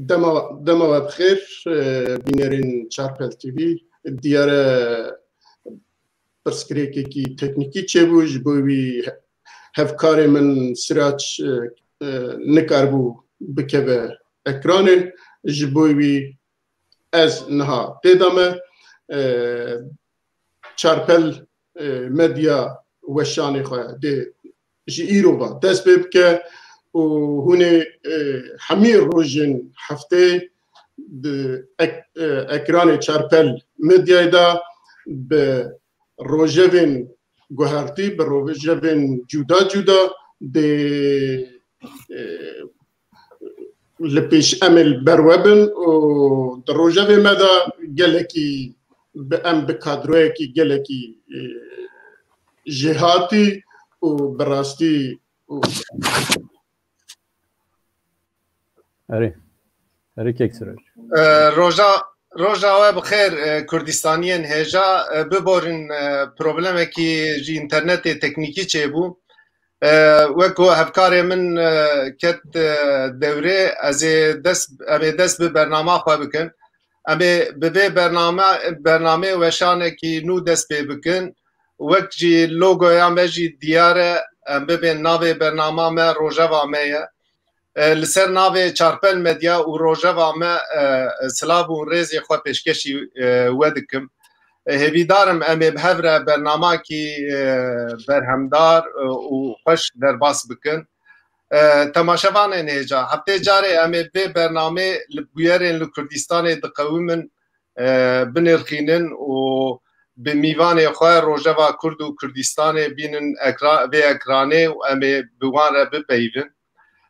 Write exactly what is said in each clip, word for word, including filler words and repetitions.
Dema, dema we bi xêr, e, bînerên Çarpel T V. Diyar e, pirsgirêkekî teknîkî çêbû, ji bo wî hevkarê min Sirac, e, e, nikaribû bikeve ekranê, ji bo wî ez niha tê de me, e, Çarpel, e, Medya weşanê xwe dê ji îro ve dest pê bike û hûn ê, e, hemî rojên heftê di ek-, e, ekranê Çarpel Medyayê de bi rojevên guhertî, bi rojevên cuda cuda dê, e, li pêş em ê li ber we bin û di rojevê me de gelekî bi em bi kadroyekî gelekî, e, jêhatî û bi rastî û Erê. Erê kek Sirac. E, roja, roja we bi xêr, e, Kurdistaniyên hêja, e, biborin, e, problemekî ji înternetê teknîkî çêbû. E, wek ku hevkarê min, e, ket, e, dewrê, ez ê dest, em ê dest bi bernama xwe bikin. Em ê bi vê bername, bernamê weşanekî nû dest pê bikin. Wek jî logoya me jî diyar e, em bibên navê bernama me Rojeva me ye. E, li ser navê Çarpel Medya û Rojeva me, e, silav û rêzê xwe pêşkêşî, e, we dikim. E, hêvîdar im em ê bi hev re bernamakî, e, berhemdar, e, û xweş derbas bikin. E, temaşevanên hêja, heftê carê em ê vê bernamê li bûyerên li Kurdistanê diqewimin, e, binirxînin û bi mîvanê xwe Rojeva Kurd û Kurdistanê bînin ekra-, vê ekranê û em ê bi wan re bipeyivin.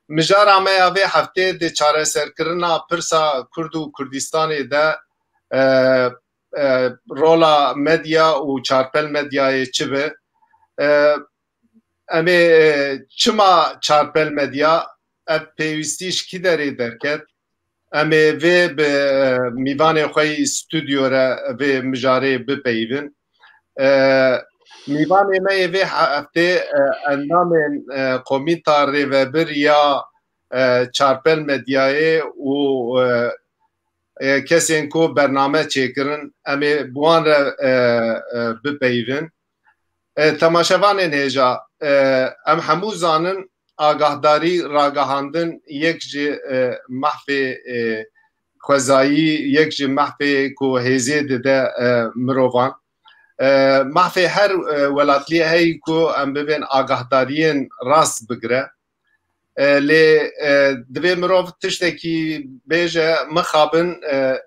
Mijara me ya vê heftê di çareserkirina pirsa Kurd û Kurdistanê de, e, e, rola medya û Çarpel Medyayê çi be? E, em ê, e, çima Çarpel Medya, ev pêwîstî ji kî derê derket? Em ê vê bi, e, mîvanê xwe yî stûdyo re vê mijarê bipeyivin. E, mîvanê me yê vê heftê, e, endamên, e, Komîta Rêvebir ya, e, Çarpel Medyayê û, e, e, kesên ku bername çêkirin, em ê bi wan re, e, e, bipeyivin. E, temaşevanên hêja, e, em hemû zanin, agahdarî, ragihandin yek ji, e, mehfê, e, xwezayî, yek ji mehfê ku hêzê dide, e, mirovan. E, mehfê her, e, welatliyê heyî ku em bibên agahdariyên rast bigire. E, lê, e, divê mirov tiştekî bêje, mixabin, e,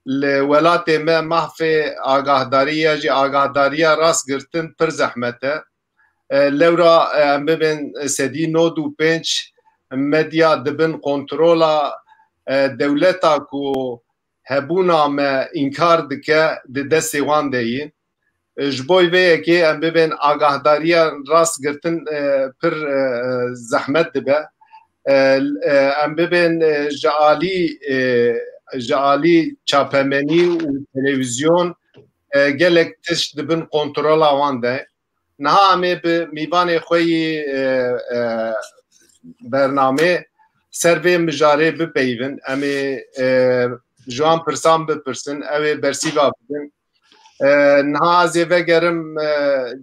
li welatê me mehfê agahdarî ya jî agahdariya rast girtin pir zehmet e. E, lewra, e, em bibên sedî nod û pênc medya dibin kontrola, e, dewleta ku hebûna me înkar dike di destê wan de ye. E, ji bo vê yekê em bibên agahdariya rast girtin, e, pir, e, zehmet dibe. E, e, em bibên, e, ji alî, e, ji alî çapemenî û televîzyon, e, gelek tişt dibin kontrola wan de. Niha em ê bi mîvanê xwe yî, e, e, bernamê ser vê mijarê bipeyivin. Em ê, e, ji wan pirsan bipirsin, ew ê bersîva bidin. E, niha ez ê vegerim, e,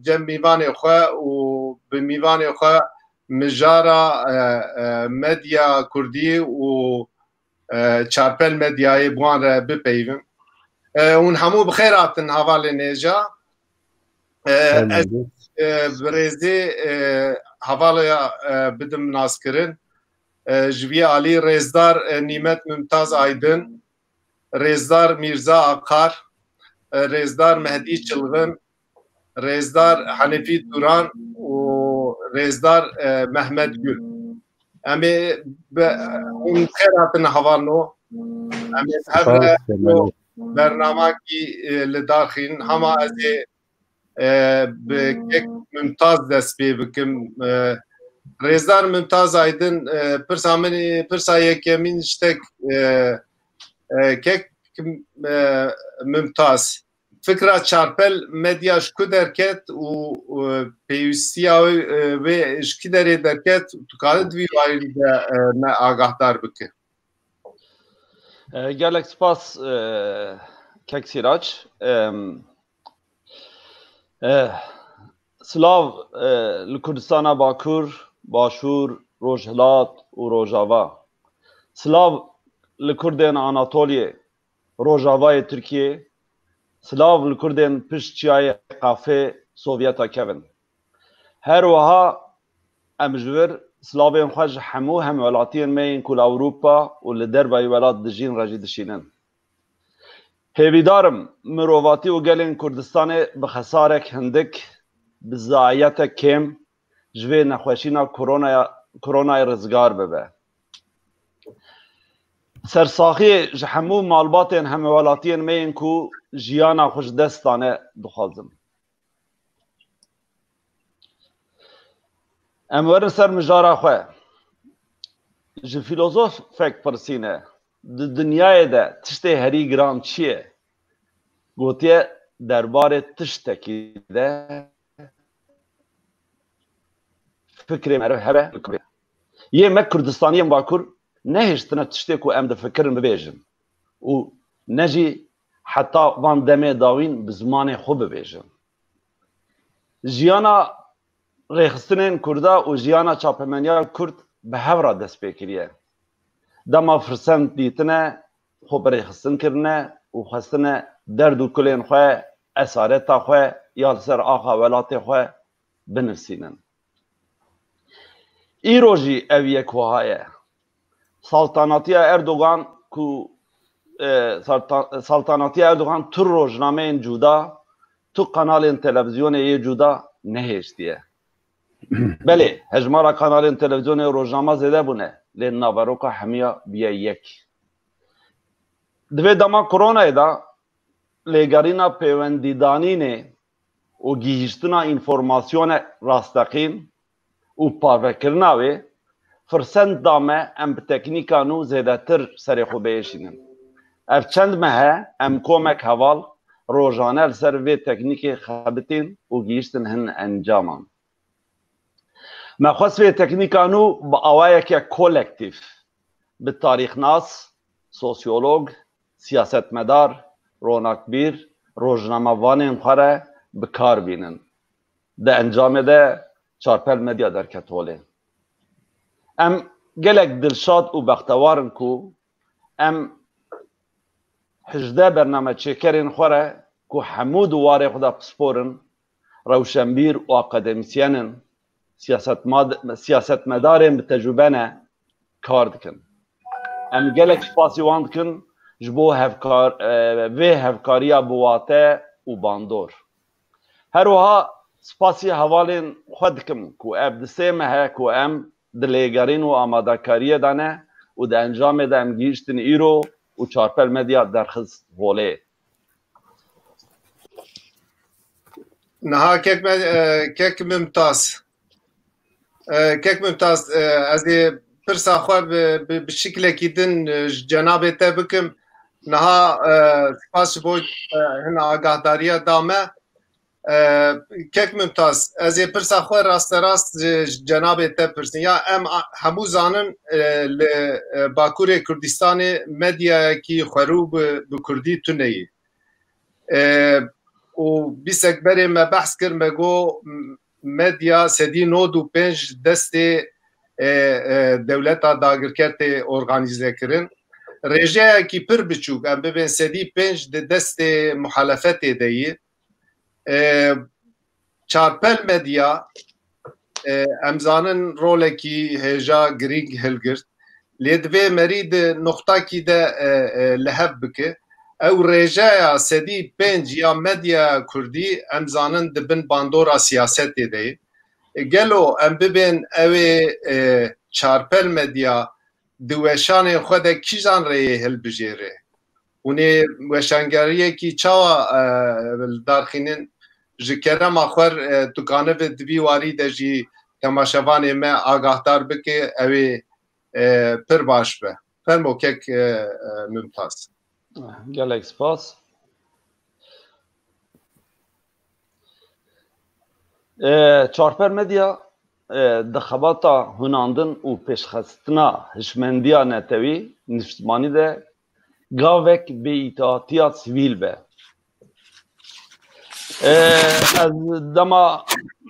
cem mîvanê xwe û bi mîvanê xwe mijara, e, e, medya kurdî û, e, Çarpel Medyayê bi wan re bipeyivim. E, hûn hemû bi xêr hatin hevalên hêja. E, ez, e, bi rêzê, e, hevalaya, e, bidim naskirin. E, ji vî alî rêzdar, e, Nîmet Mumtaz Aydin, rêzdar Mîrza Akar, e, rêzdar Mehdî Çilgin, rêzdar Henîfî Turan û rêzdar, e, Mehmet Gül. Em ê bi, hûn xêr hatin hevalno. Em ê bi hev re bernamakî, e, li dar xin. Hema ez ê, e, bi kek Mumtaz dest pê bikim. E, rêzdar Mumtaz Aydin, e, pirsa min, pirsa yekemîn ji te, e, e, kek, e, Mumtaz. Fikra Çarpel Medya ji ku derket û, û pêwîstiya wê, e, wê ji kî derê derket, tu karit vî warî de, e, me agahdar bike? E, gelek spas, e, kek Sîrac. Em, e, silav, e, li Kurdistana Bakur, Başûr, Rojhilat û Rojava. Silav li Kurdên Anatoliyê, Rojavayê Tirkiyê. Silav li Kurdên pişt çiyayê Qafê Sovyeta kevin. Her wiha em ji vir silavên xwe ji hemû hemwelatiyên me yên ku li Ewropa û li derveyî welat dijîn re jî dişînin. Hêvîdar im mirovatî û gelên Kurdistanê bi xesarek hindik, bi zayiyetek kêm ji vê nexweşîna koronaya, koronayê rizgar bibe. Sersaxiyê ji hemû malbatên hemwelatiyên me yên ku jiyana xwe ji dest dane dixwazim. Em werin ser mijara xwe. Ji filozofek pirsîne, di dinyayê de tiştê herî giran çi ye? Gotiye, derbarê tiştekî de fikrê meriv hebe. Yê me Kurdistaniyên Bakur nehêştine tiştê ku em difikirin bibêjin û ne jî heta van demê dawîn bi zimanê xwe bibêjin. Jiyana rêxistinên Kurda û jiyana çapemeniya Kurd bi hev re dest pê kiriye. Dema firsend dîtine, xwe bi rêxistin kirine û xwestine derd û kulên xwe, esareta xwe ya li ser axa welatê xwe binivîsînin. Îro jî ev yek wiha ye. Saltanatiya Erdogan ku, e, salta-, saltanatiya Erdogan tu rojnameyên cuda, tu kanalên televîzyonê yê cuda nehêştiye. Belê, hejmara kanalên televîzyonê û rojnama zêde bûne, lê naveroka hemiya bûye yek. Di vê dema koronayê de lêgerîna pêwendîdanînê û gihîştina înformasyonê rasteqîn û parvekirina wê firsend da me em bi teknîka nû zêdetir serê xwe biêşînin. Ev çend meh e em komek heval rojane li ser vê teknîkê xebitîn û gihîştin hin encaman. Me xwest vê teknîka nû bi awayeke kolektîf, bi tarîxnas, sosyolog, siyasetmedar, ronakbîr, rojnamevanên xwe re bi kar bînin. Di encamê de Çarpel Medya derket holê. Em gelek dilşad û bextewar in ku em hejdeh bernameçêkerên xwe re ku hemû di warê xwe de pispor in, rewşenbîr û akademîsyen in, siyasetmad-, siyasetmedarên bi tecrûbe ne, kar dikin. Em gelek spasî wan dikin ji bo hevkar-, e, vê hevkariya bi wate û bandor. Her wiha spasî hevalên xwe dikim ku ev di sê meh e ku em di lêgerîn û amadakariyê de ne û di encamê de em gihîştin îro û Çarpel Medya derxist holê. Niha kek me, e, kek Mimtaz. E, kek Mimtaz, e, ez ê pirsa xwe bi, bi, bi şiklekî din, e, ji cenabê te bikim. Niha, e, spas ji bo, e, hin agahdariya da me. E, kek Mimtaz, ez ê pirsa xwe rasterast ji, ji cenabê te pirsin. Ya em a-, hemû zanin, e, li, e, Bakurê Kurdistanê medyayekî xwerû bi, bi kurdî tune ye. E, û bîstek berê me behs kir, me got, m-, medya sedî nod û pênc destê, e, e, dewleta dagirker tê organîze kirin. Rêjeyekî pir biçûk, em bibên sedî pênc di destê muhalefetê de yî. E, Çarpel Medya, e, em zanin rolekî hêja girîng hilgirt. Lê divê merî di noqtakî de, e, e, li hev bike. Ew rêjeya sedî pênc ya medyaya kurdî, em zanin, di bin bandora siyasetê de ye. E, gelo em bibên ew ê, e, Çarpel Medya di weşanên xwe de kîjan rêyê hilbijêre? Hûn ê weşangeriyekî çawa, e, li dar xînin? Ji kerema xwe, e, tu kanive di vî warî de jî temaşevanê me agahdar bike, ew ê, e, pir baş be. Fermo kek, e, e, Mimtaz. Gelek spas. E, Çarpel Medya, e, di xebata hunandin û pêşxistina hişmendiya netewî, niştimanî de Gavek bêîtatiya sivîl be. Ee, ez dema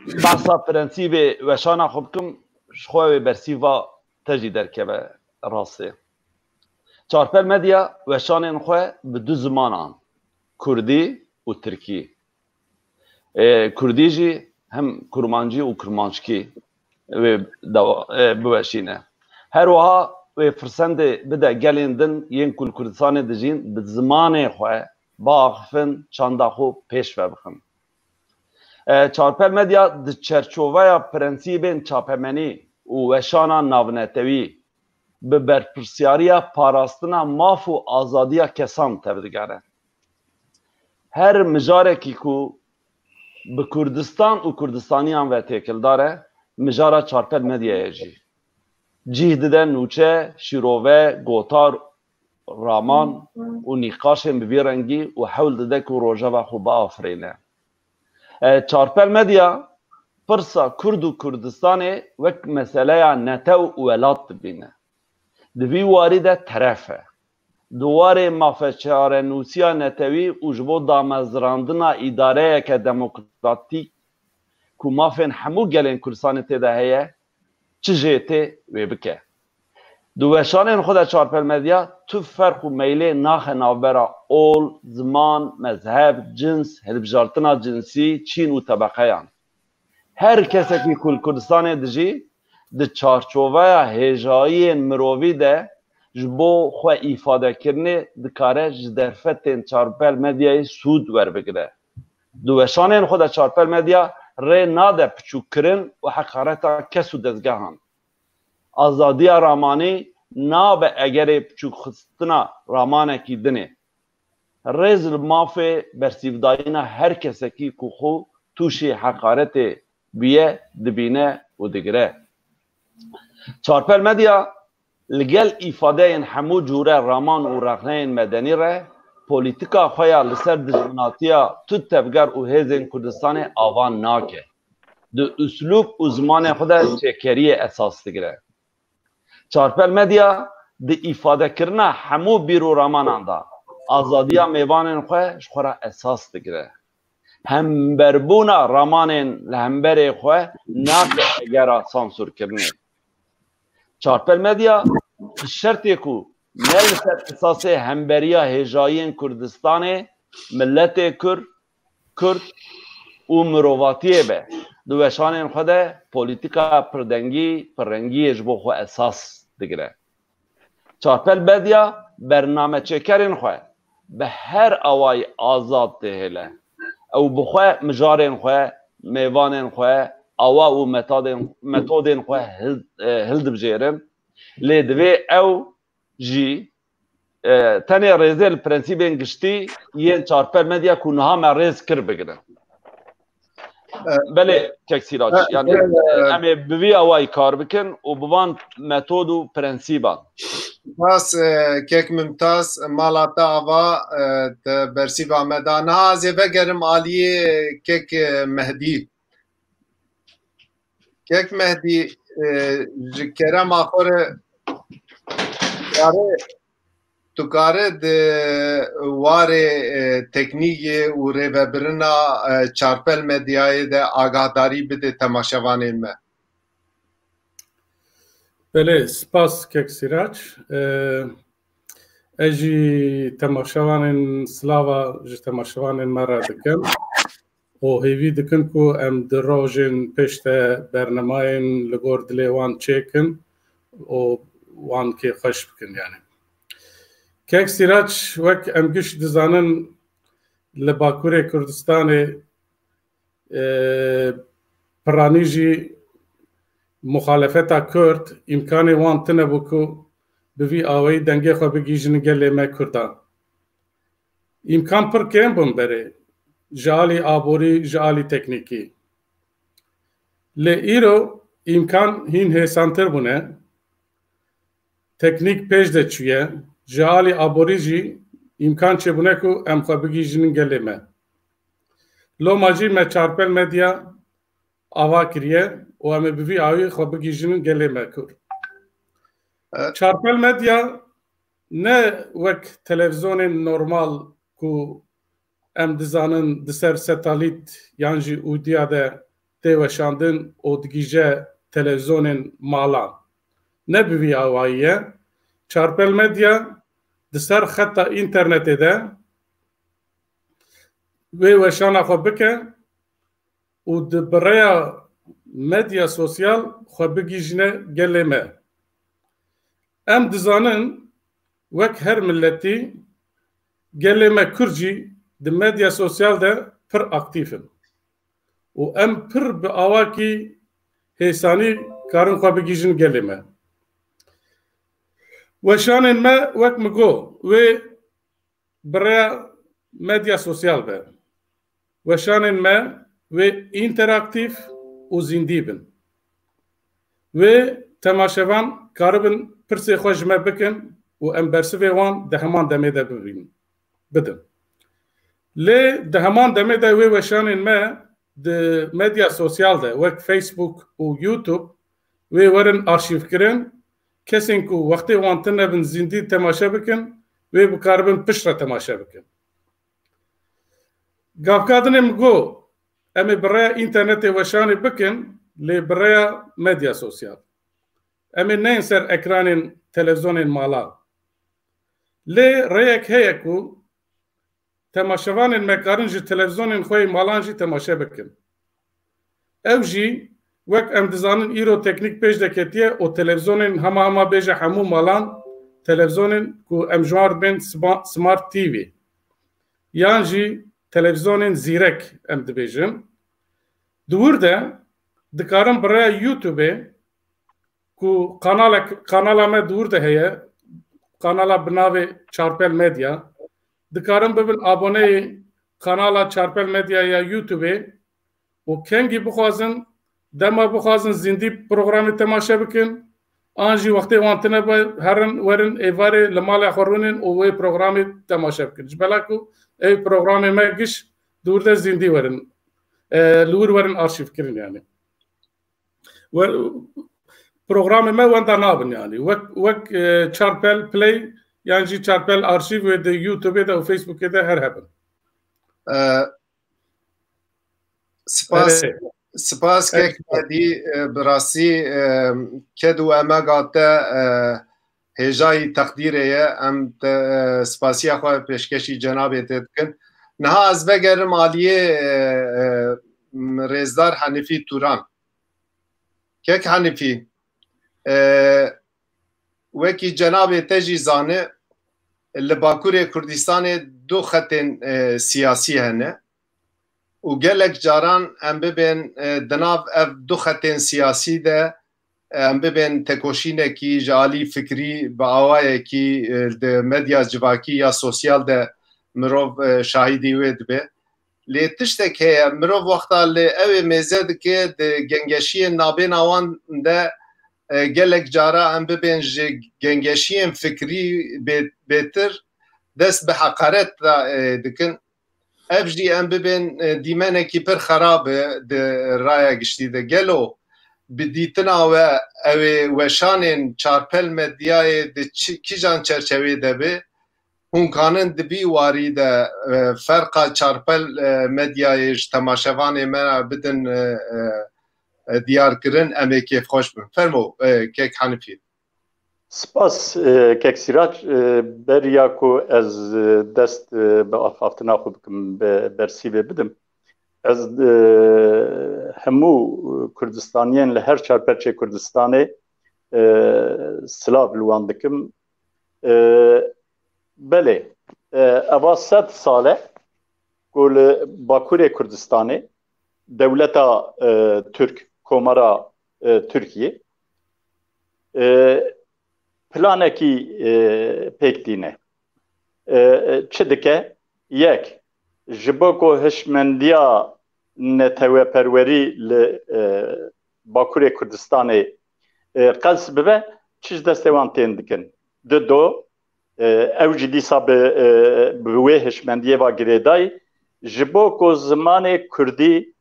behsa prensîbê weşana xwe bikim, ji xwe wê bersîva te jî derkeve rastê. Çarpel Medya weşanên xwe bi du zimanan, kurdî û tirkî. Ê, kurdî jî hem kurmancî û kurmanckî wê dawa-, ê, biweşîne. Her wiha wê firsendê bide gelên din yên ku li Kurdistanê dijîn bi zimanê xwe biaxifin, çanda xwe pêş ve bixin. E, Çarpel Medya di çerçoveya prensîbên çapemenî û weşana navnetewî bi berpirsiyariya parastina maf û azadiya kesan tevdigere. Her mijarekî ku bi Kurdistan û Kurdistaniyan ve têkildar e, mijara Çarpel Medyayê jî. Cih dide nûçe, şîrove, gotar, raman û nîqaşên bi vî rengî û hewl dide ku rojeva xwe biafirîne. E, Çarpel Medya pirsa Kurd û Kurdistanê wek meseleya netew û welat dibîne. Di vî warî de teref e. Di warê mafeçarenûsiya netewî û ji bo damezrandina îdareyeke demokratîk ku mafên hemû gelên Kurdistanê tê de heye, çi jê tê wê bike. Di weşanên xwe de Çarpel Medya tu ferq û meylê naxe navbera ol, ziman, mezheb, cins, hilbijartina cinsî, çîn û tebeqeyan. Her kesekî ku li Kurdistanê dijî, di çarçoveya hêjayiyên mirovî de ji bo xwe îfadekirinê dikare ji derfetên Çarpel Medyayê sûd werbigire. Di weşanên xwe de Çarpel Medya rê nade piçûkkirin û heqareta kes û dezgehan. Azadiya ramanî nabe egerê piçûkxistina ramanekî dinê. Rêz li mafê bersîvdayîna her kesekî ku xwe tûşî heqaretê bûye dibîne û digire. Çarpel Medya li gel îfadeyên hemû cûre raman û rexneyên medenî re polîtika xwe ya li ser dijminatiya tu tevger û hêzên Kurdistanê ava nake. Di uslûb û zimanê xwe de çêkeriyê esas digire. Çarpel Medya di îfadekirina hemû bîr û ramanan de azadiya mêvanên xwe ji xwe re esas digire. Hemberbûna ramanên li hemberê xwe nake egera sansûrkirinê. Çarpel Medya bi şertê ku ne li ser esasê hemberiya hêjayiyên Kurdistanê, miletê Kurd, Kurd û mirovatiyê be, di weşanên xwe de polîtika pirdengî, pirrengiyê ji bo xwe esas digire. Çarpel Medya bernameçêkerên xwe bi her awayî azad dihêle. Ew bi xwe mijarên xwe, mêvanên xwe, awa û metadên, metodên xwe hil-, e, hildibijêrin. Lê divê ew jî, e, tenê rêzê li prensîbên giştî yên Çarpel Medya ku niha me rêz kir bigirin. E, Belê, kek Sîrac, e, yani, e, e, em ê bi vî awayî kar bikin û bi van metod û prensîban. Spas, e, kek Mimtaz, mala te ava, e, te bersîva me da. Niha ez ê vegerim aliyê kek, e, Mehdî. Kek Mehdî, e, ji kerema xwe re kare, tu kare di warê, e, teknîkê û rêvebirina, e, Çarpel Medyayê de agahdarî bide temaşevanên me. Belê, spas kek Sîrac. E, ez jî temaşevanên silava ji temaşevanên me re dikim. û hêvî dikin ku em di rojên pêş de bernemayên li gor dilê wan çêkin û wan kêxweş bikin, yani. Kek Sîrac, wek em giş dizanin, li Bakurê Kurdistanê, e, piranî jî muxalefeta Kurd îmkanê wan tune bû ku bi vî awayî dengê xwe bigihîjin gelê me Kurdan. Îmkan pir kêm bûn berê, ji alî aborî, ji alî teknîkî. Lê îro îmkan hîn hêsantir bûne, teknîk pêş de çûye, ji alî aborî jî îmkan çêbûne ku em xwe bigihîjînin gelê me. Loma jî me Çarpel Medya ava kiriye û em ê bi vî awî xwe bigihîjînin gelê me Kurd. E, Çarpel Medya ne wek televîzyonên normal ku em dizanin di ser setalît yan jî ûdiya de tê weşandin û digihîje televîzyonên malan. Ne bi vî awayî ye. Çarpel Medya di ser xeta înternetê de wê weşana xwe bike û di bi rêya medya sosyal xwe bigihîjine gelê me. Em dizanin wek her miletî gelê me Kurd jî di medya sosyal de pir aktîf in û em pir bi awakî hêsanî karin xwe bigihîjin gelê me. Weşanên me wek min got wê bi rêya medya sosyal be. Weşanên me wê înteraktîf û zîndî bin. Wê temaşevan karibin pirsê xwe ji me bikin û em bersivê wan di heman demê de bibînin, bidin. Lê di heman demê de wê weşanên me di medya sosyal de wek Facebook û YouTube wê werin arşîvkirin. Kesên ku wextê wan tune bin zîndî temaşe bikin, wê bikaribin piştre temaşe bikin. Gavka dinê min got, em ê bi rêya înternetê weşanê bikin, lê bi rêya medya sosyal. Em ê neyên ser ekranên televîzyonên mala. Lê rêyek heye ku temaşevanên me karin ji televîzyonên xwe yê malan jî temaşe bikin. Ew jî, wek em dizanin, îro teknîk pêş de ketiye û televîzyonên hema hema bêje hemû malan, televîzyonên ku em ji wan re dibên sma-, Smart T V yan jî televîzyonên zîrek em dibêjin. Di wir de dikarin bi rêya YouTube-ê ku kanalek, kanala me di wir de heye, kanala bi navê Çarpel Medya, dikarin bibin aboneyê kanala Çarpel Medya ya YouTube-ê û kengî bixwazin, dema bixwazin zîndî programê temaşe bikin, an jî wextê wan tune be, herin werin êvarê li malê xwe rûnin û wê programê temaşe bikin. Ji bela ku ew programê me giş di wir de zîndî werin, e, li wir werin arşîvkirin yani. We-, programê me wenda nabin yani. Wek, wek, e, Çarpel Play yan jî Çarpel Arşîv wê di YouTube-ê de û Facebook-ê de her hebin. E, spas, Erê. Spas Erê. Kek Medî, e, bi rastî, e, ked û emega te, e, hêjayî teqdîrê ye. Em te, e, spasiya xwe pêşkêşî cenabê te dikin. Niha ez vegerim aliyê, e, e, rêzdar Henîfî Turan. Kek Henîfî, e, wekî cenabê te jî zane, li Bakurê Kurdistanê du xetên, e, siyasî hene û gelek caran em bibên, e, di nav ev du xetên siyasî de, e, em bibên tekoşînekî ji alî fikrî bi awayekî, e, di medya civakî ya sosyal de mirov, e, şahidî wê dibe. Lê tiştek heye, mirov wexta li ew ê mêze dike, di gengeşiyên nabêna wan de, e, gelek cara em bibên ji gengeşiyên fikrî bê-, bêtir dest bi heqaret de, e, dikin. Ev jî em bibên, e, dîmenekî pir xerab e di raya giştî de. Gelo bi dîtina we ew ê weşanên Çarpel Medyayê di çi, kîjan çerçevê de be? Hûn kanin di vî warî de, e, ferqa Çarpel, e, Medyayê ji temaşevanê me re bidin, e, e, e, diyarkirin, em ê kêfxweş bin. Fermo, e, kek Hanifî. Spas, e, kek Sîrac. E, beriya ku ez, e, dest, e, bi axaftina xwe bikim, bi bersîvê bidim. Ez, e, hemû Kurdistaniyên li her çar perçê Kurdistanê, e, silav li wan dikim. E, belê, e, eva sed sal e ku li Bakurê Kurdistanê dewleta, e, Tirk, Komara, e, Tirkiyê, e, planekî, e, pêk tîne. E, e, çi dike? Yek, ji bo ku hişmendiya neteweperwerî li, e, Bakurê Kurdistanê, e, qels bibe, çi ji destê wan tên dikin? Dido, e, ew jî dîsa bi, e, bi wê hişmendiyê ve girêdayî, ji bo ku zimanê kurdî,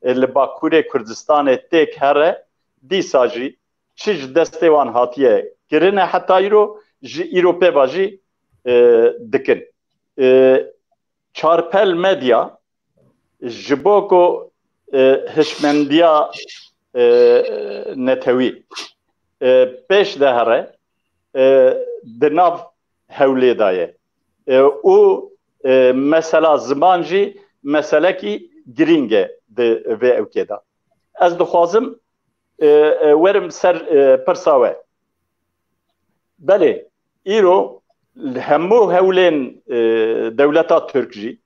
e, li Bakurê Kurdistanê têk here, dîsa jî çi ji destê wan hatiye kirine heta îro, ji îro pê ve jî e, dikin. E, Çarpel Medya ji bo ku, e, hişmendiya, e, netewî, e, pêş de here, e, di nav hewlê de ye. E, û, e, mesela ziman jî meselekî girîng e di vê ewkê de. Ez dixwazim, e, e, werim ser, e, pirsa we. Belê, îro li hemû hewlên, e, dewleta Tirk jî,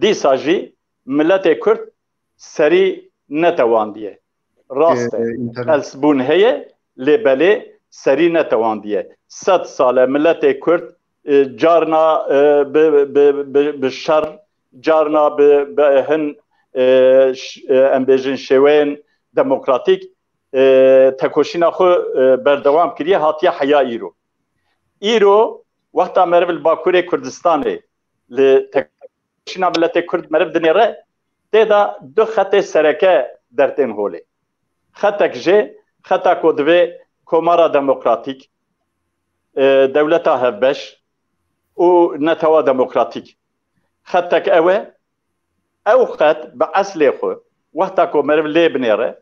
dîsa jî miletê Kurd serî netewandiye. Rast e, e, qelsbûn heye, lê belê serî netewandiye. Sed sal e miletê Kurd, e, carna, e, bi, bi, bi, bi şer, carna bi, bi hin, e, ş-, e, em bêjin şêweyên demokratîk, e, tekoşîna xwe, e, berdewam kiriye, hatiye heya îro. Îro wexta meriv li Bakurê Kurdistanê li tekoşîna miletê Kurd meriv dinêre, tê de du xetê sereke dertên holê. Xetek jê xeta ku divê Komara Demokratîk, e, dewleta hevbeş û netewa demokratîk. Xetek ew e, ew xet bi eslê xwe, wexta ku meriv lê binêre,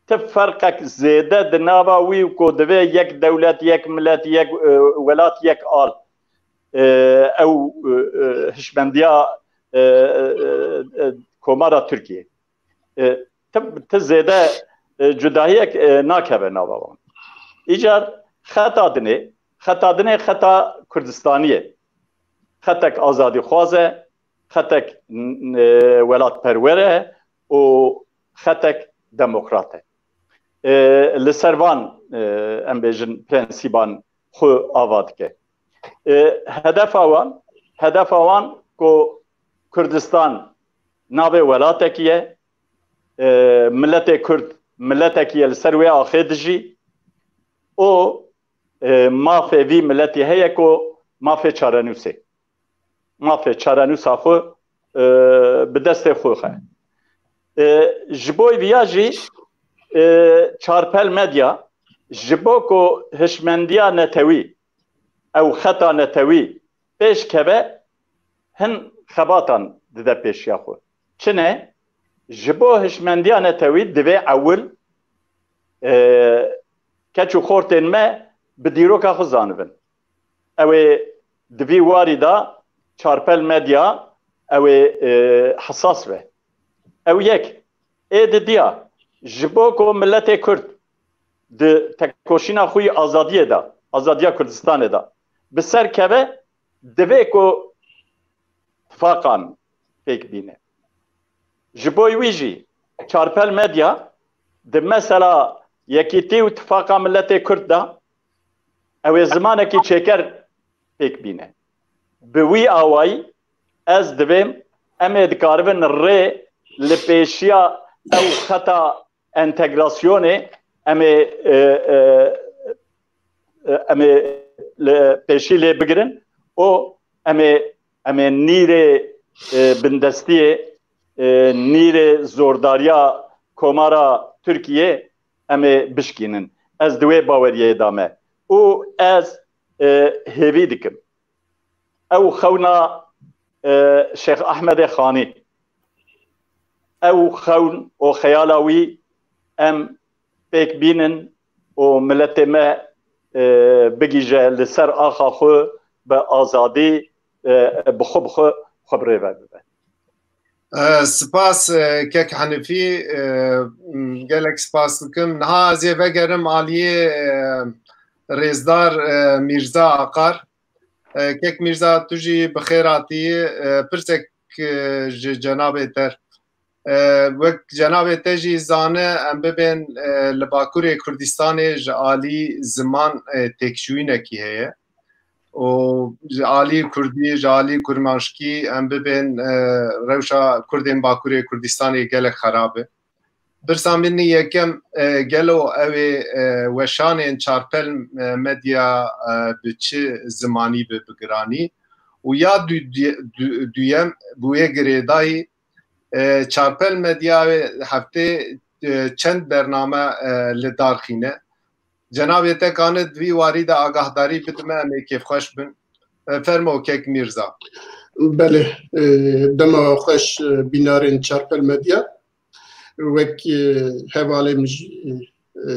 ti ferqek zêde di nava wî û ku divê yek dewlet, yek milet, yek, e, welat, yek al, e, ew, e, e, hişmendiya, e, e, e, Komara Tirkiye. E, ti, ti zêde, e, cudahiyek, e, nakeve nava wan. Îcar xeta dinê, xeta dinê xeta Kurdistanî ye. Xetek azadîxwaz e, xetek, n-, e, welatperwer e û xetek demokrat e. E, li ser van, e, em bêjin prensîban xwe ava dike. E, hedefa wan, hedefa wan ku Kurdistan navê welatekî ye, e, miletê Kurd miletekî ye li ser wê axê dijî û, e, mafê vî miletî heye ku mafê çarenûsê, mafê çarenûsa xwe, e, bi destê xwe xe. E, ji bo viya jî, e, Çarpel Medya ji bo ku hişmendiya netewî, ew xeta netewî pêş keve, hin xebatan dide pêşiya xwe. Çi ne? Ji bo hişmendiya netewî divê ewil, e, keç û xortên me bi dîroka xwe zanibin. Ew ê di vî warî de Çarpel Medya ew ê, e, hesas be. Ew yek. Ê didiya, ji bo ku miletê Kurd di tekoşîna xwe yî azadiyê de, azadiya Kurdistanê de bi ser keve, divê ku tifaqan pêk bîne. Ji bo wî jî Çarpel Medya di mesela yekîtî û tifaqa miletê Kurd de ew ê zimanekî çêker pêk bîne. Bi wî awayî ez divêm em ê dikaribin rê li pêşiya ew xeta entegrasyonê em ê, e, e, e, em ê li pêşî lê bigirin û em ê, em ê nîrê, e, bindestiyê, e, nîrê zordariya Komara Tirkiyê em ê bişkînin. Ez di wê baweriyê de me. Û ez, e, hêvî dikim. Ew xewna, e, Şêx Ehmedê Xanî, ew xewn û xeyala wî em pêk bînin û miletê me, e, bigîje li ser axa xwe bi azadî, e, bi xwe bi xwe xwe bi rê ve bibe. E, spas, e, kek Henifî, e, m, gelek spas dikim. Niha ez ê vegerim aliyê, e, rêzdar, e, Mîrza Aqar. E, kek Mîrza, tu jî bi xêr hatî. E, pirsek, e, ji cenabê te. E, wek cenabê te jî zane, em bibên, e, li Bakurê Kurdistanê ji alî ziman, e, têkçûyînekî heye. Û ji alî Kurdî, ji alî Kurmanşkî em bibên, e, rewşa Kurdên Bakurê Kurdistanê gelek xerab e. Pirsa min yekem, e, gelo ew ê, e, weşanên Çarpel, e, Medya, e, bi çi zimanî bi, bi giranî? Û ya du-, du-, du-, duyem, bi wê girêdayî, e, Çarpel Medya wê heftê, e, çend bername, e, li dar xîne. Cenabê te kane di vî warî de agahdarî bidime, em ê kêfxweş bin. E, fermo kek Mîrza. Belê, e, dema xweş, e, bînarên Çarpel Medya. Wek, e, hevalê min jî, e,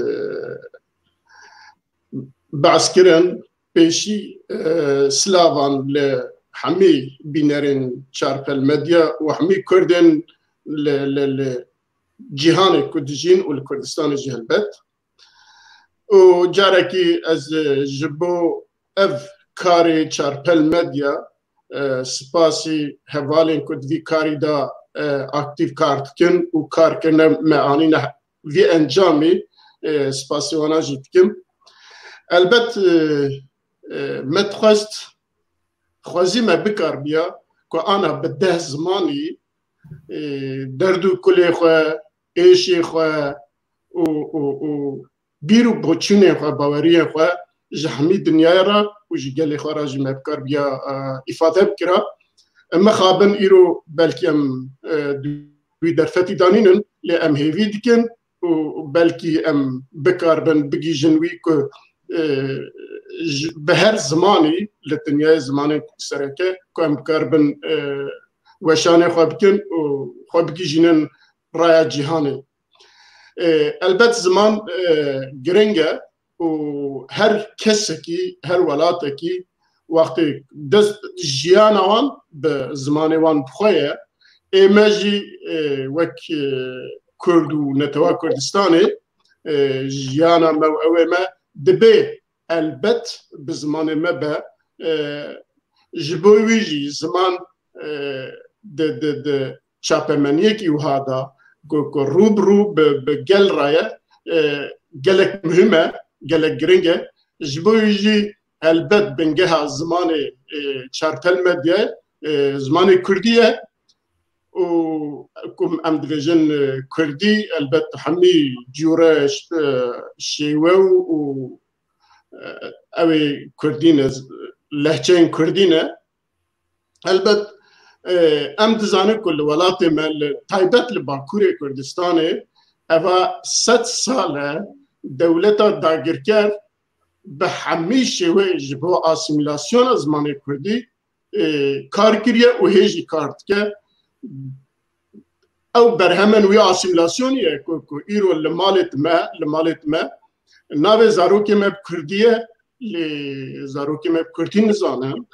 behs kirin, pêşî, e, silavan li hemî bînerên Çarpel Medya û hemî Kurdên li, li, li cîhanê ku dijîn û li Kurdistanê jî helbet. Û carekî ez, e, ji bo ev karê Çarpel Medya, e, spasî hevalên ku di vî karî de, e, aktîf kar dikin û kar kirine me anîne vî encamî, e, spasî wana jî dikim. Elbet, e, e, me dixwest, xwezî me bikarbiya ku ana bi deh zimanî, e, derd û kulê xwe, êşê xwe û, û, û bîr û boçûnên xwe, baweriyên xwe ji hemî dinyayê re û ji gelê xwe re jî me bikarbiya, e, îfade bikira. Em mixabin îro belkî em, e, di wî derfetî danînin, lê em hêvî dikin û belkî em bikaribin bigihîjin wî ku, e, ji, bi her zimanî li dinyayê zimanên sereke ku em bikaribin, e, weşanê xwe bikin û xwe bigihîjînin raya cîhanê. E, elbet ziman, e, giring e û her kesekî, her welatekî wextê dest jiyana wan bi zimanê wan bi xwe ye. Ê me jî, e, wek, e, Kurd û netewa Kurdistanê, e, jiyana me û ew ê me dibê elbet bi zimanê me be. E, ji bo wî jî ziman, e, di, di, di çapemeniyekî wiha de ku, ku rû bi rû bi, bi gel re ye, e, gelek muhim e, gelek giring e. Ji bo wî jî helbet bingeha zimanê, e, Çarpel Medyayê, e, zimanê Kurdî ye û ku em dibêjin, e, Kurdî, elbet hemî cûre, e, şêwe û, û, e, ew ê Kurdî ne, lehçeyên Kurdî ne. Helbet, e, em dizanin ku li welatê me, li taybet li Bakurê Kurdistanê, eva sed sal e dewleta dagirker bi hemî şêweyê ji bo asîmîlasyona zimanê Kurdî, e, kar kiriye û hê jî kar dike. Ew berhemen wî asîmîlasyonî ye ku, ku îro li malê me, li malê me navê zarokê me bi Kurdî ye, lê zarokê me bi Kurdî nizanin.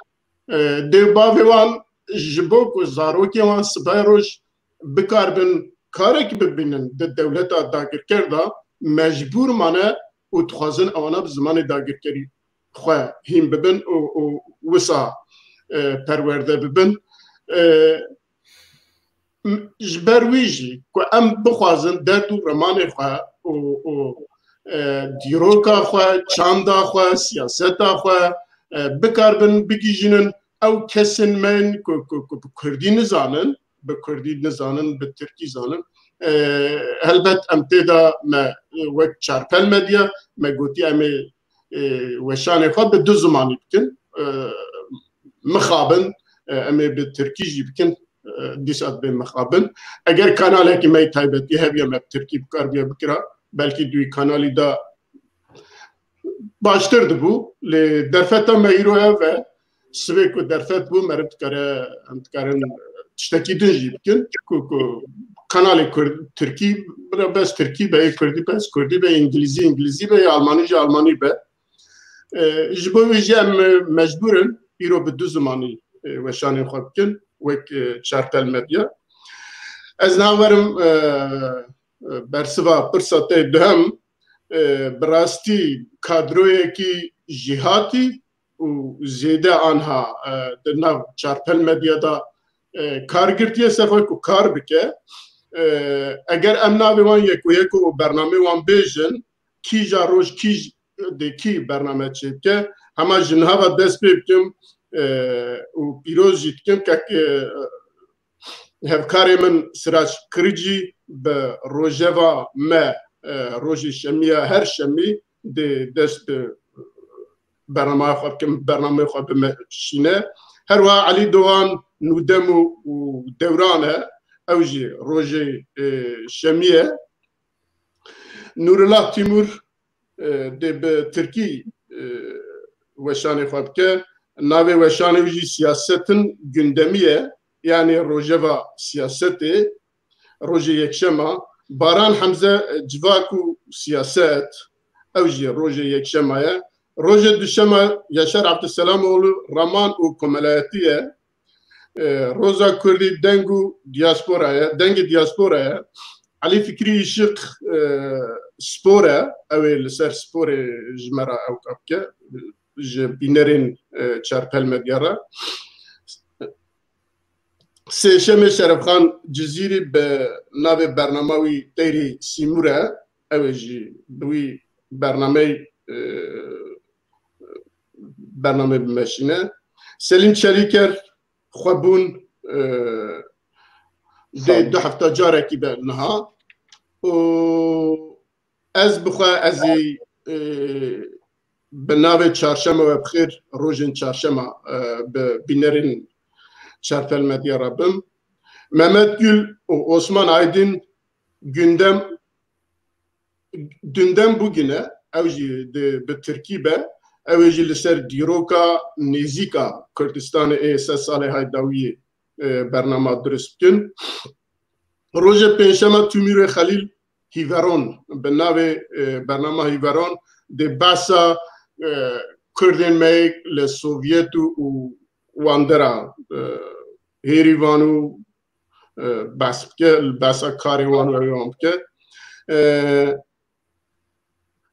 E, dê û bavê wan ji bo ku zarokê wan sibê roj bikaribin karekî bibînin di dewleta dagirker de, mecbûr mane û dixwazin ewana bi zimanê dagirkerî xwe hîn bibin û, û wisa, e, perwerde bibin. E, m-, ji ber wî jî ku em bixwazin derd û remanê xwe û, û, e, dîroka xwe, çanda xwe, siyaseta xwe, e, bikaribin bigihîjînin ew kesên me ku, ku, ku bi Kurdî nizanin, bi Kurdî nizanin, bi Tirkî zanin. E, helbet em tê de me, e, wek Çarpel Medya, me gotiye em ê, e, weşanê xwe bi du zimanî bikin. E, mixabin, e, em ê bi Tirkî jî bikin. E, dîsa dibê mixabin. Eger kanalekî me yê taybetî hebiya me bi Tirkî bikaribiya bikira, belkî di wî kanalî de baştir dibû. Lê derfeta me îro ev e. Sibê ku derfet bû, meriv dikare, em dikarin tiştekî din jî bikin. Ku, ku kanalê Kurd, Tirkî, bira bes Tirkî be, yê Kurdî bes Kurdî be, Îngilîzî, Îngilîzî be, yê Almanî jî Almanî be. E, ji bo wê jî em, e, mecbûr in îro bi du zimanî, e, weşanên xwe bikin, wek, e, Çarpel Medya. Ez niha werim, e, e, bersiva pirsa te duhem, e, bi rastî kadroyekî jîhatî û zêde anha, e, di nav Çarpel Medya de, e, kar girtiye ser xwe ku kar bike. E, eger em navê wan yek û yek û bernamê wan bêjin, kîja roj kîj dê kî bername çêbike, hema ji niha ve dest pê bikim, e, û pîroz jî dikim kek, e, hevkarê min Sirac Kiricî bi rojeva me, e, rojê şemiya her şemî dê dest bi bernamaya xwe bikim, bernameyê xwe bi me şîne. Her wiha Elî Dogan, Nûdem û, û Dewran e, ew jî rojê, e, şemî ye. Nûrullah Tîmûr, e, dê bi tirkî, e, weşanê xwe bike. Navê weşanê wî jî siyasetin gündemî ye, yanî rojeva siyasetê, rojê yekşema. Baran Hemze, Civak û siyaset, ew jî rojê yekşema ye. Rojê duşema Yaşar Abduselamoğlu, raman û komelayetî ye. E, Roza Kurdî, deng û diaspora ye, dengê diaspora ye. Elî Fikrî Işık, e, spor e, ew ê li ser sporê ji me re ewka bike, ji bînerên, e, Çarpel Medya re. Sêşemê Şerefxan Cizîrî bi navê bernama wî Teyrê Sîmûr e, ew ê jî bi wî bernameyê, e, bernameyê bimeşîne. Selîm Çelîker, xwebûn, e, dê du hefta carekî be niha. Û ez bi xwe, ez ê, e, bi navê Çarşema we bi xêr, rojên çarşema, e, bi bînerên Çarpel Medya re bim. Mehmet Gül û Osman Aydin, gündem, gündem bugüne, ew jî di, bi tirkî be, ew ê jî li ser dîroka nêzîka Kurdistanê ê sed salê hay dawiyê, e, bernama dirust bikin. Rojê pêncşema Tûmîrê Xelîl Hîveron, bi navê, e, bernama Hîveron, dê behsa, e, Kurdên me yê li Sovyet û, û wan dera, e, hêrî wan û, e, behs bike, li behsa karê wan û ew wan bike. E,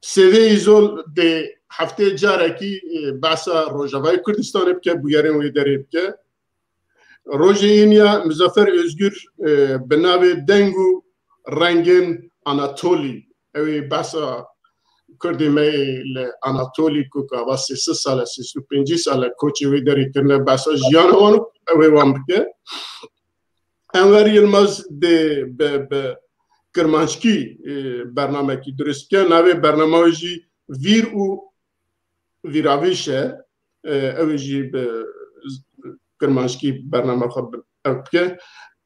Sêvê Îzol dê heftê carekî, e, behsa Rojavayê Kurdistanê bike, bûyerên wê derê bike. Rojê Înya Muzaffer Özgür, e, bi navê Deng û Rengên Anatolî. Ew ê behsa Kurdê me yê li Anatolî ku gava sê sed sal e, sê sed û pêncî sal e koçê wê derê kirine, behsa jiyana wan û ew ê wan bike. Enver Yilmaz dê bi, bi kirmanckî, e, bernamekî dirust bike. Navê bernama wê jî Vîr û Vîravîş e. E, ew ê jî bi kirmanckî bernama xwe bi, ew bike.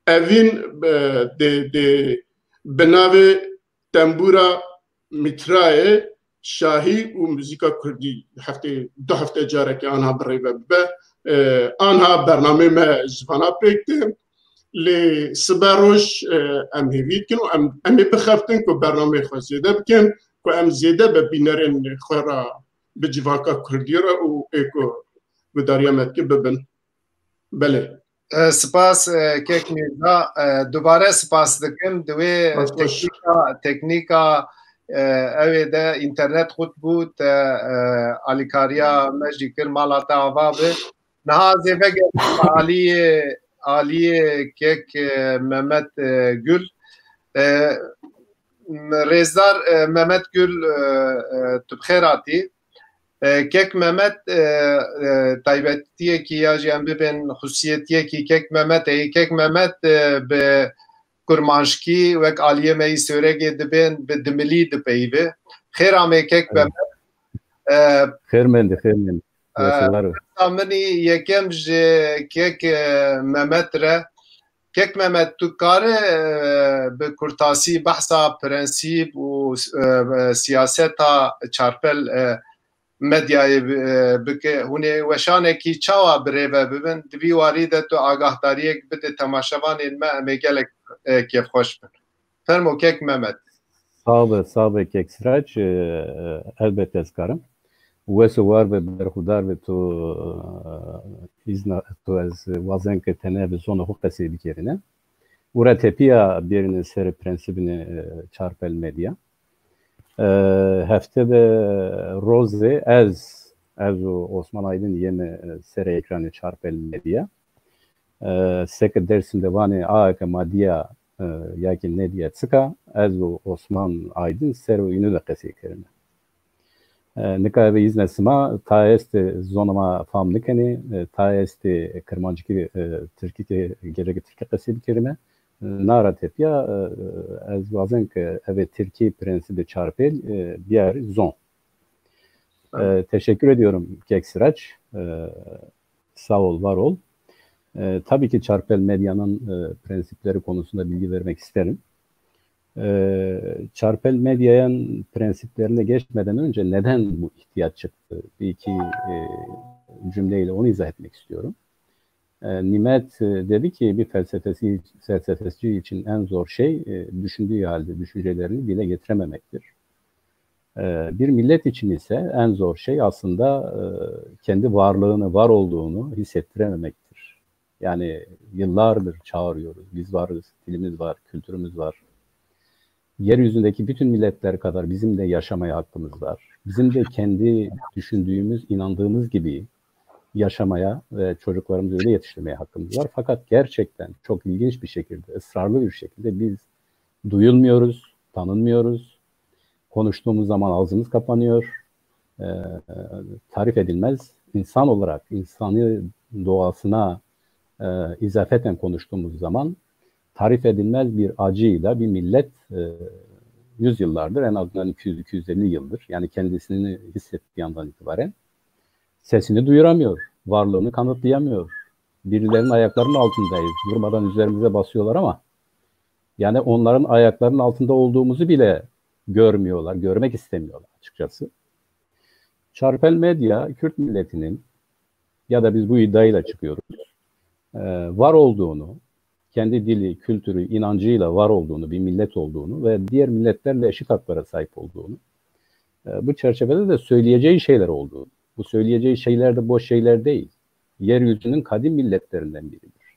Evîn, e, dê, dê bi navê Tembûra Mîtrayê Şahî û muzîka kurdî heftê, du hefte carekê anha bi rê ve bibe. E, anha bernameyê me ji vana pêk tê. Lê sibe roj, e, em hêvî dikin û em, em ê bixebtin ku bernameyê xwe zêde bikin, ku em zêde bi bînerên xwe re, bi civaka kurdî re û ê ku gudariya me dike bibin. Belê. E, spas, e, kek Mîrza. E, dubare spas dikim. Di wê teknîka, teknîka, e, ew ê de înternet qut bû, te, e, alîkariya me jî kir, mala te ava bi. Niha ez ê vegerim aliyê, aliyê kek, e, Mehmet, e, Gül. E, rêzdar, e, Mehmet Gül, e, e, tu bi xêr hatî. E, Kek Mehmet, e, e, taybetiyekî ya jî em bibên xusiyetiyekî Kek Mehmet heye. Kek Mehmet, e, bi kurmanckî wek aliyê me yî Sêwregê dibên, bi dimilî dipeyive. Xêr amê Kek Mehmet. E, Xêr mendî, xêr mendî. E, Wesîlar o. Pirsa min î yekem ji Kek, e, Mehmet re. Kek Mehmet, tu kare, e, bi kurtasî behsa prensîp û, e, siyaseta Çarpel, e, Medyayê bi-, e, bike? Hûn ê weşanekî çawa bi rê ve bibin? Di vî warî de tu agahdariyek bide temaşevanên me, em ê gelek, e, kêfxweş bin. Fermo kek Mehmet. Sağ be, sağ be kek Sirac. E, e, elbet ez karim. Wes û war be, berxudar be tu, e, îzna tu ez wazen ke tenê bi zonê xwe qesey bikerine. Û re tepiya bêrine ser prensibine, e, Çarpel Medya. E, hefte be rozê ez, ez û Osman Aydın yeme, e, ser ekranê Çarpel Medya. E, seke Dersim de vanê A K Madya, e, ya ki Nedya çika, ez û Osman Aydın ser û înu de qesey kerime. E, nika eve îzne sima, ta estê zona ma fam nikenê, e, ta estê kirmanckî, e, tirkî ke gelek tirkî qesey bikerime. Nara tepiya, e, ez wazen ke eve tirkî prensibê Çarpel, e, biyar zon. E, teşekkür ediyorum Kek Sirac. E, sağ ol, var ol. E, tabii ki Çarpel Medya'nın, e, prensipleri konusunda bilgi vermek isterim. E, Çarpel Medya'nın prensiplerine geçmeden önce neden bu ihtiyaç çıktı? Bir iki, e, cümleyle onu izah etmek istiyorum. E, Nimet e, dedi ki bir felsefesi, felsefeci için en zor şey e, düşündüğü halde düşüncelerini dile getirememektir. E, bir millet için ise en zor şey aslında e, kendi varlığını, var olduğunu hissettirememektir. Yani yıllardır çağırıyoruz. Biz varız, dilimiz var, kültürümüz var. Yeryüzündeki bütün milletler kadar bizim de yaşamaya hakkımız var. Bizim de kendi düşündüğümüz, inandığımız gibi yaşamaya ve çocuklarımızı öyle yetiştirmeye hakkımız var. Fakat gerçekten çok ilginç bir şekilde, ısrarlı bir şekilde biz duyulmuyoruz, tanınmıyoruz. Konuştuğumuz zaman ağzımız kapanıyor. E, tarif edilmez. İnsan olarak, insanı doğasına e, izafeten konuştuğumuz zaman tarif edilmez bir acıyla bir millet e, yüzyıllardır, en azından iki yüz iki yüz elli yıldır, yani kendisini hissettiği andan itibaren sesini duyuramıyor, varlığını kanıtlayamıyor. Birilerinin ayaklarının altındayız. Durmadan üzerimize basıyorlar ama yani onların ayaklarının altında olduğumuzu bile görmüyorlar, görmek istemiyorlar açıkçası. Çarpel Medya Kürt milletinin, ya da biz bu iddiayla çıkıyoruz, e, var olduğunu, kendi dili, kültürü, inancıyla var olduğunu, bir millet olduğunu ve diğer milletlerle eşit haklara sahip olduğunu, e, bu çerçevede de söyleyeceği şeyler olduğunu, bu söyleyeceği şeyler de boş şeyler değil. Yeryüzünün kadim milletlerinden biridir.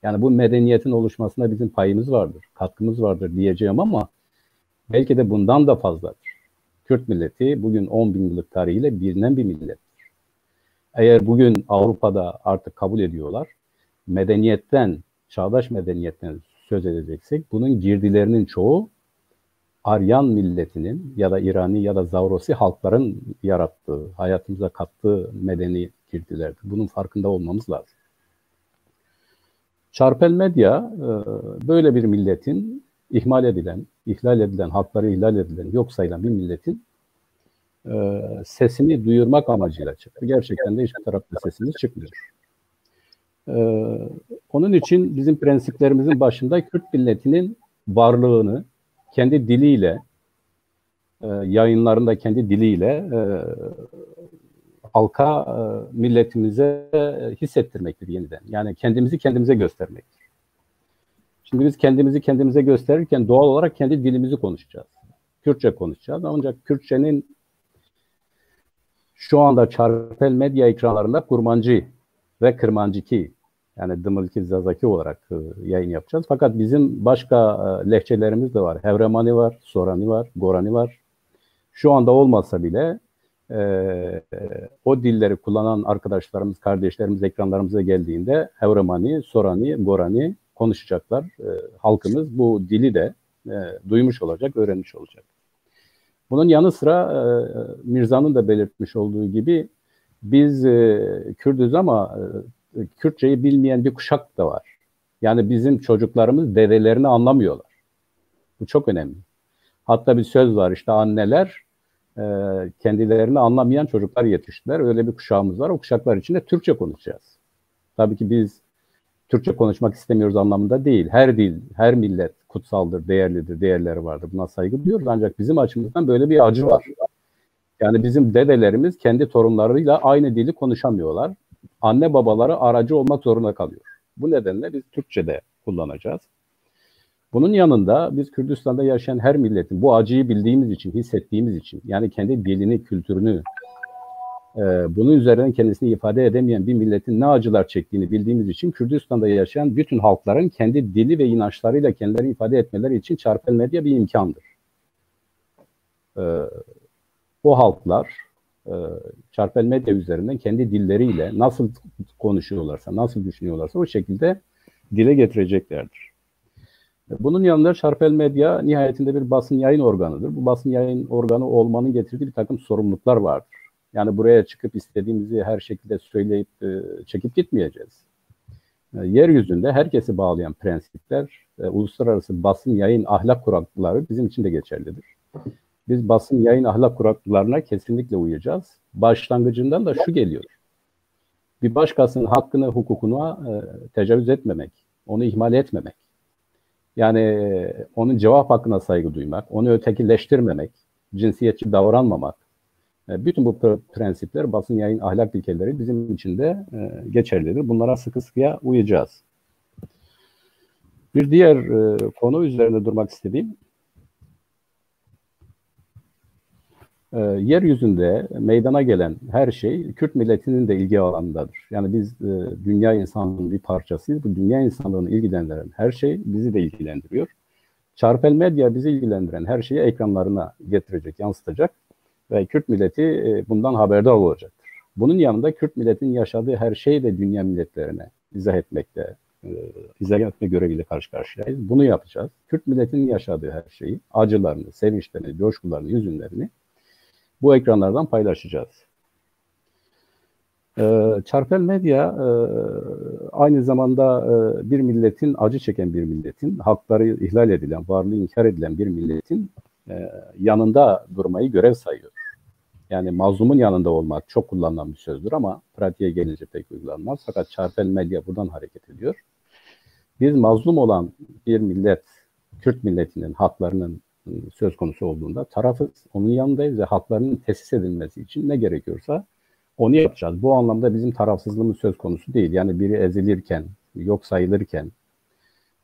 Yani bu medeniyetin oluşmasında bizim payımız vardır, katkımız vardır diyeceğim ama belki de bundan da fazladır. Kürt milleti bugün on bin yıllık tarihiyle bilinen bir millettir. Eğer bugün Avrupa'da artık kabul ediyorlar, medeniyetten, çağdaş medeniyetten söz edeceksek, bunun girdilerinin çoğu Aryan milletinin ya da İrani ya da Zavrosî halkların yarattığı, hayatımıza kattığı medeni girdilerdir. Bunun farkında olmamız lazım. Çarpel Medya e, böyle bir milletin ihmal edilen, ihlal edilen, hakları ihlal edilen, yok sayılan bir milletin e, sesini duyurmak amacıyla çıktı. Gerçekten de hiçbir tarafta sesimiz çıkmıyor. E, onun için bizim prensiplerimizin başında Kürt milletinin varlığını kendi diliyle, e, yayınlarında kendi diliyle e, halka, e, milletimize hissettirmektir yeniden. Yani kendimizi kendimize göstermektir. Şimdi biz kendimizi kendimize gösterirken doğal olarak kendi dilimizi konuşacağız. Kürtçe konuşacağız. Ancak Kürtçenin şu anda Çarpel Medya ekranlarında Kurmancı ve Kırmancıki, yani Dımılki Zazaki olarak e, yayın yapacağız. Fakat bizim başka e, lehçelerimiz de var. Hevremani var, Sorani var, Gorani var. Şu anda olmasa bile e, o dilleri kullanan arkadaşlarımız, kardeşlerimiz ekranlarımıza geldiğinde Hevremani, Sorani, Gorani konuşacaklar. E, halkımız bu dili de e, duymuş olacak, öğrenmiş olacak. Bunun yanı sıra e, Mirza'nın da belirtmiş olduğu gibi biz e, Kürdüz ama e, Kürtçeyi bilmeyen bir kuşak da var. Yani bizim çocuklarımız dedelerini anlamıyorlar. Bu çok önemli. Hatta bir söz var işte anneler e, kendilerini anlamayan çocuklar yetiştiler. Öyle bir kuşağımız var. O kuşaklar için de Türkçe konuşacağız. Tabii ki biz Türkçe konuşmak istemiyoruz anlamında değil. Her dil, her millet kutsaldır, değerlidir, değerleri vardır. Buna saygı duyuyoruz. Ancak bizim açımızdan böyle bir acı var. Yani bizim dedelerimiz kendi torunlarıyla aynı dili konuşamıyorlar. Anne babaları aracı olmak zorunda kalıyor. Bu nedenle biz Türkçe de kullanacağız. Bunun yanında biz Kürdistan'da yaşayan her milletin bu acıyı bildiğimiz için, hissettiğimiz için, yani kendi dilini, kültürünü, e, bunun üzerinden kendisini ifade edemeyen bir milletin ne acılar çektiğini bildiğimiz için Kürdistan'da yaşayan bütün halkların kendi dili ve inançlarıyla kendilerini ifade etmeleri için Çarpel Medya bir imkandır. E, o halklar e, Çarpel Medya üzerinden kendi dilleriyle nasıl konuşuyorlarsa, nasıl düşünüyorlarsa o şekilde dile getireceklerdir. Bunun yanında Çarpel Medya nihayetinde bir basın yayın organıdır. Bu basın yayın organı olmanın getirdiği bir takım sorumluluklar vardır. Yani buraya çıkıp istediğimizi her şekilde söyleyip e, çekip gitmeyeceğiz. E, yeryüzünde herkesi bağlayan prensipler, e, uluslararası basın yayın ahlak kuralları bizim için de geçerlidir. Biz basın yayın ahlak kurallarına kesinlikle uyacağız. Başlangıcından da şu geliyor. Bir başkasının hakkını, hukukuna e, tecavüz etmemek, onu ihmal etmemek. Yani e, onun cevap hakkına saygı duymak, onu ötekileştirmemek, cinsiyetçi davranmamak, E, bütün bu pr- prensipler, basın yayın ahlak ilkeleri bizim için de e, geçerlidir. Bunlara sıkı sıkıya uyacağız. Bir diğer e, konu üzerinde durmak istediğim, e, yeryüzünde meydana gelen her şey Kürt milletinin de ilgi alanındadır. Yani biz e, dünya insanlığının bir parçasıyız. Bu dünya insanlığını ilgilendiren her şey bizi de ilgilendiriyor. Çarpel Medya bizi ilgilendiren her şeyi ekranlarına getirecek, yansıtacak ve Kürt milleti e, bundan haberdar olacaktır. Bunun yanında Kürt milletinin yaşadığı her şeyi de dünya milletlerine izah etmekte, e, izah etme göreviyle karşı karşıyayız. Bunu yapacağız. Kürt milletinin yaşadığı her şeyi, acılarını, sevinçlerini, coşkularını, hüzünlerini bu ekranlardan paylaşacağız. E, Çarpel Medya e, aynı zamanda e, bir milletin, acı çeken bir milletin, hakları ihlal edilen, varlığı inkar edilen bir milletin e, yanında durmayı görev sayıyor. Yani mazlumun yanında olmak çok kullanılan bir sözdür ama pratiğe gelince pek uygulanmaz. Fakat Çarpel Medya buradan hareket ediyor. Biz mazlum olan bir millet, Kürt milletinin haklarının e, söz konusu olduğunda tarafız, onun yanındayız ve haklarının tesis edilmesi için ne gerekiyorsa onu yapacağız. Bu anlamda bizim tarafsızlığımız söz konusu değil. Yani biri ezilirken, yok sayılırken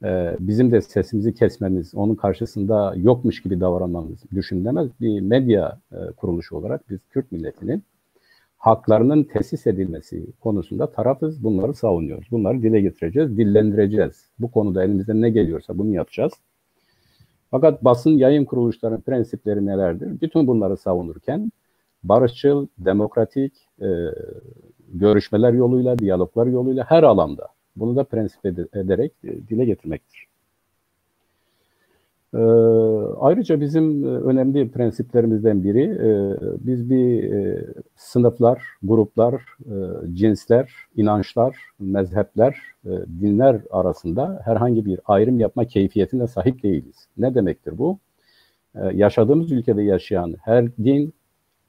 e, bizim de sesimizi kesmemiz, onun karşısında yokmuş gibi davranmamız düşünülemez. Bir medya e, kuruluşu olarak biz Kürt milletinin haklarının tesis edilmesi konusunda tarafız. Bunları savunuyoruz. Bunları dile getireceğiz, dillendireceğiz. Bu konuda elimizden ne geliyorsa bunu yapacağız. Fakat basın yayın kuruluşlarının prensipleri nelerdir? Bütün bunları savunurken barışçıl, demokratik e, görüşmeler yoluyla, diyaloglar yoluyla her alanda bunu da prensip ede- ederek e, dile getirmektir. E, ayrıca bizim e, önemli prensiplerimizden biri, e, biz bir e, sınıflar, gruplar, e, cinsler, inançlar, mezhepler, e, dinler arasında herhangi bir ayrım yapma keyfiyetine sahip değiliz. Ne demektir bu? E, yaşadığımız ülkede yaşayan her din,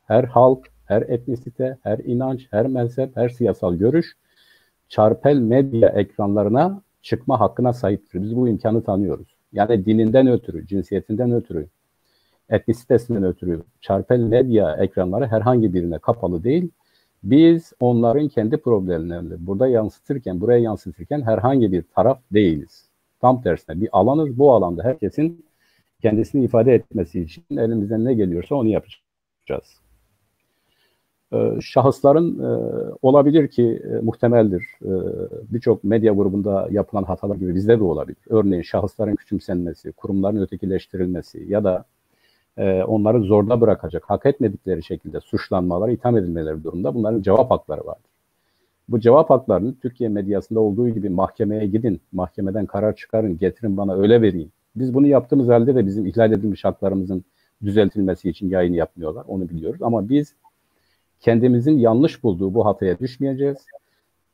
her halk, her etnisite, her inanç, her mezhep, her siyasal görüş çarpel medya ekranlarına çıkma hakkına sahiptir. Biz bu imkanı tanıyoruz. Yani dininden ötürü, cinsiyetinden ötürü, etnisitesinden ötürü çarpel medya ekranları herhangi birine kapalı değil. Biz onların kendi problemlerini burada yansıtırken, buraya yansıtırken herhangi bir taraf değiliz. Tam tersine bir alanız. Bu alanda herkesin kendisini ifade etmesi için elimizden ne geliyorsa onu yapacağız. Ee, şahısların e, olabilir ki e, muhtemeldir. E, birçok medya grubunda yapılan hatalar gibi bizde de olabilir. Örneğin şahısların küçümsenmesi, kurumların ötekileştirilmesi ya da e, onları zorda bırakacak, hak etmedikleri şekilde suçlanmaları, itham edilmeleri durumunda bunların cevap hakları vardır. Bu cevap haklarını Türkiye medyasında olduğu gibi mahkemeye gidin, mahkemeden karar çıkarın, getirin bana öyle vereyim. Biz bunu yaptığımız halde de bizim ihlal edilmiş haklarımızın düzeltilmesi için yayın yapmıyorlar. Onu biliyoruz. Ama biz kendimizin yanlış bulduğu bu hataya düşmeyeceğiz.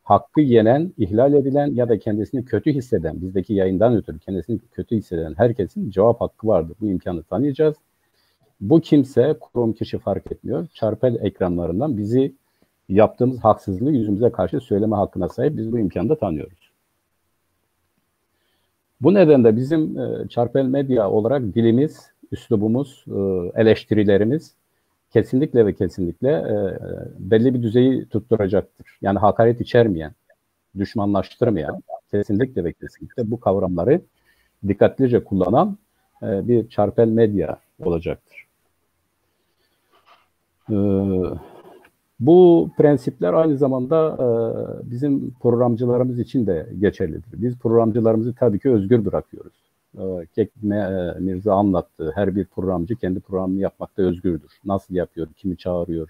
Hakkı yenen, ihlal edilen ya da kendisini kötü hisseden, bizdeki yayından ötürü kendisini kötü hisseden herkesin cevap hakkı vardır. Bu imkanı tanıyacağız. Bu kimse, kurum, kişi fark etmiyor. Çarpel ekranlarından bizi yaptığımız haksızlığı yüzümüze karşı söyleme hakkına sahip. Biz bu imkanı da tanıyoruz. Bu nedenle bizim e, çarpel medya olarak dilimiz, üslubumuz, e, eleştirilerimiz kesinlikle ve kesinlikle e, belli bir düzeyi tutturacaktır. Yani hakaret içermeyen, düşmanlaştırmayan, kesinlikle ve kesinlikle bu kavramları dikkatlice kullanan e, bir çarpel medya olacaktır. E, bu prensipler aynı zamanda e, bizim programcılarımız için de geçerlidir. Biz programcılarımızı tabii ki özgür bırakıyoruz. E, Kek Me- e, Mirza anlattı. Her bir programcı kendi programını yapmakta özgürdür. Nasıl yapıyor, kimi çağırıyor,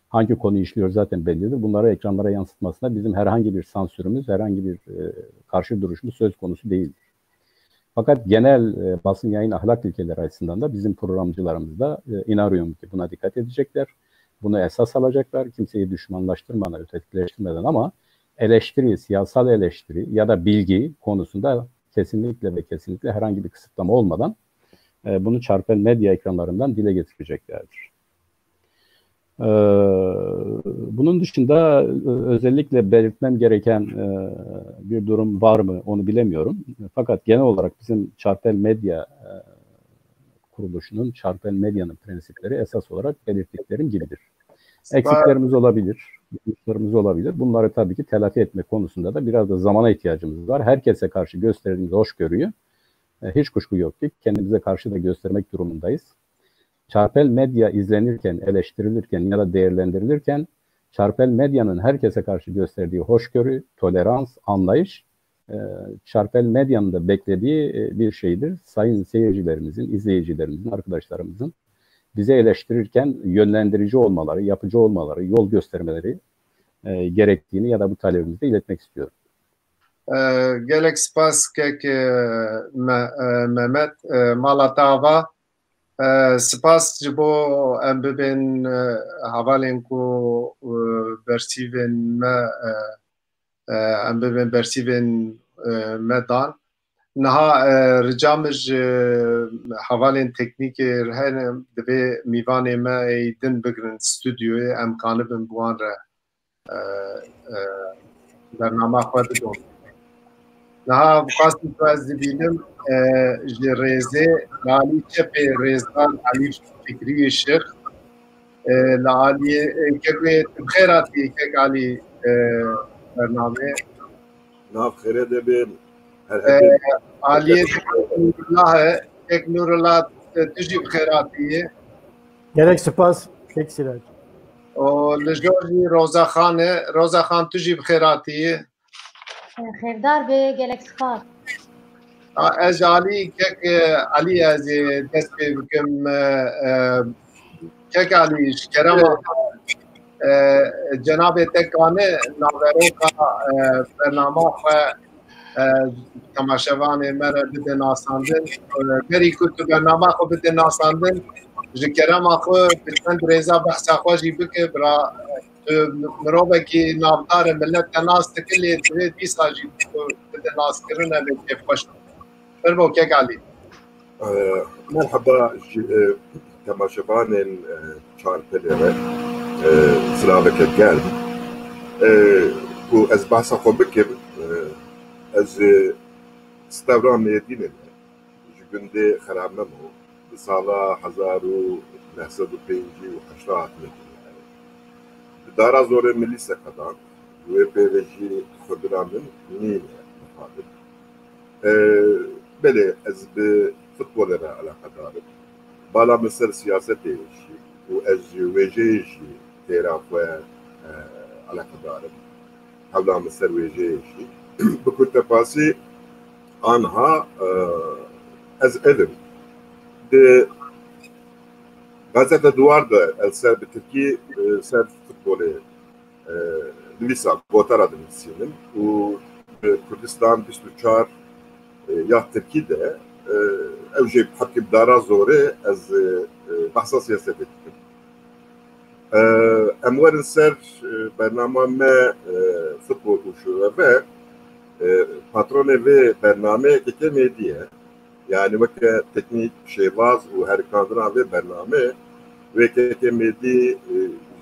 hangi konu işliyor zaten bellidir. Bunları ekranlara yansıtmasında bizim herhangi bir sansürümüz, herhangi bir e, karşı duruşumuz söz konusu değildir. Fakat genel e, basın yayın ahlak ilkeleri açısından da bizim programcılarımız da e, inanıyorum ki buna dikkat edecekler. Bunu esas alacaklar. Kimseyi düşmanlaştırmadan, ötekileştirmeden ama eleştiri, siyasal eleştiri ya da bilgi konusunda kesinlikle ve kesinlikle herhangi bir kısıtlama olmadan e, bunu çarpel medya ekranlarından dile getireceklerdir. Ee, Bunun dışında e, özellikle belirtmem gereken e, bir durum var mı onu bilemiyorum. Fakat genel olarak bizim çarpel medya e, kuruluşunun, çarpel medyanın prensipleri esas olarak belirttiklerim gibidir. Eksiklerimiz olabilir, yanlışlarımız olabilir. Bunları tabii ki telafi etmek konusunda da biraz da zamana ihtiyacımız var. Herkese karşı gösterdiğimiz hoşgörüyü, e, hiç kuşku yok ki kendimize karşı da göstermek durumundayız. Çarpel Medya izlenirken, eleştirilirken ya da değerlendirilirken Çarpel Medya'nın herkese karşı gösterdiği hoşgörü, tolerans, anlayış, e, Çarpel Medya'nın da beklediği, e, bir şeydir. Sayın seyircilerimizin, izleyicilerimizin, arkadaşlarımızın bizi eleştirirken yönlendirici olmaları, yapıcı olmaları, yol göstermeleri, e, gerektiğini ya da bu talebimizi de iletmek istiyorum. E, gelek spas kek, e, Me-, e, Mehmet, e, mala te ava. E, spas ji bo em bibên, e, hevalên ku, e, bersîvên me, e, e, em bibên bersîvên, e, me dan. Niha, e, rica min ji hevalên teknîkê re hene, divê mîvanê me ê din bigrin stûdyoyê, em kanibin bi wan re, e, e, bernama xwe bidon. Niha xwestim ku ez dibînim, e, ji rêzê li alî çepê rêzdar Elîf Fikrî Şix, e, li alî, e, kek wê tu bi xêr hatî kek Alî, e, bernameyê. Nav xêrê de bê, her E, hebê. Aliyê Nûrullah e. Kek Nûrullah, e, tu jî bi xêr hatî. Gelek spas, kek Sirac. O, li jor jî Roza Xan e. Roza Xan, tu jî bi xêr hatî. Xêrdar be, gelek spas. A, ez Alî, kek, e, Alî ez ê dest pê bikim, e, e, kek Alî, ji kerema, e, cenabê te kane naveroka, e, bernama xwe, e, temaşevanê me re bide nasandin. E, berî ku tu bernama xwe bide nasandin, ji kerema xwe bi çend rêza behsa xwe jî bike, bira, e, tu mirovekî navdar e, millet te nas dike, lê divê dîsa jî tu bide naskirin, ev ê kêfxweş be. Fermo kek Alî. Ee, merheba ji, e, temaşevanên, e, Çarpelê re, e, silaveke germ. E, ku ez behsa xwe bikim, e, ez, e, Stevra Mêrdînê me, ji gundê Xeramemo, di sala hezar û neh sed û pêncî û heşt hatine kirin. Di dara zorê min lîse qedand, wê pê ve jî xwendina min nîne mixabin. E, belê, ez bi futbolê re eleqedar im. Bala min ser siyasetê jî û ez ji wêjeyê jî têra xwe, e, eleqedar im. Hewla min ser wêjeyê jî. Bi kurtepasî, anha, e, ez ev im. Di Gazete Duwar de ez ser bi tirkî, e, ser futbolê, e, nivîsa gotara dinivîsînim û, e, Kurdistan bîst û çar, e, ya tirkî de, e, ew jî hepkî bi dara zorê ez, e, e, behsa siyasetê dikim. E, em werin ser, e, bernama me, e, futbol û şûreve, e, patronê vê bernameyê K K Mêdî ye. Yani weke teknîk, şêwaz û herikandina vê bernameyê wê K K Mêdî, e,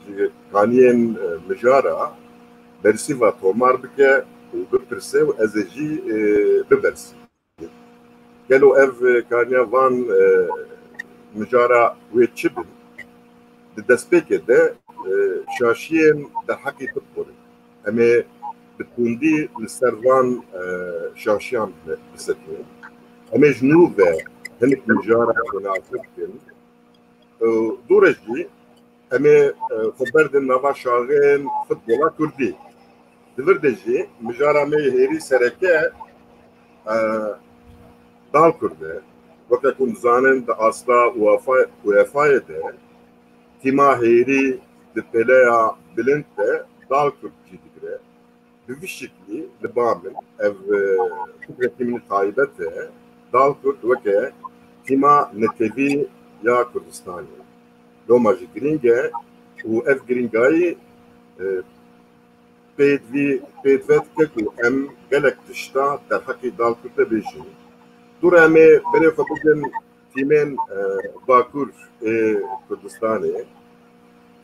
ji kaniyên, e, mijara bersîva tomar bike û bipirse û ez ê jî, e, bibersî. Gelo ev, e, kaniya van, e, mijara wê çi bin? Di destpêkê de, e, şaşiyên derheqî futbolê. Em ê bi tundî li ser van, e, şaşiyan bi-, bisekinin. Em ê ji nû ve hinek mijara xwe nas bikin. Û dû re jî em ê, e, xwe berdin nava şaxên futbola kurdî. Di vir de jî mijara me yê hêrî sereke, e, Dal Kurd e. Weke ku em dizanin di asta UEFA, UEFAyê de tîma hêrî di pêleya bilind de Dal Kurd cî digire. Bi vî şiklî li ba min ev, e, fikrekî min taybet e. Dal Kurd weke tîma netewî ya Kurdistanê loma jî girîng e û ev girîngayî, e, pêdivî, pêdive dike ku em gelek tişta derheqî Dal Kurd de bêjin. Dû re em ê berê xwe bidin tîmên, e, Bakur ê Kurdistanê.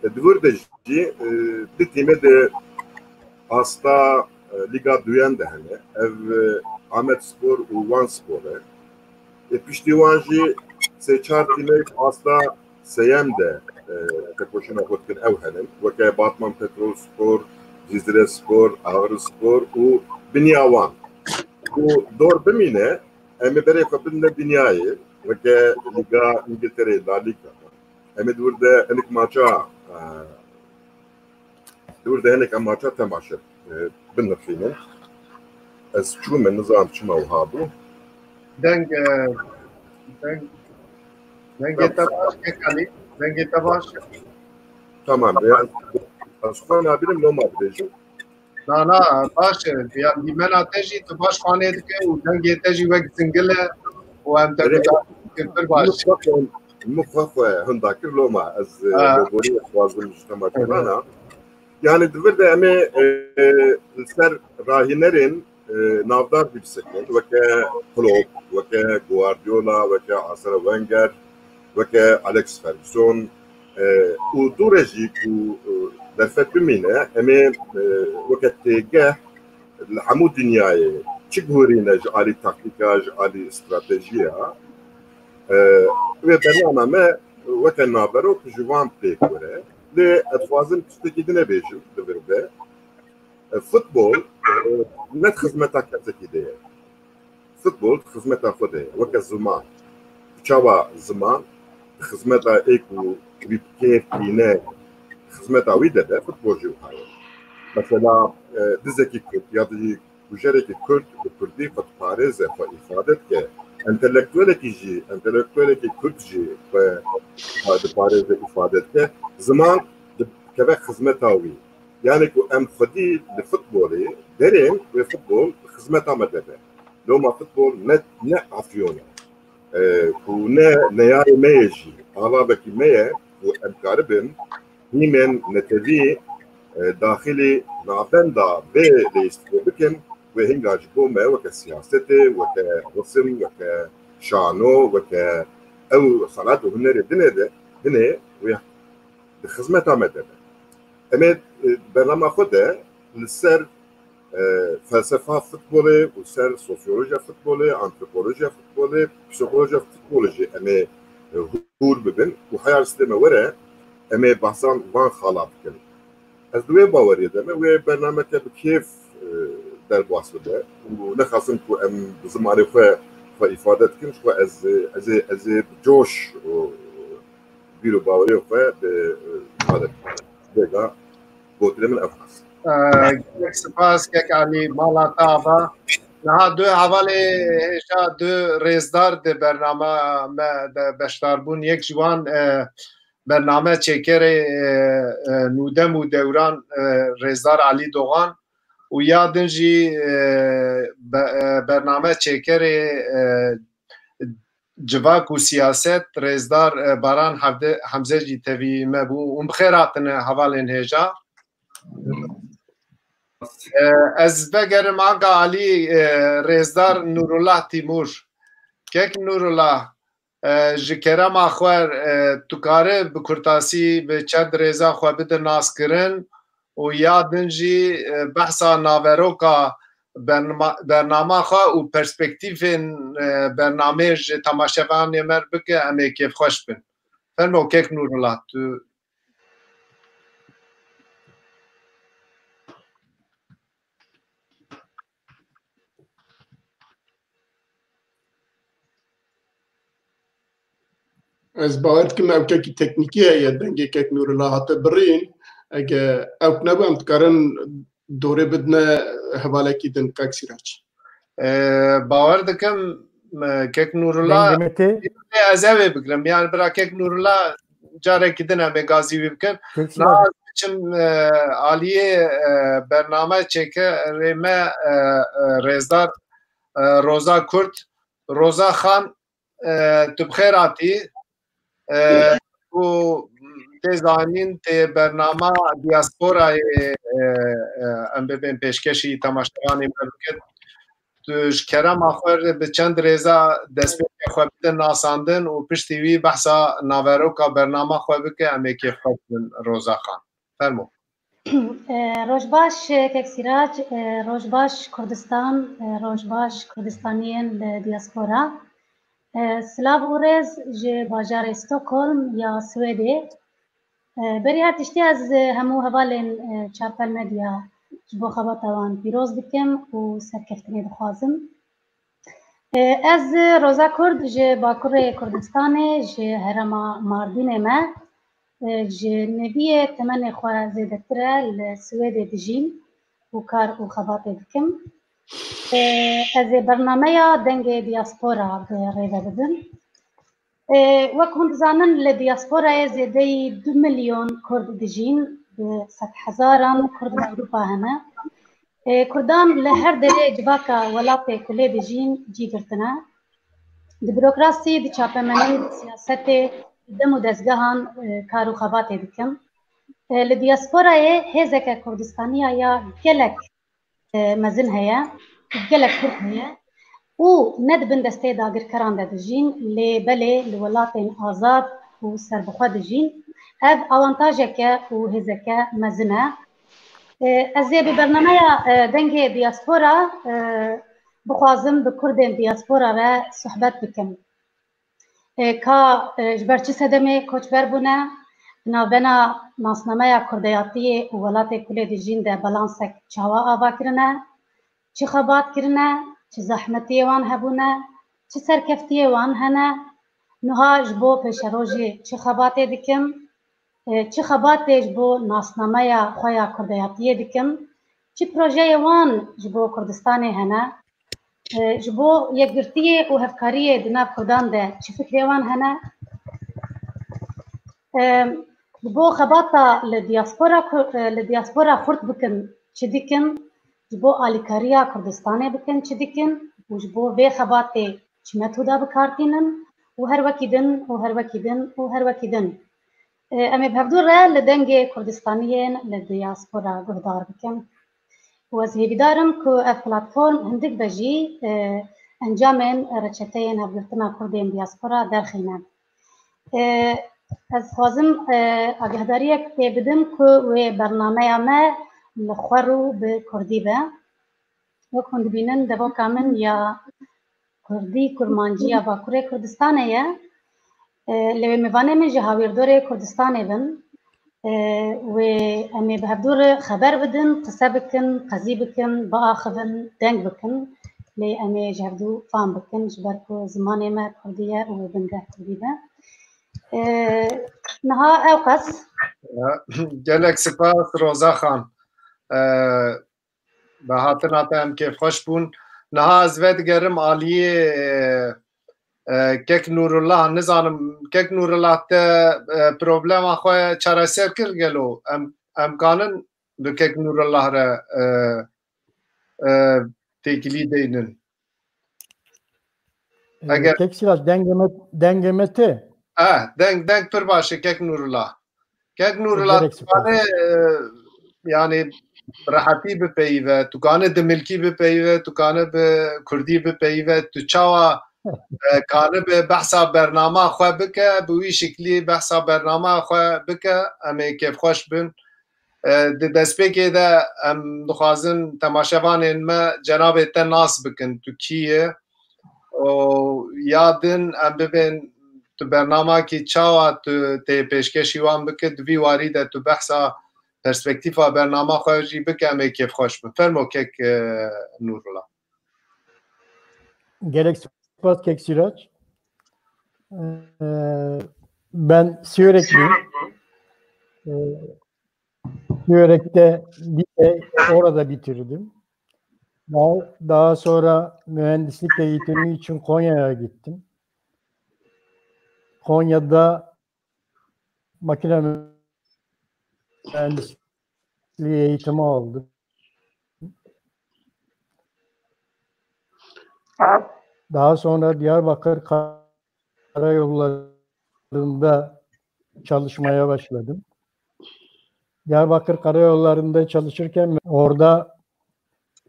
E, di vir de jî, e, du tîmê di asta, e, Lîga Duyen de hene. Ev, e, Amedspor û Wanspor e. E, piştî wan jî sê çar tîmê di asta seyem de e, tekoşîna xwe dikin ew henin. Weke Batman Petrol Spor, Cizre Spor, Ağrı Spor û binya wan. Û dor bimîne, em ê berê xwe bidine dinyayê, weke Lîga Îngiltereyê, La Liga. Em ê di wir de hinek maça, e, di wir de hinek em maça temaşe, e, binirxînin. Ez çûme, nizanim çima wiha bû. Deng, e, deng, dengê te baş, Kekalî. Dengê te baş. Tamam, e, ez, ez xwe nabînim, loma dibêjim. Na, na, baş e. Ya dîmena te jî tu baş xanê dike û dengê te jî wek zingil e û em te Erê, guhdar dikin pir baş. Min xwe xwe, min xwe xwe hinda kir, loma ez, e, Ha. Goboriyê dixwazim ji temaşevana. Yani di vir de em ê, e, li ser rahînerên, e, navdar jî bisekin, weke Klopp, weke Guardiola, weke Arsene Wenger, weke Alex Ferguson, e, û dû re jî ku, e, derfet bimîne, em ê, e, weke têgeh li hemû dinyayê çi guhurîne ji alî taktîka, ji alî stratejiya, e, wê bernama me weke naverok ji van pêk were. Lê ez dixwazim tiştekî din bêjim di vir de. E, futbol, e, ne di xizmeta kesekî de ye. Futbol di xizmeta xwe de ye. Weke ziman. Çawa ziman di xizmeta ê ku wî bi kêf tîne, di xizmeta wî de be, futbol jî wiha ye. Mesela, e, dizekî Kurd ya jî kujerekî Kurd bi Kurdî xwe diparêze, xwe îfade dike. Entelektuelekî jî, entelektuelekî Kurd jî xwe diparêze, îfade dike. Ziman dikeve xizmeta wî. Yani ku em xwedî li futbolê derên wê futbol xizmeta me de be. Loma futbol ne, ne afyon e. E, ku ne neyarê me ye jî, alavekî me ye ku em karibin hîmên netewî, e, daxilî navenda vê lêstikê bikin, wê hinga ji bo me weke siyasetê, weke risim, weke şano, weke ew sanat û hunerê dinê de, dinê wê di xizmeta me de be. Em ê, e, bernama xwe de li ser, e, felsefa futbolê û ser sosyolojiya futbolê, antropolojiya futbolê, psîkolojiya futbolê jî em ê, e, hûr bibin û heya ristê me were, em ê behsan van xala bikin. Ez di wê baweriyê de me, wê bernameke bi kêf, e, derbas bibe û nexasim ku em bi zimanê xwe, xwe îfade dikin, ji xwe ez, ez ê, ez ê bi coş û bîr û baweriyê xwe bi, e, îfade bikim. Vêga gotinê min ev nas. E, gelek spas, kek Alî, mala te ava. Niha du hevalê hêja, du rêzdar di bernama me de beşdar bûn. Yek ji wan, e, bername çêkerê, e, e, Nûdem û Dewran, e, rêzdar Alî Doğan û ya din jî, e, be-, e, bername çêkerê, e, civak û siyaset, rêzdar, e, Baran Hevde-, Hemze jî tevî me bû. Hûn bi xêr hatine hevalên hêja. E, ez vegerim anka Alî, e, rêzdar Nûrullah Tîmûr. Kek Nûrullah, e, ji kerema xwe, e, tu kare bi kurtasî bi çend rêza xwe bide naskirin û ya din jî, e, behsa naveroka bernama-, bernama xwe û perspektîfên, e, bernameyê ji temaşevanê me bike, em ê kêfxweş bin. Fermo kek Nûrullah, tu. Ez bawer dikim ew kekî teknîkî heye, dengê kek Nûrullah hate birîn. Ege ew nebû, em dikarin dorê bidine hevalekî din, kek Sîrac. E, bawer dikim, e, kek Nûrullah, dengê me tê. Ez ê wê bigirim. Yani bira kek Nûrullah carekî din em ê gazî wî bikin. Kek Sîrac. Niha ez biçim, e, aliyê, e, bername çêkerê me, e, e, rêzdar, e, Roza Kurt. Roza Xan, e, tu bi xêr hatî. E, û tê zanîn, tê bernama diasporayê, e, e, em bibên pêşkêşî temaşevanê me bikin. Tu ji kerema xwe re bi çend rêza destpêkê xwe bide nasandin û piştî wî behsa naveroka bernama xwe bike, em ê kêfxweş bin, Roza Xan. Fermo. E, roj baş, kek Sîrac, e, roj baş Kurdistan, e, roj baş Kurdistaniyên li diaspora. E, silav û rêz ji bajarê Stockholm ya Swêdê. Berî her tiştî ez hemû hevalên Çarpel Medya ji bo xebata wan pîroz dikim û serkeftinê dixwazim. Ez Roza Kurd ji Bakurê Kurdistanê, ji herêma Mardînê me. Ji neviyê temenê xwe zêdetir e li Swêdê dijîm û kar û xebatê dikim. Ez ê bernameya Dengê Diaspora bi rê ve bibim. Wek hûn dizanin, li diasporayê zêdeyî du milyon Kurd dijîn, bi sedhezaran Kurd li Ewropa hene. Kurdan li her derê civaka welatê ku lê dijîn cî girtine. Di burokrasî, di çapemenî, di siyasetê, di dem û dezgehan kar û xebatê dikin. Li diasporayê hêzeke Kurdistaniya ya gelek mezin heye, gelek Kurd heye û ne di bin destê dagirkeran de dijîn, lê belê li welatên azad û serbixwe dijîn. Ev awantajeke û hêzeke mezin e. Ez ê bi bernameya Dengê Diaspora bixwazim bi Kurdên diaspora re sohbet bikim. Ka ji ber çi sedemê koçber bûne, di navbena nasnameya kurdeyatiyê û welatê ku lê dijîn de balansek çawa ava kirine, çi xebat kirine, çi zehmetiyê wan hebûne, çi serkeftiyê wan hene, niha ji bo pêşerojê çi xebatê dikin, çi xebatê ji bo nasnameya xwe ya kurdeyatiyê dikin, çi projeyê wan ji bo Kurdistanê hene, ji bo yekgirtiyê û hevkariyê di nav Kurdan de çi fikrê wan hene? Ji bo xebata li diaspora li diaspora xurt bikin çi dikin? Ji bo alîkariya Kurdistanê bikin çi dikin? Û ji bo vê xebatê çi metoda bi kar tînin? Û her wekî din, û her wekî din, û her wekî din. Em ê bi hevdû re li dengê Kurdistaniyên li diaspora guhdar bikin. Û ez hêvîdar im ku ev platform hindik be jî encamên reçeteyên hevgirtina Kurdên diaspora derxîne. Ez dixwazim agahdariyek pê bidim ku wê bernameya me li xwe rû bi Kurdî be. Wek hûn dibînin, devoka min ya Kurdî, Kurmancî ya Bakurê Kurdistanê ye. Lê wê mêvanê min ji hawîrdorê Kurdistanê bin. Wê em ê bi hevdû re xeber bidin, qise bikin, qezî bikin, biaxivin, deng bikin. Lê em ê ji hevdû fam bikin, ji ber ku zimanê me Kurdî ye û wê bingeh Kurdî be. Niha ew qas. Gelek spas Roza Xan. Bi hatina te em kêfxweş bûn. Niha ez vedigerim aliyê kek Nûrullah. Nizanim kek Nûrullah te problema xwe çareser kir gelo? Em, em kanin bi kek Nûrullah re têkilî deynin? Eger kek Sirac dengê me, dengê me te. Eh, deng, deng pir baş e kek Nûrullah. Kek Nûrullah, tu kanî, e, yani rehetî bipeyive, tu kanî dimilkî bipeyive, tu kanî bi kurdî bipeyive, tu çawa, e, kanî bi behsa bernama xwe bike, bi wî şiklî behsa bernama xwe bike, em ê kêfxweş bin. E, di destpêkê de em dixwazin temaşevanên me cenabê te nas bikin, tu kî yî? û ya din em bibên tu bernamakî çawa tu tê pêşkêşî wan bike, di vî warî de tu behsa perspektîfa bernama xwe jî bike, em ê kêfxweş bin. Fermo kek, e, Nûrullah. Gerek spas kek Sirac. Ee, ben Siverekliyim. Ee, Siverek'te lise orada bitirdim. Daha, daha sonra mühendislik eğitimi için Konya'ya gittim. Konya'da makine mühendisliği eğitimi aldım. Daha sonra Diyarbakır Karayolları'nda çalışmaya başladım. Diyarbakır Karayolları'nda çalışırken orada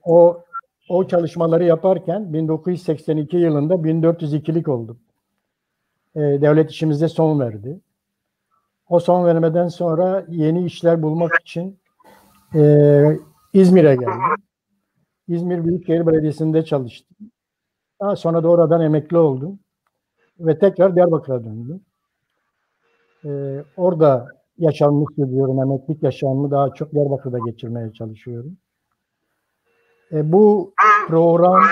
o o çalışmaları yaparken bin dokuz yüz seksen iki yılında bin dört yüz ikilik oldum. E, devlet işimize son verdi. O son vermeden sonra yeni işler bulmak için e, İzmir'e geldim. İzmir Büyükşehir Belediyesi'nde çalıştım. Daha sonra da oradan emekli oldum. Ve tekrar Diyarbakır'a döndüm. Ee, orada yaşamımı sürdürüyorum. Emeklilik yaşamımı daha çok Diyarbakır'da geçirmeye çalışıyorum. E, bu programla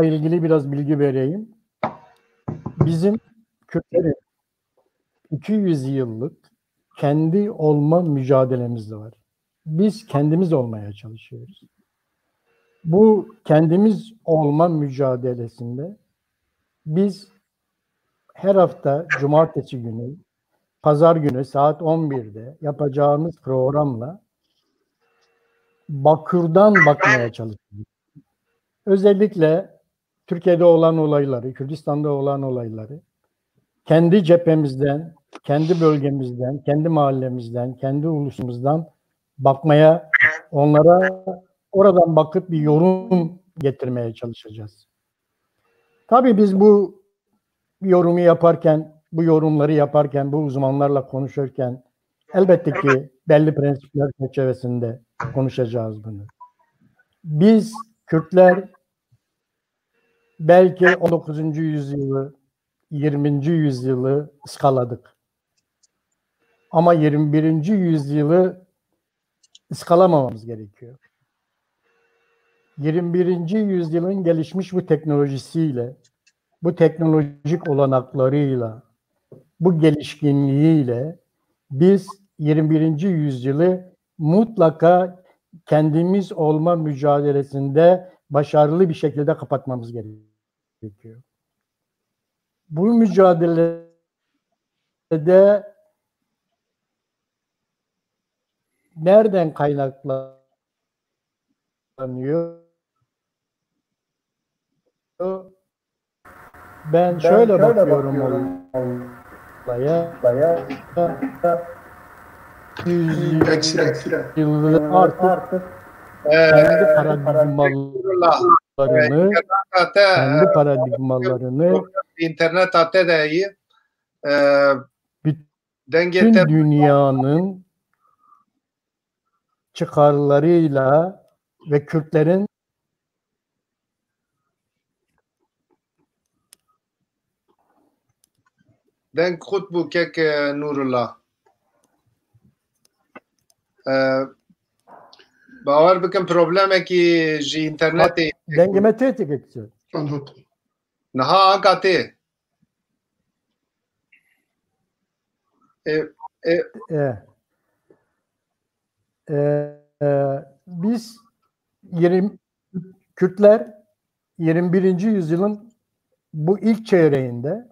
ilgili biraz bilgi vereyim. Bizim Kürtlerin iki yüz yıllık kendi olma mücadelemiz de var. Biz kendimiz olmaya çalışıyoruz. Bu kendimiz olma mücadelesinde biz her hafta cumartesi günü, pazar günü saat on birde yapacağımız programla Bakür'den bakmaya çalışıyoruz. Özellikle Türkiye'de olan olayları, Kürdistan'da olan olayları kendi cephemizden, kendi bölgemizden, kendi mahallemizden, kendi ulusumuzdan bakmaya, onlara oradan bakıp bir yorum getirmeye çalışacağız. Tabii biz bu yorumu yaparken, bu yorumları yaparken, bu uzmanlarla konuşurken elbette ki belli prensipler çerçevesinde konuşacağız bunu. Biz Kürtler belki on dokuzuncu yüzyılı, yirminci yüzyılı ıskaladık. Ama yirmi birinci yüzyılı ıskalamamamız gerekiyor. Yirmi birinci yüzyılın gelişmiş bu teknolojisiyle, bu teknolojik olanaklarıyla, bu gelişkinliğiyle biz yirmi birinci yüzyılı mutlaka kendimiz olma mücadelesinde başarılı bir şekilde kapatmamız gerekiyor. Bu mücadelede nereden kaynaklanıyor? Ben şöyle bakıyorum olaya. Yüzyıldır artık kendi paradigmalarını, kendi paradigmalarını Înternet hate de yî. Bütün dünyanın çıkarlarıyla ve Kürtlerin Deng xut bû kek e, Nurullah. E, bawer bikin problemekî ji înternetê. Dengê me tê tê kek. Niha anka tê. E, e, E, e, e, biz yirmi, Kürtler yirmi birinci yüzyılın bu ilk çeyreğinde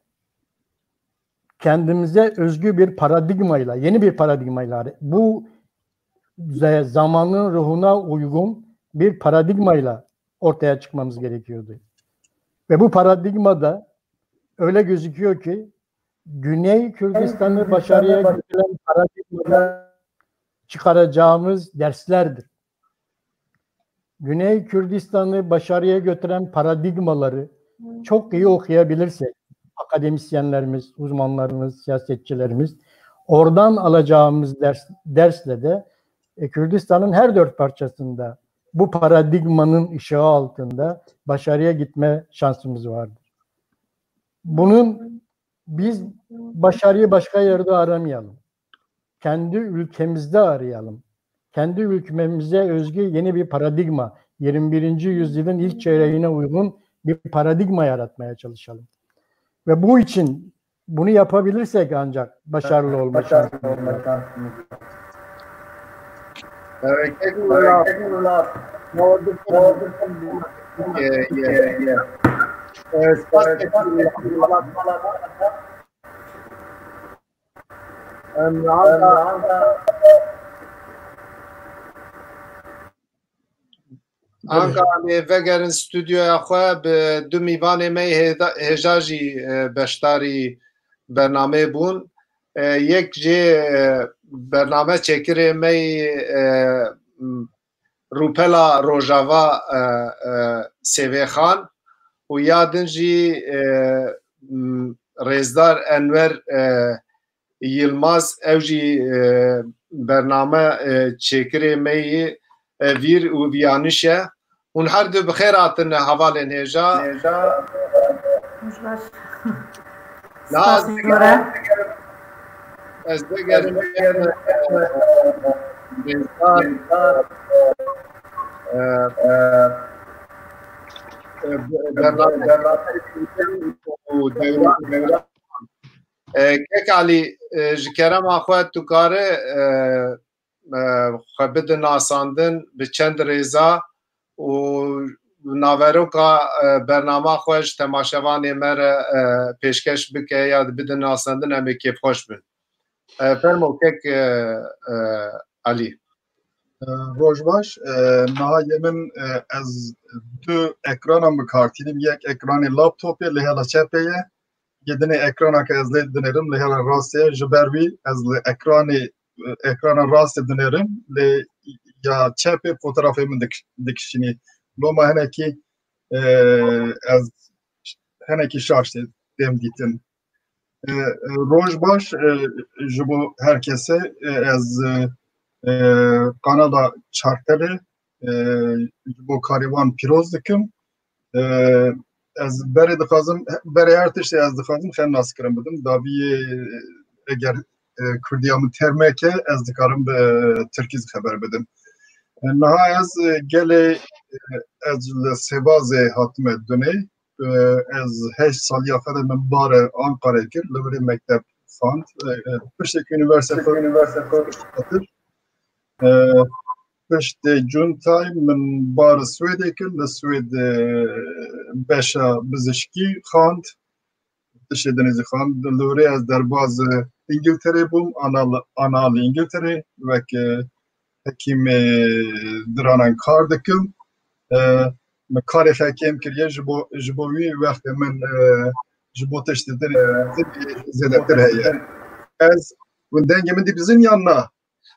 kendimize özgü bir paradigmayla, yeni bir paradigmayla, bu ze- zamanın ruhuna uygun bir paradigmayla ortaya çıkmamız gerekiyordu. Ve bu paradigma da öyle gözüküyor ki Güney Kürdistan'ı başarıya götüren paradigmada çıkaracağımız derslerdir. Güney Kürdistan'ı başarıya götüren paradigmaları çok iyi okuyabilirsek, akademisyenlerimiz, uzmanlarımız, siyasetçilerimiz, oradan alacağımız ders, dersle de e, Kürdistan'ın her dört parçasında bu paradigmanın ışığı altında başarıya gitme şansımız vardır. Bunun biz başarıyı başka yerde aramayalım. Kendi ülkemizde arayalım. Kendi ülkemize özgü yeni bir paradigma, yirmi birinci yüzyılın ilk çeyreğine uygun bir paradigma yaratmaya çalışalım. Ve bu için bunu yapabilirsek ancak başarılı olma şansımız var. Evet, kek Nurullah. Ne oldu? Ne oldu? Yeah, yeah, yeah. Ee, spas kek Nurullah. Em, Anka em ê vegerin stûdyoya xwe, bi du mîvanê me yê hêda- hêja jî e, beşdarî bernameyê bûn. E, yek jê e, bername çêkirê me yê e, m, Rûpela Rojava e, e, Sêvêxan û ya din jî e, m, Rêzdar Enwer e, Yilmaz, ew jî e, bername e, çêkirê me yî e, vîr û viyanîş e. Hûn her du bi xêr hatin hevalên hêja. Niha ez digerim, Ez vegerim, e, e, e, e, bername, e, Kek Alî, e, ji kerema xwe tu kare, e, e, xwe bide nasandin bi çend rêza û naveroka, e, bernama xwe ji temaşevanê me re, e, pêşkeş bike ya bide nasandin, em ê kêfxweş bin. E, fermo kek, e, e, Alî. E, roj baş. E, niha yê min, e, ez du ekranan bi kar tînim. Yek ekranê laptopê li hela çepê ye. Yê dinê ekrana ke ez lê dinêrim li hela rastê ye. Ji ber wî ez li ekranê, e, ekrana rastê dinêrim. Lê ya çepê fotoğrafê min dik-, dikişînî. Loma hinekî, e, ez hinekî şaş tê-, têm dîtin. E, e, roj baş, e, ji bo her kesê, e, ez, e, e, kanala Çartelê, e, ji bo karê wan pîroz dikim. E, ez berê dixwazim, berê her tiştê ez dixwazim xenas kirin bidim. Daviyê, e, eger, e, Kurdiya min termeke, ez dikarim bi, e, Tirkî xeber bidim. E, niha ez, e, gelê, e, ez li Sêbazê hatime dunê. E, ez heşt saliya xwe de min bare Ankarê kir, li wirê mekteb xwend. E, e, piştê ku unîversîte xwe, unîversîte xwe kir, e, piştê cuntay min bar Swêdê kir, li Swêd, e, beşa bizişkî xwend. Tiştê dinê jî xwend. Li wirê ez derbaz, e, Îngilterê bûm, ana li, ana li Îngilterê wek, e, hekîmê diranan kar dikim. E, min karê xwe kêm kiriye, ji bo, ji bo wî wextê min, e, ji bo tiştê din, e, zêdetir heye. Ez, hûn dengê min dibizin yan na?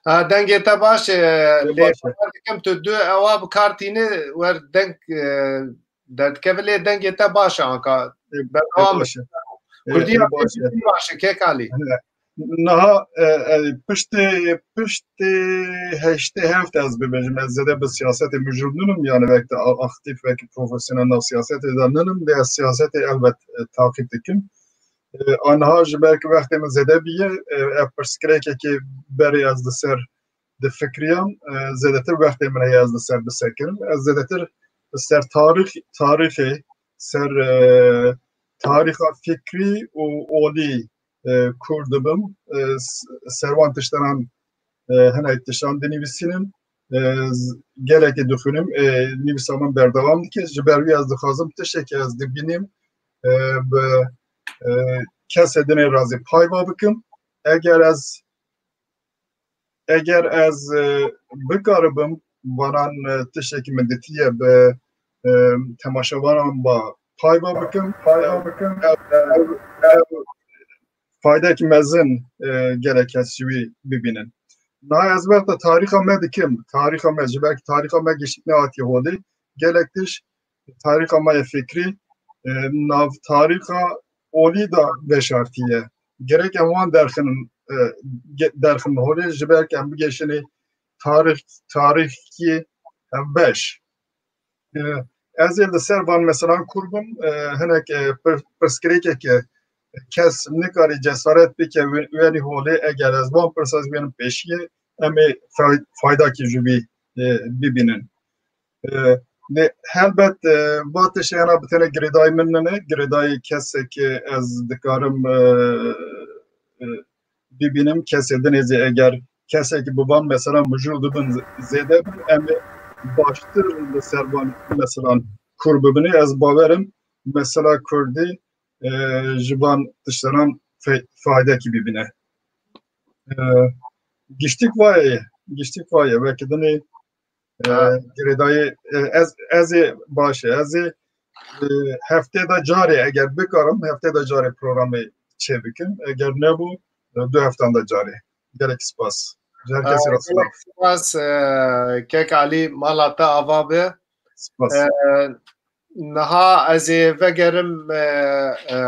Ha, dengê te baş e, lê baş e. Bawer dikim tu du ewa bi kar tînî, wer deng, e, derdikeve, lê dengê te baş e anka. E, berdewam e, baş e. E, Kurdî e, baş e. Baş e, Kek Alî. Niha, e, e, piştê, piştê heştê heft ez bibêjim, ez zêde bi siyasetê mijûl ninim, yani wek de a-, aktif, wek profesyonel nav siyasetê de ninim, lê ez siyasetê elbet, e, taqîb dikim. E, aniha ji ber ku wextê min zêde bûye, e, ev pirsgirêkekê berê ez li ser difikriyam, e, zêdetir wextê min heye ez li ser bisekirim. Ez zêdetir li ser tarîx, tarîxê, ser, e, tarîxa fikrî û olî, e, kûr dibim. E, s-, ser wan tiştenan, e, hinek tiştan dinivîsînim. E, z-, gelekî dixwînim. E, nivîsa min berdewam dike. Ji ber wî ez dixwazim tiştekî ez dibînim, e, bi, e, kesê dinê re zî pay va bikim. Eger ez, eger ez, e, bikaribim, vanan, e, tiştekî min ditiye bi, e, temaşevanan ba pay va bikim, pay va bikim, ev, ev, ev faydekî mezin, e, gerek kes ji wî bibînin. Niha ez wexta tarîxa me dikim, tarîxa me, ji ber ku tarîxa me giştik nehatiye holê, gelek tişt tarîxa me ya fikrî, e, nav tarîxa olî de veşartiye. Gerek em wan derxin, e, ge-, derxin holê, ji ber ku em bigêşinê tarîx, tarîxkî hevbeş. E, ez ê li ser van meselan kûr bim, e, hinek, e, pir-, pirsgirêkeke kes nikarî cesaret bike we-, wenî holê, eger ez van pirsa ez wênim pêşiyê, em ê fay-, faydakî ji wî, e, bibînin. E, lê helbet, e, va tiştê hena bi tenê girêdayî min nine, girêdayî kesek, e, ez dikarim, e, e, bibînim, kesê dinê zî eger kesekî bi van meselan mijûl dibin, zêde bin, em ê baştir li ser van meselan kûr bibinê. Ez bawerim mesela Kurdî, e, ji van tiştenan fe-, faydekî bibîne. E, giştik vaye, giştik vaye, wekî dinê, e, girêdayî, e, ez, ez ê baş e, ez ê, e, heftê de carê, eger bikarim, heftê de carê programê çêbikim. Eger nebû, e, du heftan de carê. Gelek spas. Ji her kesî re spas. Spas, e, Kek Alî, mala te ava be. Spas. E, niha ez ê vegerim, e, e,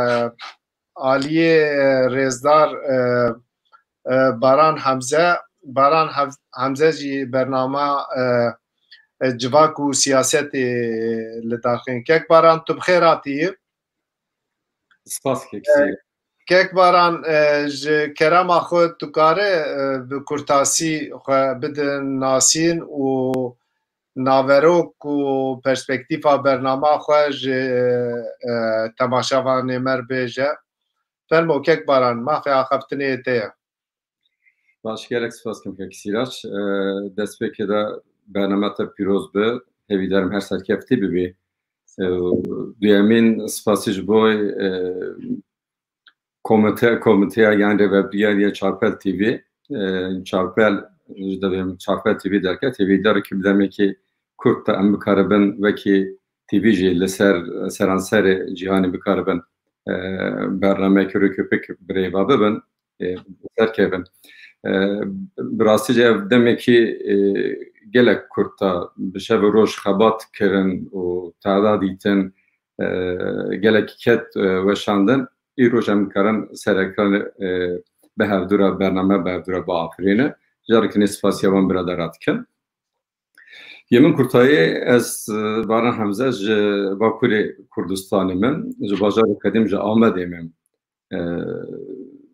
aliyê, e, rêzdar, e, e, Baran Hemze. Baran Hev-, Hemze jî bernama, e, e, civak û siyasetê li daxin. Kek Baran, tu bi xêr hatî. Spas kek. E, Kek Baran, e, ji kerema xwe tu kare, e, bi kurtasî xwe bidin nasîn û naverok û perspektîfa bernama xwe ji, e, temaşevanê me re bêje. Fermo Kek Baran, mafê axaftinê te ye. Baş, gelek spas kim Kek Sîraç. E, destpêkê de bername te pîroz bi. Hêvîdarim her serkeftî bibî. E, duyemîn spasî ji bo, e, komite, komiteya yan rêvebiriya ya Çarpel T V, e, Çarpel, ji devê Çarpel T V derket, hêvîdar ki bi demekî kurt de em bikaribin wekî T V jî li ser seranserê cîhanê bikaribin, e, bernameyekî rûkopik bi rêva bibin, e, serkevin. E, bi rastî jî ev demekî, e, gelek kurt de bi şev û roj xebat kirin û tehda dîtin, e, gelekî ket, e, weşandin. Îroj em karin ser ekranê, e, bi hevdû re bername bi hevdû re biafirînin. Carekî nê spasiya wan biradara dikim. Yê min kurtayî, ez, e, Baran Hemze, ji Bakurê Kurdistanê me, ji bajarê qedîm ji Amedê me. E,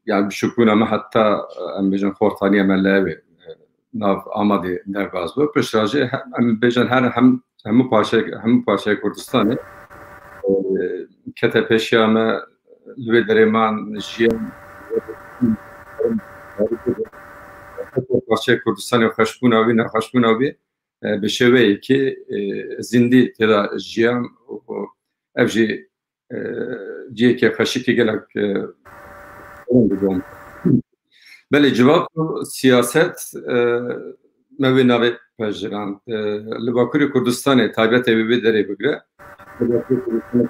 yani bi şikûna me heta, e, em bêjin xortaniya me li ew ê, e, nav Amedê derbas bû. Piştre jî he-, em bêjin her hem, hemû parçe-, hemû parçeyê Kurdistanê, e, kete pêşiya me, li wê derê man, jiyan, parçeyê Kurdistanê, xweşbûna wî, nexweşbûna wî, e, bi şêweyekî, e, zindî têda jiyan û ev jî, e, cihekê xweşikî gelek, e, belê, civat û siyaset, e, me wê navê pejirand. E, li Bakurê Kurdistanê taybetê wê vê derê bigire. Li Bakurê Kurdistanê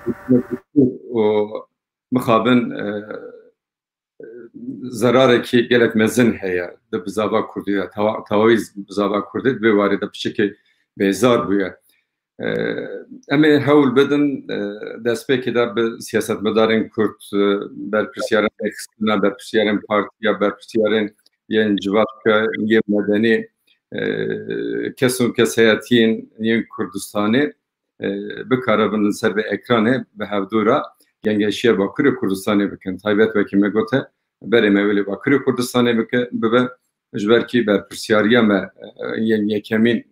û mixabin, e, zerarekî gelek mezin heye di bizava kurdî de, tawa-, tawayî bizava kurdî di vê warî de piçekê bêzar bûye. E, em ê hewl bidin, e, destpêkê de bi siyasetmedarên kurd, e, berpirsiyarên rêxistina, berpirsiyarên partiya, berpirsiyarên yên civaka, yên medenî, e, kes û kesayetiyên yên Kurdistanê, e, bikaribin li ser vê ekranê bi hevdû re gengeşiya Bakurê Kurdistanê bikin. Taybet wekî me gote, berê me wê li Bakurê Kurdistanê bike, bibe, ji ber kî berpirsiyariya me, e, yên yekemîn, e,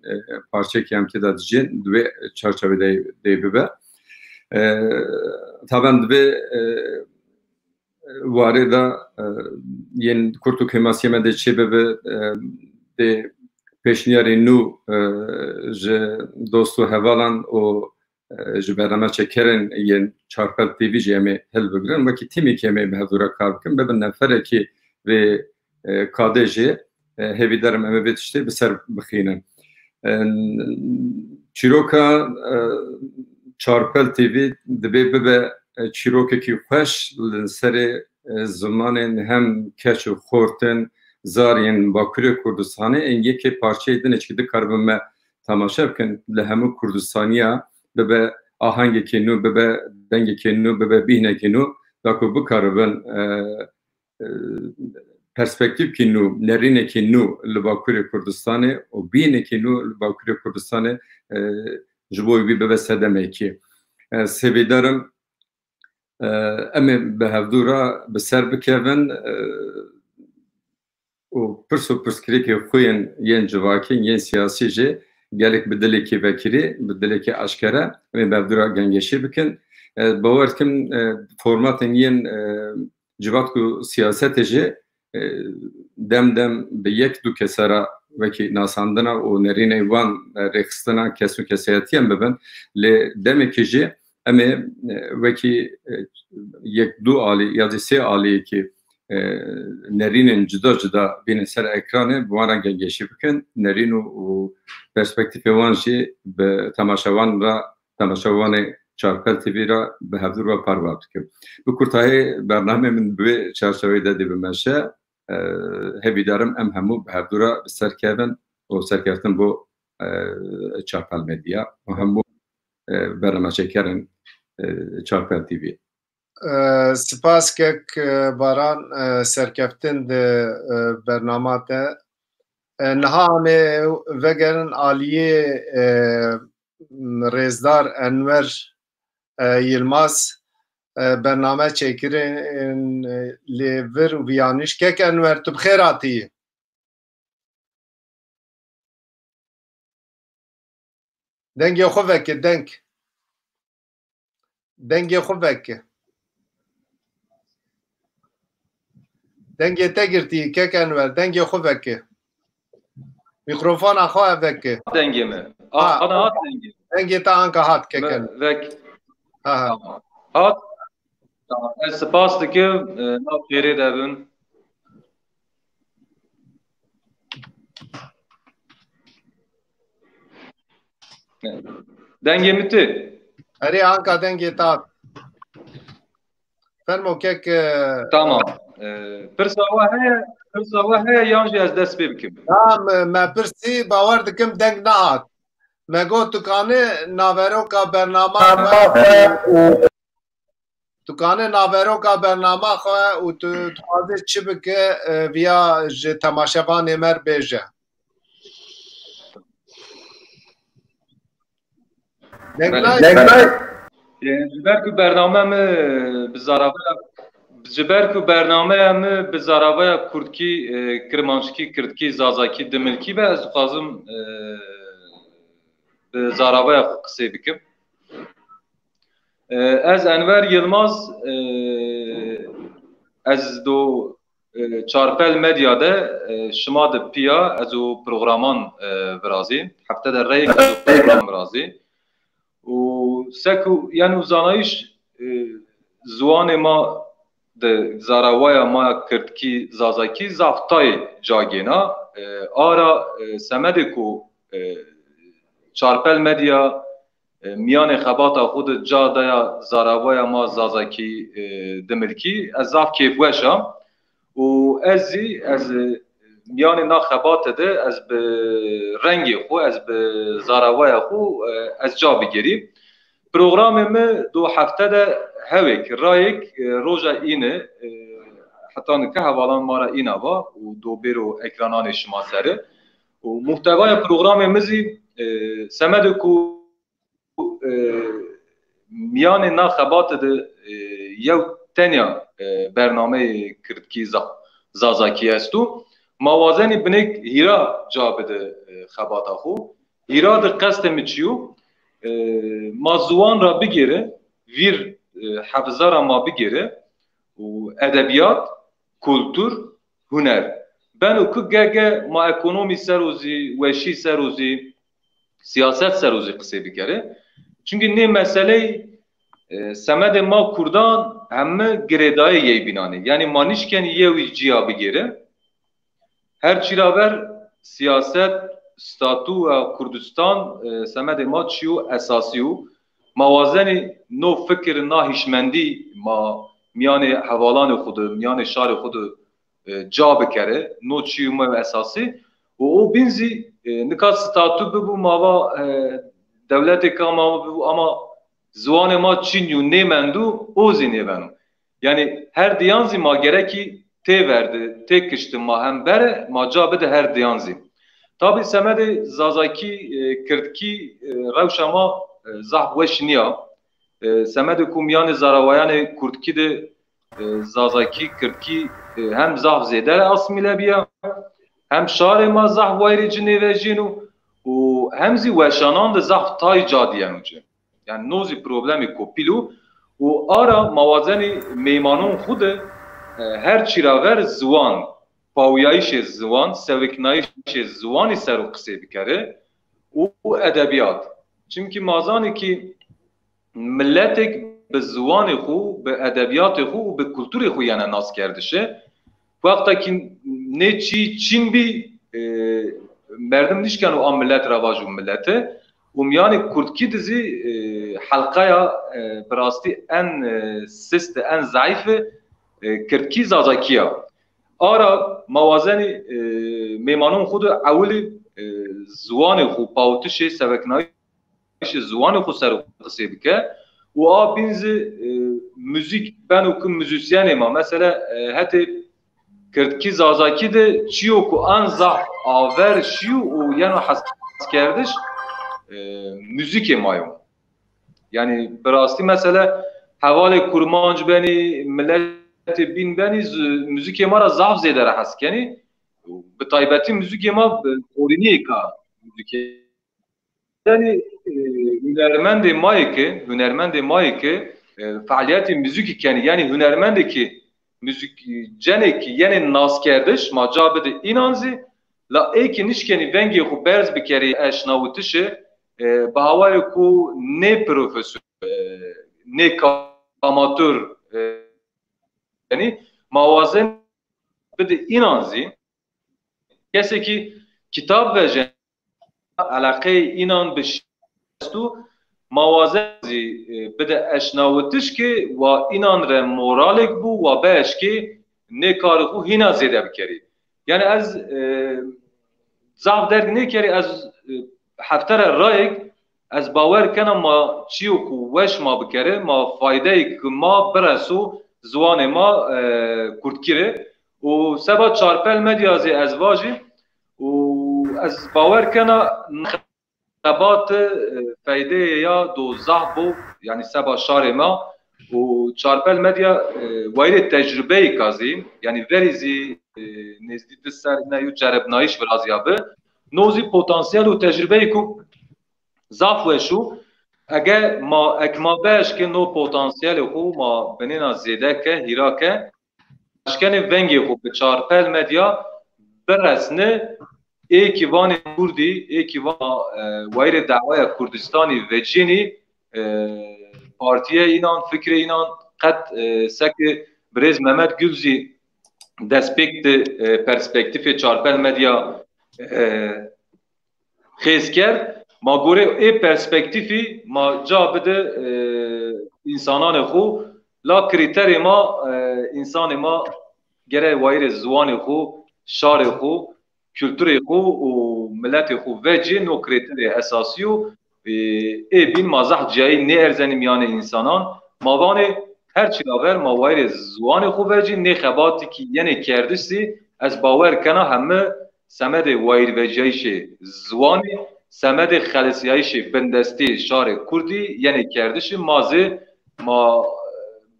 parçeyekî em tê de dijîn, di wê çarçevê de, de bibe. E, taben di vê, e, warê de, e, yên kurt û kêmasiyê me dê çê bibe, e, dê pêşniyarê nû, e, ji dost û hevalan û, e, ji bernameçekerên yên Çarpel T V jî em ê hilbigirin. Wekî tîmekî em ê bi hevdû re kar bikin. Bibin neferekî vê, e, kadê jî, e, hêvîdarim em ê vê tiştê bi ser bixînin. E, çîroka, e, Çarpel T V dibê bibe, e, çîrokekî xweş li serê, e, zimanên hem keç û xortin, zarên Bakurê Kurdistanê, ên yekê parçeyê din çi dikaribin me temaşe bikin, li hemû Kurdistaniya bibe ahengekê nû, bibe dengekê nû, bibe bîhnekê nû, da ku bikaribin, e, e, perspektîvkî nû, nerînekî nû li Bakurê Kurdistanê û bîhnekî nû li Bakurê Kurdistanê, e, ji bo wî bibe sedemekî. E, hêvîdarim, e, em ê bi hevdû re bi ser bikevin, e, û pirs û pirsgirêkê xwe yên, yên civakî, yên siyasî jî gelek bi dilekî vekirî, bi dilekî eşkere em ê bi hevdû re gengeşî bikin. E, bawer dikim, e, formatên yên, e, civat ku siyasetê jî, e, dem dem bi yek du kese re wekî nasandina û nerînê wan, e, rêxistina kes û kesayetiyan bibin. Lê demekî jî em ê, e, wekî, e, yek du alî ya jî sê aliyekî, e, nerînên cuda cuda bînin ser ekranê, bi wan re gengeşî bikin. Nerîn û, û perspektîfê wan jî bi temaşevan re, temaşevanê Çarpel T V re bi hevdû re parve dikim. Bi kurtayî bernameyê min bi wê çarçeveyê de dê bimeşe. E, hêvîdarim em hemû bi hevdû re bi ser kevin û serkeftin bo, e, Çarpel Medya û hemû, e, bernameçekerên, e, Çarpel T V. E, spas Kek, e, Baran, e, serkeftin di, e, bernama te. E, niha em ê vegerin aliyê, e, rêzdar Enwer, e, Yilmaz. e, bername çêkirin, e, li vir û viyanîş. Kek Enwer, tu bi xêr hatî. Dengê xwe veke, deng. Dengê xwe veke. Dengê te girtî, kek Enwer, dengê xwe veke. Mîkrofona xwe veke. Dengê me. Ha. Ana hat dengê. Dengê te anka hat, kek Enwer. Vek. Ha, ha. Tamam. Hat. Tamam. Ez spas dikim, e, nav xêrê de bin. Dengê min tê? Erê, anka dengê te hat. Fermo kek, e, Tamam. E, pirsa we heye, pirsa we heye yan jî ez dest pê bikim? Ya, me, me pirsî, bawer dikim deng nehat. Me got tu kanî naveroka bernama xwe, tu kanî naveroka bernama xwe û tu dixwazî çi bike, e, viya ji temaşevanê me re bêje. Deng Belê. Nayê. Deng nayê. E, ji ber ku bername min bi zaravaya, ji ber ku bernameya min bi zaravaya kurdkî, e, kirmanckî, kirdkî, zazakî, dimilkî be, ez dixwazim, e, bi zaravaya xwe qisê bikim. E, ez Enver Yilmaz, e, ez do, e, Çarpel Medya de, e, şima di piya ez û programan, e, virazî. Hefte de reyek ez û program virazî. Û seku, yani, û zanayîş, e, ziwanê ma de zarawaya ma kirdkî, zazakî zaf tayê cagêna. E, ara, e, semedê ku, e, Çarpel Medya, e, miyanê xebata xwe de ca daya zarawaya ma zazakî, e, dimilkî, ez zaf kêfweş a. Û ez zî, ez, e, miyanê na xebate de ez bi rengê xwe, ez bi zarawaya xwe, e, ez ca bigêrî. Programê me do hefte de hewêk, rayek, e, roja îne, e, heta nika hevalan ma re îna va û do bêro ekrananê şima sere. Û muhtewaya programê me zî, e, semedê ku, e, miyanê na xebate de, e, yew tenya, e, bernameyê kirdkî za-, zazakî esto. Ma wazenî binêk hîra ca bide, e, xebata xwe. Hîra di qestê min çi yo? E, ma ziwan ra bigêre, vîr, e, hefiza ra ma bigêre û edebiyat, kultur, huner. Beno ku gege ma ekonomî ser o zî, weşî ser o zî, siyaset ser o zî qisê bikere. Çimkî nê meseleyî, e, semedê ma kurdan heme girêdayê yey bînanê. Yanî ma nişkenî yewî ciya bigêre. Her çî ra ver siyaset, statûya Kurdistan, e, semedê ma çi yo esasî yo. Ma wazenî no fikir, na hişmendî ma miyanê hevalanê xwe de, miyanê şarê xwe de, e, ca bikere. No çi yo ma yo esasî. Û o bîn zî, e, nika statû bibû ma va, e, dewletê ka ma bibû ama ziwanê ma çîn yo nêmendû, o zî nêbeno. Yanî her diyan zî ma gerekî tê ver de, tê kiştin ma hembere, ma ca bide her diyan zî. Tabî semedê zazakî, e, kirdkî, e, rewşa ma, e, zaf weş niya. E, semedê ku miyanê zarawayanê kurdkî de, e, zazakî, kirdkî, e, hem zaf zêde asmîle biya, hem şarê ma zaf wayrê ci nêvejîno û hem zî weşanan de zaf tay ca diyeno ci. Yani no zî problemê kopîl o û ara ma wazenî mêmanon xwe de, e, her çî ra ver ziwan, pawiyayîşê ziwan, seviknayîşê ziwanî ser o qisê bikere û edebiyat. Çimkî ma zanî kî miletêk bi ziwanê xwe, bi edebiyatê xwe û bi kulturê xwe yene naskerdişe. Wexta kî nê çî çîn bî, e, merdim nişkeno a milet re vajo milet e. Û miyanê kurdkî de zî, e, helqeya, e, bi rastî en, e, sist e, en zeîf e, e, kirdkî zazakî ya. Ara ma wazenî, e, mêmanon xwe de ewilî, e, ziwanê xwe, pawitişê, seveknayîşê ziwanê xwe ser qisê bike û a bîn zî, e, muzîk beno ku muzîsyenê ma, mesela, e, hetê kirdkî zazakî de çiyo ku an zaf aver şiyo û yeno heskerdiş, e, muzîkê ma yo. Yani bi rastî mesela hevalê kurmanc benî, miletê bîn benî, muzîkê ma ra zaf zêde re hez kenî. Bi taybetî muzîkê ma bi qorîniyê ka muzîkê. Yani, e, hunermendê ma yê ki, hunermendê ma yê ki, e, fealiyetê muzîkî kenî, yani hunermendê ki muzîk, cenê ki yenê naskerdiş, ma ca bide înan zî, la ê ki nişkenî vengê xwe berz bikerî eşnawitişê, e, bi hawarê ku nê profesyonel, e, nê ka-, amatör, e, yani ma wazen bide înan zî, kesekî kitab veje, eleqeyê înan bi şî estu, ma wazen zî, e, bide eşnawitiş ki wa înan re moralek bû, wa beş ki nê karê xwe hîna zêde bikerî. Yani ez, e, zaf derg nêkerî, ez, e, hefte re rayek, ez bawer kena ma çiyo ku weş ma bikere, ma faydeyek ma bireso ziwanê ma, e, kurdkî re. Û seba Çarpel Medya zî ez vajî, û ez bawer kena xebat, e, feydeyê ya do zaf bo, yani seba şarê ma û Çarpel Medya, e, wayirê tecrubeyê ka zî, yani verî zî, e, nêzdî du ser ne yu ceribnayîş viraziya bi. No zî potansiyel û tecrubeyê ku zaf weş û ege ma, ek ma beş ke no potansiyelê xwe ma binêna zêde ke, hîra ke, eşkenê vengê xwe bi Çarpel Medya biresne ê ki vanê Kurdî, ê ki va, e, wayirê dawaya Kurdistanî vecînî, e, partiyê înan, fikrê înan qet, e, seke birêz Mehmet Gül zî destpêk di, e, perspektîfê Çarpel Medya, e, xêz kerd, ma gorê ê perspektîfî ma ca bide, e, însananê xwe, la krîterê ma, e, însanê ma gere wayirê ziwanê xwe, şarê xwe, kulturê xwe û miletê xwe vecî, no krîterê esasî yo, e, ê bîn ma zehf ciyayî nêerzenî miyanê însanan. Ma vanê her çi laver ma wayirê ziwanê xwe vecî, nê xebatî ki yenê kerdiş zî ez bawer kena heme semedê wayîrveciyayîşê ziwanî, semedê xelisiyayîşê bindestî şarê kurdî yenê kerdişî ma zî ma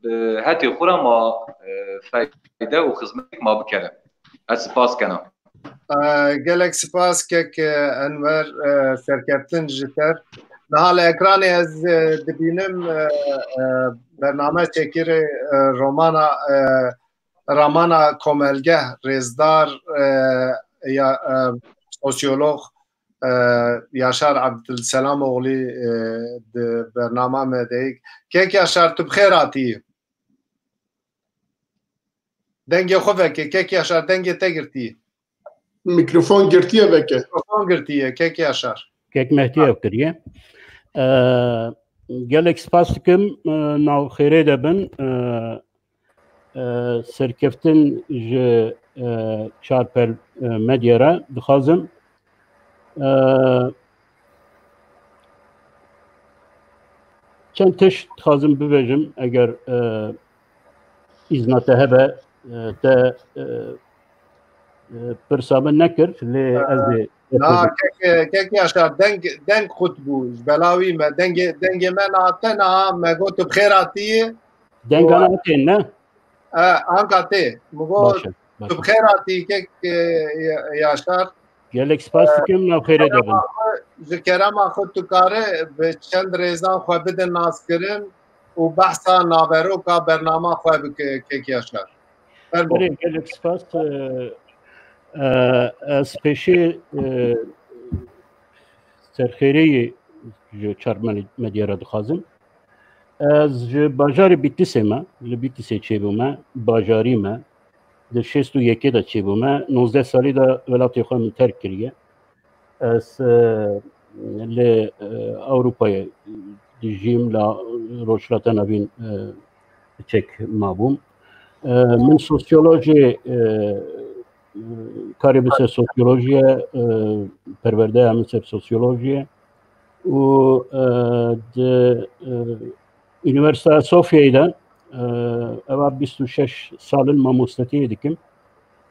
bi hetê xwe re ma, e, feyde û xizmetek ma bikere. Ez spas kena. E, gelek spas kek, e, Enwer, e, serkeftin ji te. Niha li ekranê ez, e, dibînim, e, e, bername çêkirê, e, romana, e, Ramana Komelgeh, rêzdar, e, ya, e, sosyolog, e, Yaşar Abdülselamoğlu, e, di bernama me de. Kek Yaşar, tu bi xêr hatî. Dengê xwe veke, kek Yaşar, dengê te girtî. Mikrofon girtiye veke. Mikrofon girtiye, kek Yaşar. Kek Mehdî ev kiriye. E, gelek spas dikim, e, nav xêrê de bin. E, e, serkeftin ji, e, Çarpel, e, Medya re dixwazim. E, çend tişt dixwazim bibêjim, eger, e, îzna te hebe, e, te, e, e, pirsa min nekir, lê ez ê Na, kek, kek Yaşar, deng, deng xut bû, ji bela wî me, dengê, dengê me nate, niha me got tu bi xêr hatiyê. Denga nate, ne? E, anka tê. Min got, Baş e, baş tu e. bi xêr hatî, kek, e, Ya-, Yaşar. Gelek spas dikim, nav xêrê de bin. Ji kerema xwe tu kare bi çend rêzan xwe bidin naskirin û behsa naveroka bernama xwe bike, kek Yaşar. Fermo. Belê, gelek spas. E, e, ez pêşî, e, serxêreyê ji Çarpel Medya re dixwazim. Ez ji bajarê Bîtisê me, li Bîtisê çêbûme, bajarî me. Di şêst û yekê de çêbûme, nozdeh salî de welatê xwe min terk kiriye. Ez, e, li, e, Ewropayê dijîm, la Rojhilata Navîn, e, çek mabûm. E, min sosyolojiyê, e, karê min ser sosyolojiyê, e, perwerdeya min ser sosyolojiyê û, e, di, e, Unîversîteya Sofyayê de, e, eva bîst û şeş sal in mamostetiyê dikim.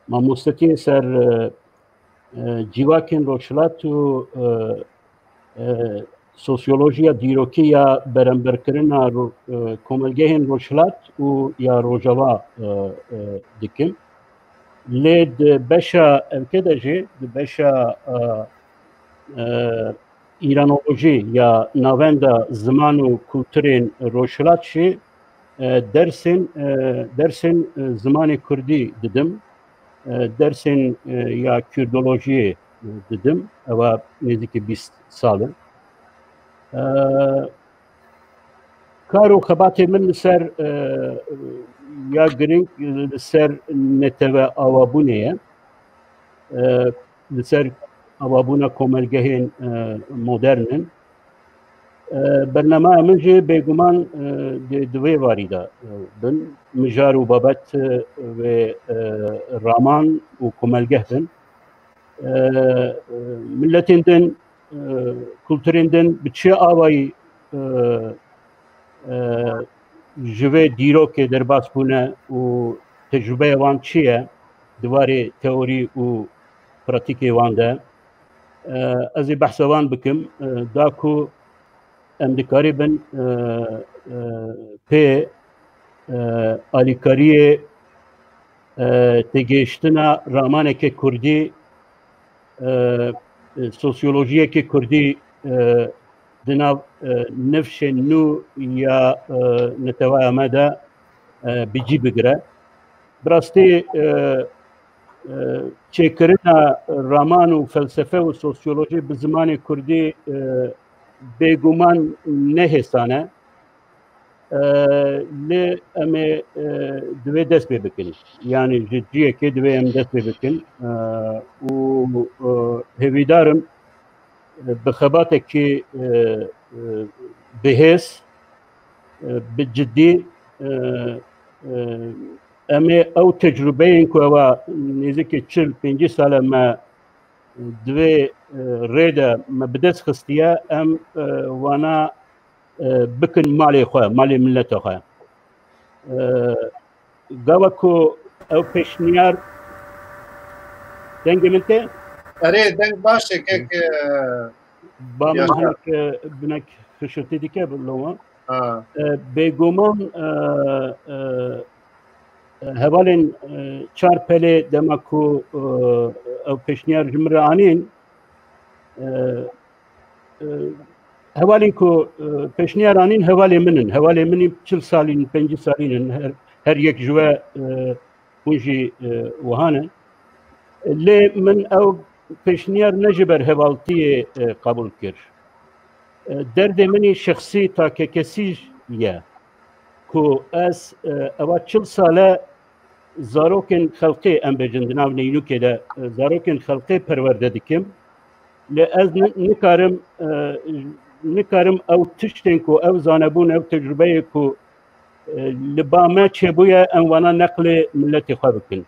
Mamostetiyê ser, e, e, civakên rojhilat û, e, e, sosyolojiya dîrokî ya beramberkirina ro-, e, komelgehên Rojhilat û ya Rojava, e, e, dikim. Lê di beşa evke de jî, di beşa, e, e, îranolojî ya navenda ziman û kulturên Rojhilat jî, e, dersên, e, dersên, e, zimanê kurdî didim. E, dersên, e, ya kurdolojiyê, e, didim. Ewa nêzîkî bîst sal in. E, kar û xebatê min li ser, e, ya girîng, e, li ser netewe awabûnê ye. E, li ser awabûna komelgehên, e, modern in. E, bernameya min jî bêguman, e, di, di vê warî de, e, bin. Mijar û babet, e, wê, e, raman û komelgeh bin. E, e, milletên din, e, kulturên din bi çi awayî, e, e, ji vê dîrokê derbas bûne û tecrûbeya wan çi ye di warê teorî û pratîkê wan de. E, ez ê behsa wan bikim, e, da ku em dikarîbin, e, e, pê, e, alîkariyê, e, têgihiştina ramaneke kurdî, e, e, sosyolojiyeke kurdî, e, di nav, e, nifşên nû ya, e, neteweya me de, e, bi cî bigire. Bi rastî, e, e, çêkirina raman û felsefe û sosyolojî bi zimanê kurdî, e, bêguman ne hêsan e. E, lê em ê, e, divê dest pê bikin. Yanî ji ciyekê divê em dest pê bikin. E, û, e, hêvîdar im, e, bi xebatekî, e, e, bihêz, e, bi cidî, e, e, em ê ew tecrûbeyên ku ewa nêzîkî çil pêncî sal e me di vê, e, rê de me bi dest xistiye, em, e, wana, e, bikin malê xwe, malê mileta xwe. E, gava ku ew pêşniyar, dengê min tê? Erê, deng baş e, kek, e, ba min Yaşar. Hinek, e, binek xişirtî dike bi loma. Ha. E, bêguman, e, e, e, hevalên, e, çar pelê dema ku, e, ew pêşniyar ji min re anîn, e, e, hevalên ku, e, pêşniyar anîn hevalê min in. Hevalê min in çil salî in, pêncî salî in. Her, her yek ji we, e, hûn jî, e, wiha ne. Lê min ew pêşniyar ne ji ber hevaltiyê, e, qebûl kir. E, derdê min î şexsî takekesî ye ku ez, e, ewa çil sal e zarokên xelkê, em bêjin, di nav neynûkê de, e, zarokên xelkê perwerde dikim. Lê ez ni-, nikarim, e, nikarim ew tiştên ku ew zanebûn, ew tecrûbeyê ku, e, li ba me çêbûye, em wana neqlê miletê xwe bikin.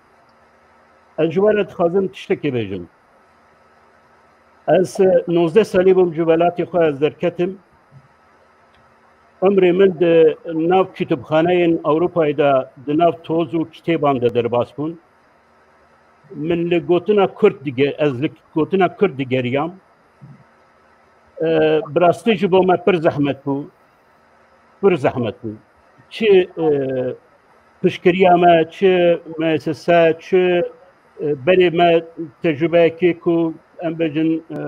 Ez ji we re dixwazim tiştekê bêjim. Ez, e, nozdeh salî bûm ji welatê xwe ez derketim. Umrê min di nav kitêbxaneyên Ewropayê de, di nav toz û kitêban de derbas bûn. Min li gotina Kurd dige-, ez li gotina Kurd digeriyam. E, bi rastî ji bo me pir zehmet bû. Pir zehmet bû. Çi, e, piştgiriya me, çi muessese, çi, e, berê me tecrûbeyekê ku em bêjin, e,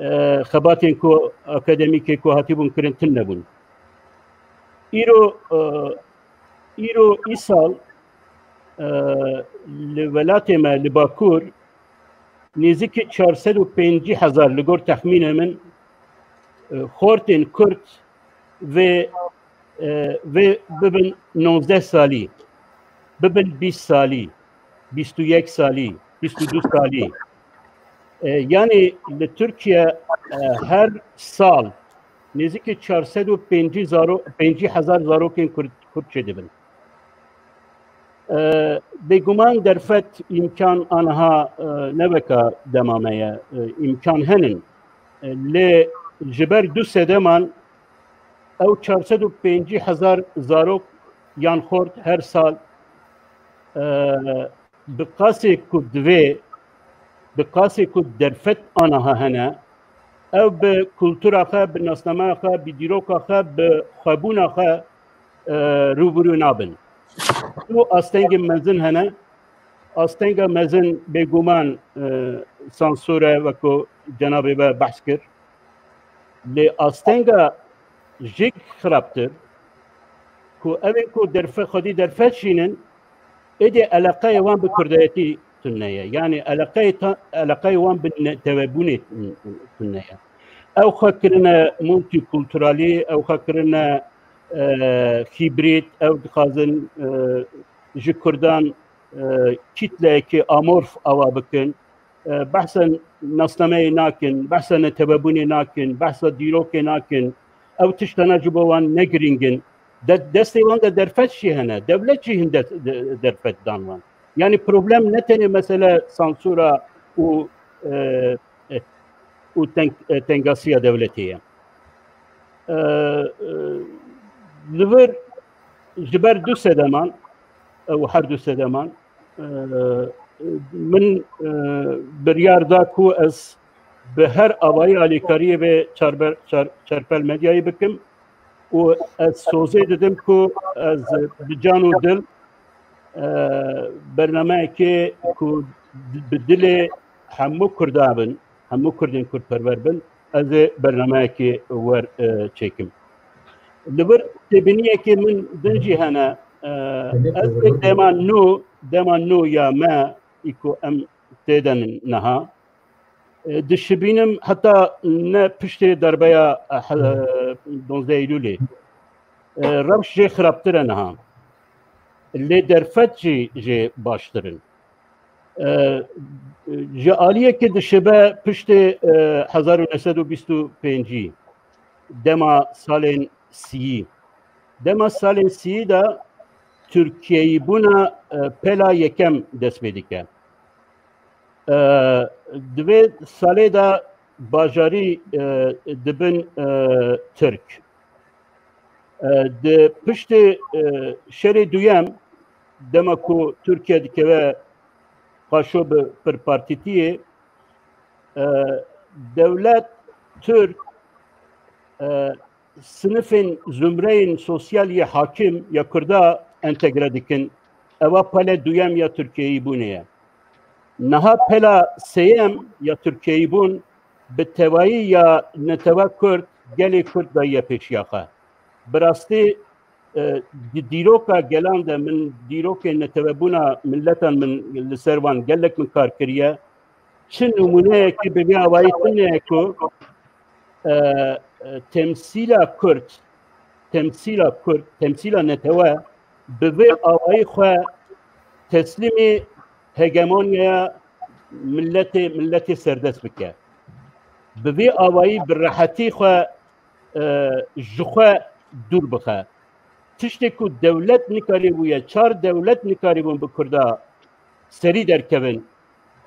e, xebatên ku akademîkê ku hatibûn kirin tune bûn. Îro, e, îro îsal, e, li welatê me, li Bakur, nêzîkî çar sed û pêncî hezar, li gor texmînê min, e, xortên Kurd vê, e, vê bibin nozdeh salî, bibin bîst salî, bîst û yek salî, bîst û du salî. E, yanî li Tirkiye, e, her sal nêzîkî çar sed û pêncî zaro-, pêncî hezar zarokên Kurd, Kurd çêdibin. E, bêguman derfet îmkan aniha, e, ne weka dema me ye. E, îmkan henin. E, lê ji ber du sedeman ew çar sed û pêncî hezar zarok yan xort her sal, e, bi qasê ku divê, bi qasê ku derfet aniha hene, Ew bi kultura xwe, bi nasnameya xwe, bi dîroka xwe, bi xwebûna xwe, e, rûbirû nabin. Du astengên mezin hene. Astenga mezin bêguman, e, sansûr e, weko cenabê we behs kir. Lê astenga jî xirabtir, ku ew ê ku derfe-, xwedî derfet şînin, êdî eleqeyê wan bi kurdayetî tune ye. Yanî eleqeyê ta-, eleqeyê wan bi netewebûnê tune ye. Ew xwe kirine multîkulturalî, ew xwe kirine, e, hîbrîd, ew dixwazin, e, ji kurdan, e, kîtleyekê amorf awa bikin. E, behsa nasnameyê nakin, behsa netewebûnê nakin, behsa dîrokê nakin. Ew tiştana ji bo wan ne girîng in. De-, destê wan de derfet jî hene. Dewlet jî hin de-, de-, derfet dan wan. Yanî problem ne tenê mesele sansûra û, e, e, û teng-, e, tengasiya dewletê ye. E, e, li vir ji ber du sedeman, ew her du sedeman, e, min, e, biryar da ku ez bi her avayî alîkariyê vê çarber-, çar-, çarpel medyayê bikim û ez sozê didim ku ez bi can û dil, e, bernameyekê ku di-, bi dilê hemû Kurda bin, hemû Kurdên Kurdperwer bin, ez ê bernameyekê wer, e, çêkim. Li vir têbîniyekê min din jî hene, e, ez ê dema nû, dema nû ya me, î ku em tê de niha, e, dişibînim heta ne piştê darbeya, e, he-, donzdeh Eylûlê, e, rewş jê xirabtir e niha. Lê derfet jî jê baştir in. E, ji aliyekê dişibe piştê, e, hezar û neh sed û bîst û pêncî, dema salên sîyî. Dema salên sîyî de Tirkiyeyîbûna, e, pela yekem dest pê dike. E, di vê salê de bajarî, e, dibin, e, Tirk. E, di piştê, e, şerê duyem, dema ku Tirkiye dikeve xweşo bi pirpartîtiyê, e, dewlet Tirk, e, sinifên, zumreyên sosyal yê hakim ya Kurda entegre dikin. Eva pele duyem ya Tirkiyeyîbûnê ye. Niha pela sêyem ya Tirkiyeyîbûn bi tevayî ya netewa Kurd, gelê Kurd daye pêşiya xwe. Bi rastî, e, di dîroka gelan de min dîrokên netewebûna miletan min li ser van gelek min kar kiriye. Çi nimûneyekê bi vî awayî tune ye ku, e, e, temsîla Kurd, temsîla Kurd, temsîla netewe bi vê awayî xwe teslîmî hegemonyaya miletê, miletê serdest bike. Bi vî awayî bi rehetî xwe, e, ji xwe dûr bixe. Tiştê ku dewlet nikarîbûye, çar dewlet nikarîbûn bi Kurda serî derkevin,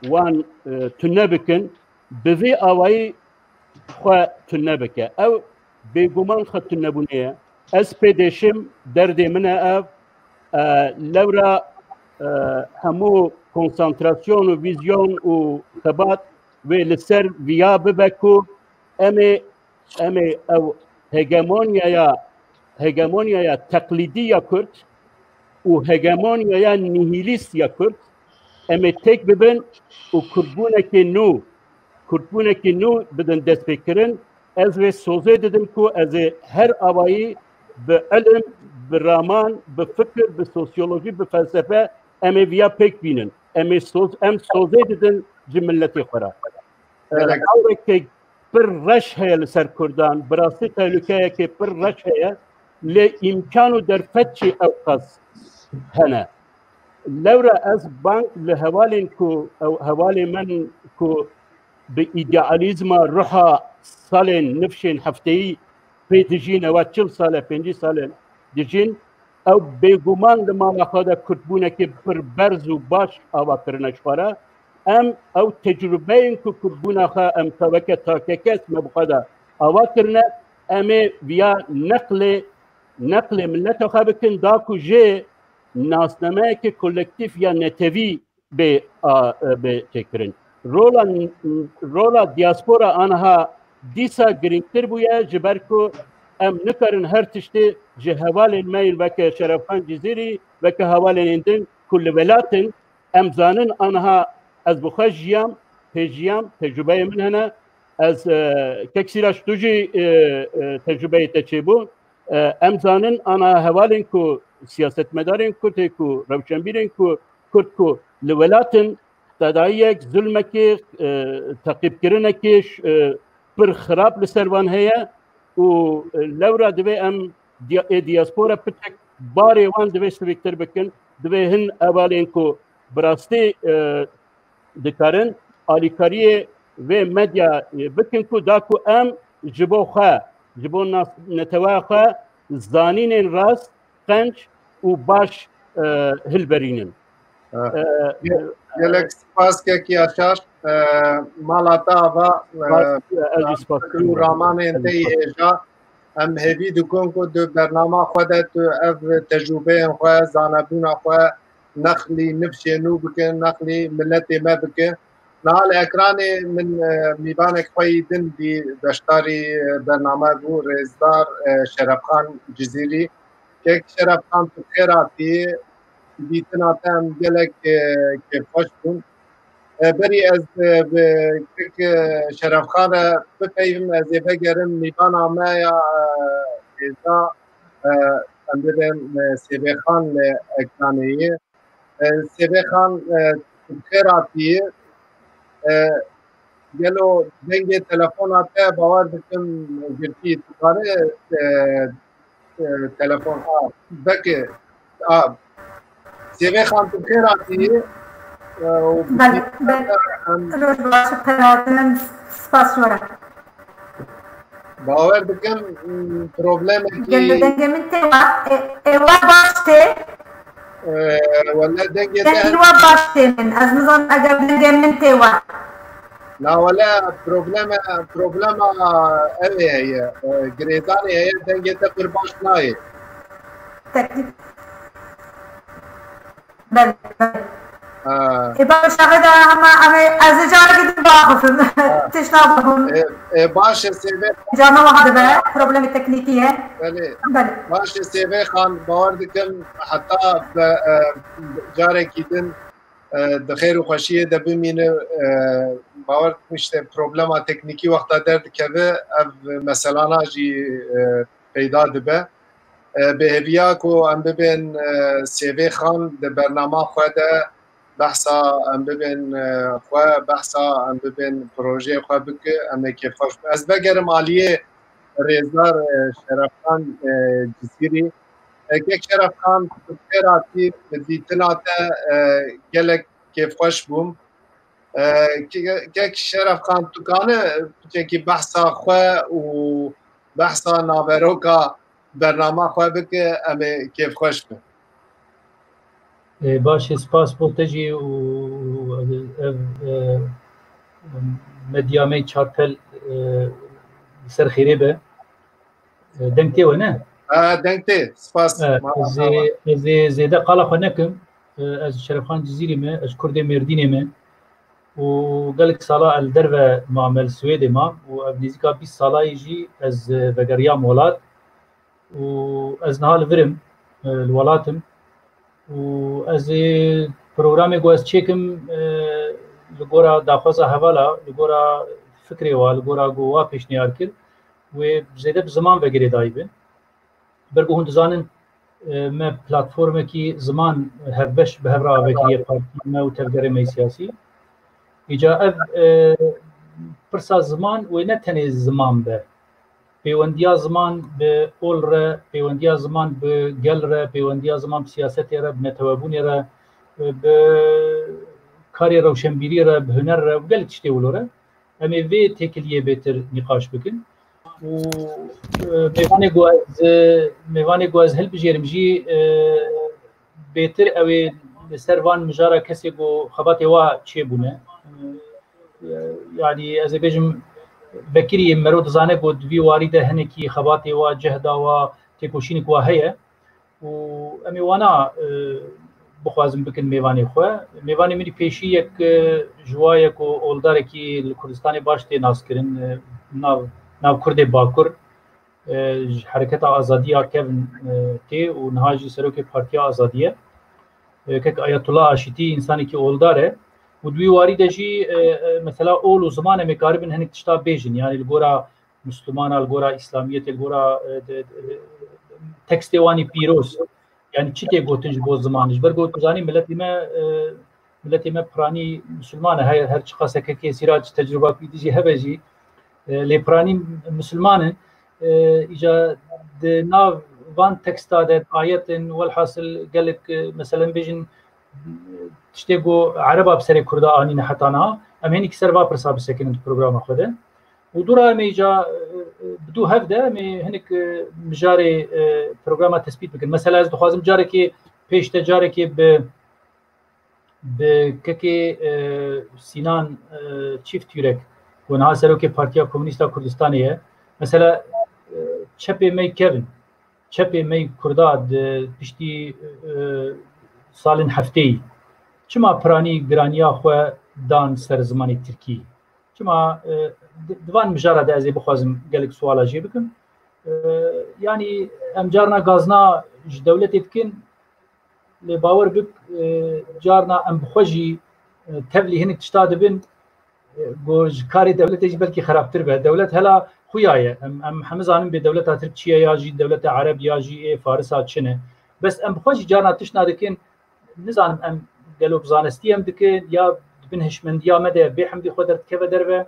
wan, e, tune bikin, bi vî awayî xwe tune bike. Ew bêguman xwe tunebûnê ye. Ez pê dêşim, derdê min e ev. E, lewra, e, hemû konsantrasyon û vîzyon û xebat wê li ser viya bibe ku em ê, em ê ew hegemonyaya, hegemonyaya teqlîdî ya Kurd û hegemonyaya nihîlîst ya Kurd, em ê têk bibin û Kurdbûnekê nû, Kurdbûnekê nû bidin destpêkirin. Ez vê sozê didim ku ez ê her awayî bi ilim, bi raman, bi fikir, bi sosyolojî, bi felsefe em ê viya pêk bînin. Em ê soz, em sozê didin ji miletê xwe re. Gelek. Lawrekê pir reş heye li ser Kurdan. Bi rastî tehlukeyekê pir reş heye. Lê îmkan û derfet jî ewqas hene. Lewra ez bang li hevalên ku, ew hevalê min ku bi îdealîzma ruha salên nifşên hefteyî pê dijîn, ewa çil sal e, pêncî sal e dijîn, ew bêguman li mala xwe de Kurdbûnekê pir berz û baş ava kirine ji xwe re. Em ew tecrubeyên ku Kurdbûna xwe em taweke takeke me bi xwe de ava kirine, em ê viya neqlê, neqlê mileta xwe bikin, da ku jê nasnameyeke kolektîf ya netewî bê, a, bê têkirin. Rola, rola diaspora aniha dîsa girîngtir bûye, ji ber ku em nikarin her tiştê ji hevalên me yên weke Şerefxan Cizîrî, weke hevalên ên din ku li welat in, em zanin aniha ez bi xwe jiyam, pê jiyam, tecrubeyê min hene, ez, e, kek Sîraç tu jî, e, e, tecrubeyê te çêbû. E, em zanin aniha hevalên ku siyasetmedarên Kurd ê ku rewşenbîrên ku Kurd ku li welat in, tedayiyek, zulmekê, e, teqîbkirinekê, e, pir xirab li ser wan heye û, e, lewra divê em diya-, ê diaspora piçek barê wan divê sivîktir bikin. Divê hin hevalên ku bi rastî, e, dikarin alîkariyê vê medya, e, bikin ku da ku em ji bo xwe, ji bo nas-, neteweya xwe zanînên rast, qenc û baş, e, hilberînin. E, Ge-, gelek spas kek Yaşar. E, mala te ava, e, spas, ez jî spas fikir û dikim. Ramanên Ez jî te yî spas hêja. Em hêvî dikin ku di bernama xwe de tu ev tecrûbeyên xwe, zanebûna xwe nexlî nifşê nû bikin, nexlî miletê me bikin. Niha li ekranê min, e, mîvanek xwe yî din dî, beşdarî, e, bername bû, rêzdar, e, Şerefxan Cizîrî. Kek Şerefxan, tu xêr hatî. Dîtina te em gelek, e, kêfxweş bûn. E, berî ez, e, bi kek, e, Şerefxan re bipeyivim, ez ê vegerim mîvana me ya, e, hêja, e, em bibên, e, Sêvê Xan li ekranê ye. E, Sêvê Xan, e, tu xêr hatî. E, gelo dengê telefona te bawer dikim girtî, tu kare, e, e, telefon, a, belkî, a, Sêvê Xan, tu xêr hatî, e, û Belê, belê. Em Roj baş, xêr hatin, spas ji we re. Bawer dikim, m, problemekî Gelo dengê min tê we, ê, ê we baş tê. E, wele dengê te Dengê we baş tê min. Ez nizanim eger dengê min tê we. Na wele probleme, problema ev heye. E, girêdanê heye, dengê te pir baş nayê. Teknik. Belê, belê. Ha. Ê, baş, şaxê de hema, em ê, ez ê carekî din biaxifim. Ha. Tişt nabim. E, e, baş e, Sêvê. Cana wiha dibe, problemê teknîkî ye. Belê. Belê. Baş e, Sêvê Xan, bawer dikim heta be, e, carekî din, e, di xêr û xweşiyê de bimîne, e, bawer dikim işte problema teknîkî wexta derdikeve, ev meselana jî, e, peyda dibe. E, bi hêviya ku em bibên, e, Sêvê Xan di bernama xwe de behsa em bibên, e, xwe, behsa em bibên projeyê xwe bike, em ê kêfxweş bin. Ez vegerim aliyê rêzdar, e, Şerefxan, e, Cizîrî. E, kek Şerefxan, tu xêr hatî, bi dîtina te, e, gelek kêfxweş bûm. E, ke-, kek Şerefxan, tu kane piçekî behsa xwe û behsa naveroka bernama xwe bike, em ê kêfxweş bin. E, baş e, spas bo te jî û, û ev, e, medya me çarpel, e, ser xêrê be. E, deng tê we, ne? Ha, deng tê. Spas. E, ez ê, ez ê zêde qala xwe nekim. E, ez Şerefxan Cizîrî me, ez Kurdê Mêrdînê me. Û gelek sala ez li derve mam, ez li Swêdê mam. Û ev nêzîka bîst salayî jî ez, e, vegeriyam welat. Û ez niha li vir im, e, li welat im. Û ez ê programê ku ez çêkim, e, li gora daxwaza hevala, li gora fikrê wa, li gora ku wa pêşniyar kir, wê zêde bi ziman ve girêdayî bin. Ber ku hûn dizanin, e, me platformekî ziman hevbeş bi hev re avêtiriye partiyên me û tevgerê me yê siyasî. Îca ev, e, pirsa ziman wê ne tenê ziman be. Pêwendiya ziman bi ol re, pêwendiya ziman bi gel re, pêwendiya ziman bi siyasetê re, bi netewebûnê re, e, bi karê rewşenbîrî re, bi huner re, bi gelek tiştê wilo re. Em ê vê têkiliyê bêtir nîqaş bikin. Û, e, mêvanê ku ez, e, mêvanê ku ez hilbijêrim jî, e, bêtir ew ê li ser van mijara kesê ku xebatê wa çêbûne. E, yanî ez ê bêjim, Bekirî mero dizane ku di vî warî de hinekî xebatê wa, cehda wa, têkoşînik wa heye. Û em ê wana, e, bixwazin bikin mêvanê xwe. Mêvanê min ê pêşî yek, e, ji wa ye ku oldarekî li Kurdistanê baş tê naskirin, e, nav, nav Kurdê Bakur, e, ji Hereketa Azadiya kevin, e, tê û niha jî serokê Partiya Azadiye. E, kek Ayetullah Aşitî însanekî oldar e û di wî warî de jî, e, e, mesela ol û ziman em ê karibin hinek tişta bêjin. Yanî li gora Mislimana, li gora Îslamiyetê, li gora, e, de, de, tekstê wan ê pîroz. Yanî çi tê gotin ji bo ziman? Ji ber ku tu zanî miletê me, e, miletê me piranî Misliman e. Her, her çiqas kekê Sîrac tecrûba ku wî dijî hebe jî, e, lê piranî Misliman in. E, îca di nav van teksta de, ayetin, welhasil gelek, e, meselen bêjin, tiştê ku Ereba bi serê Kurda anîne heta niha, em hênî ki ser va pirsa bisekinin di programa xwe de. Û dû re em ê îca, e, e, bi dû hev de em ê hinek, e, mijarê, e, programa tespît bikin. Mesela ez dixwazim carekê pêş te carekê bi, bi kekê, e, Sînan, e, Çîft Yurek, ku niha serokê Partiya Komûnîst a Kurdistanê ye. Mesela, e, çepê me kevin, çepê me Kurda di piştî, e, salên hefteyî çima piranî giraniya xwe dan ser zimanê tirkî? Çima, e, di, di van mijara de ez ê bixwazim gelek suala jê bikim. E, yanî em carna gazna ji dewletê dikin, lê bawer bik, e, carna em bi xwe jî, e, tevlî hinek tişta dibin, e, ku ji karê dewletê jî belkî xerabtir be. Dewlet hela xuya ye. Em, em heme zanin bê dewleta Tirk çi ye, ya jî dewleta Ereb, ya jî ê Farisa çi ne. Bes em bi xwe jî carna tiştna dikin, nizanim em gelo bi zanistî em dikin, ya di bin hişmendiya me de bê hemdî xwe derdikeve derve,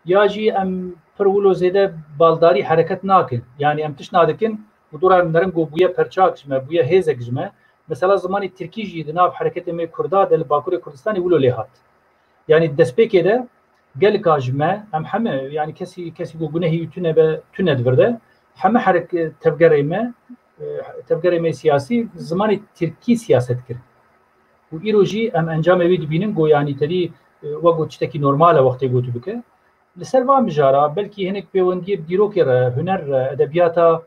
ya jî em pir wilo zêde baldarî hereket nakin. Yanî em tiştna dikin û dora em nerin ku bûye perçak ji me, bûye hêzek ji me. Mesela zimanê tirkî jî di nav hereketê me Kurda de li Bakurê Kurdistanê wilo lê hat. Yanî destpêkê de gelka ji me, em heme, yanî kesî, kesî ku gunehî wî tune be, tune di vir de, heme herek-, tevgerê me, e, tevgerê me siyasî zimanê tirkî siyaset kir. Û îro jî em encamê wî dibînin, ku yanî tedî, e, wek ku tiştekî normal e wextê ku tu bike. Li ser van mijara, belkî hinek pêwendiyê bi dîrokê re, huner re, edebiyata,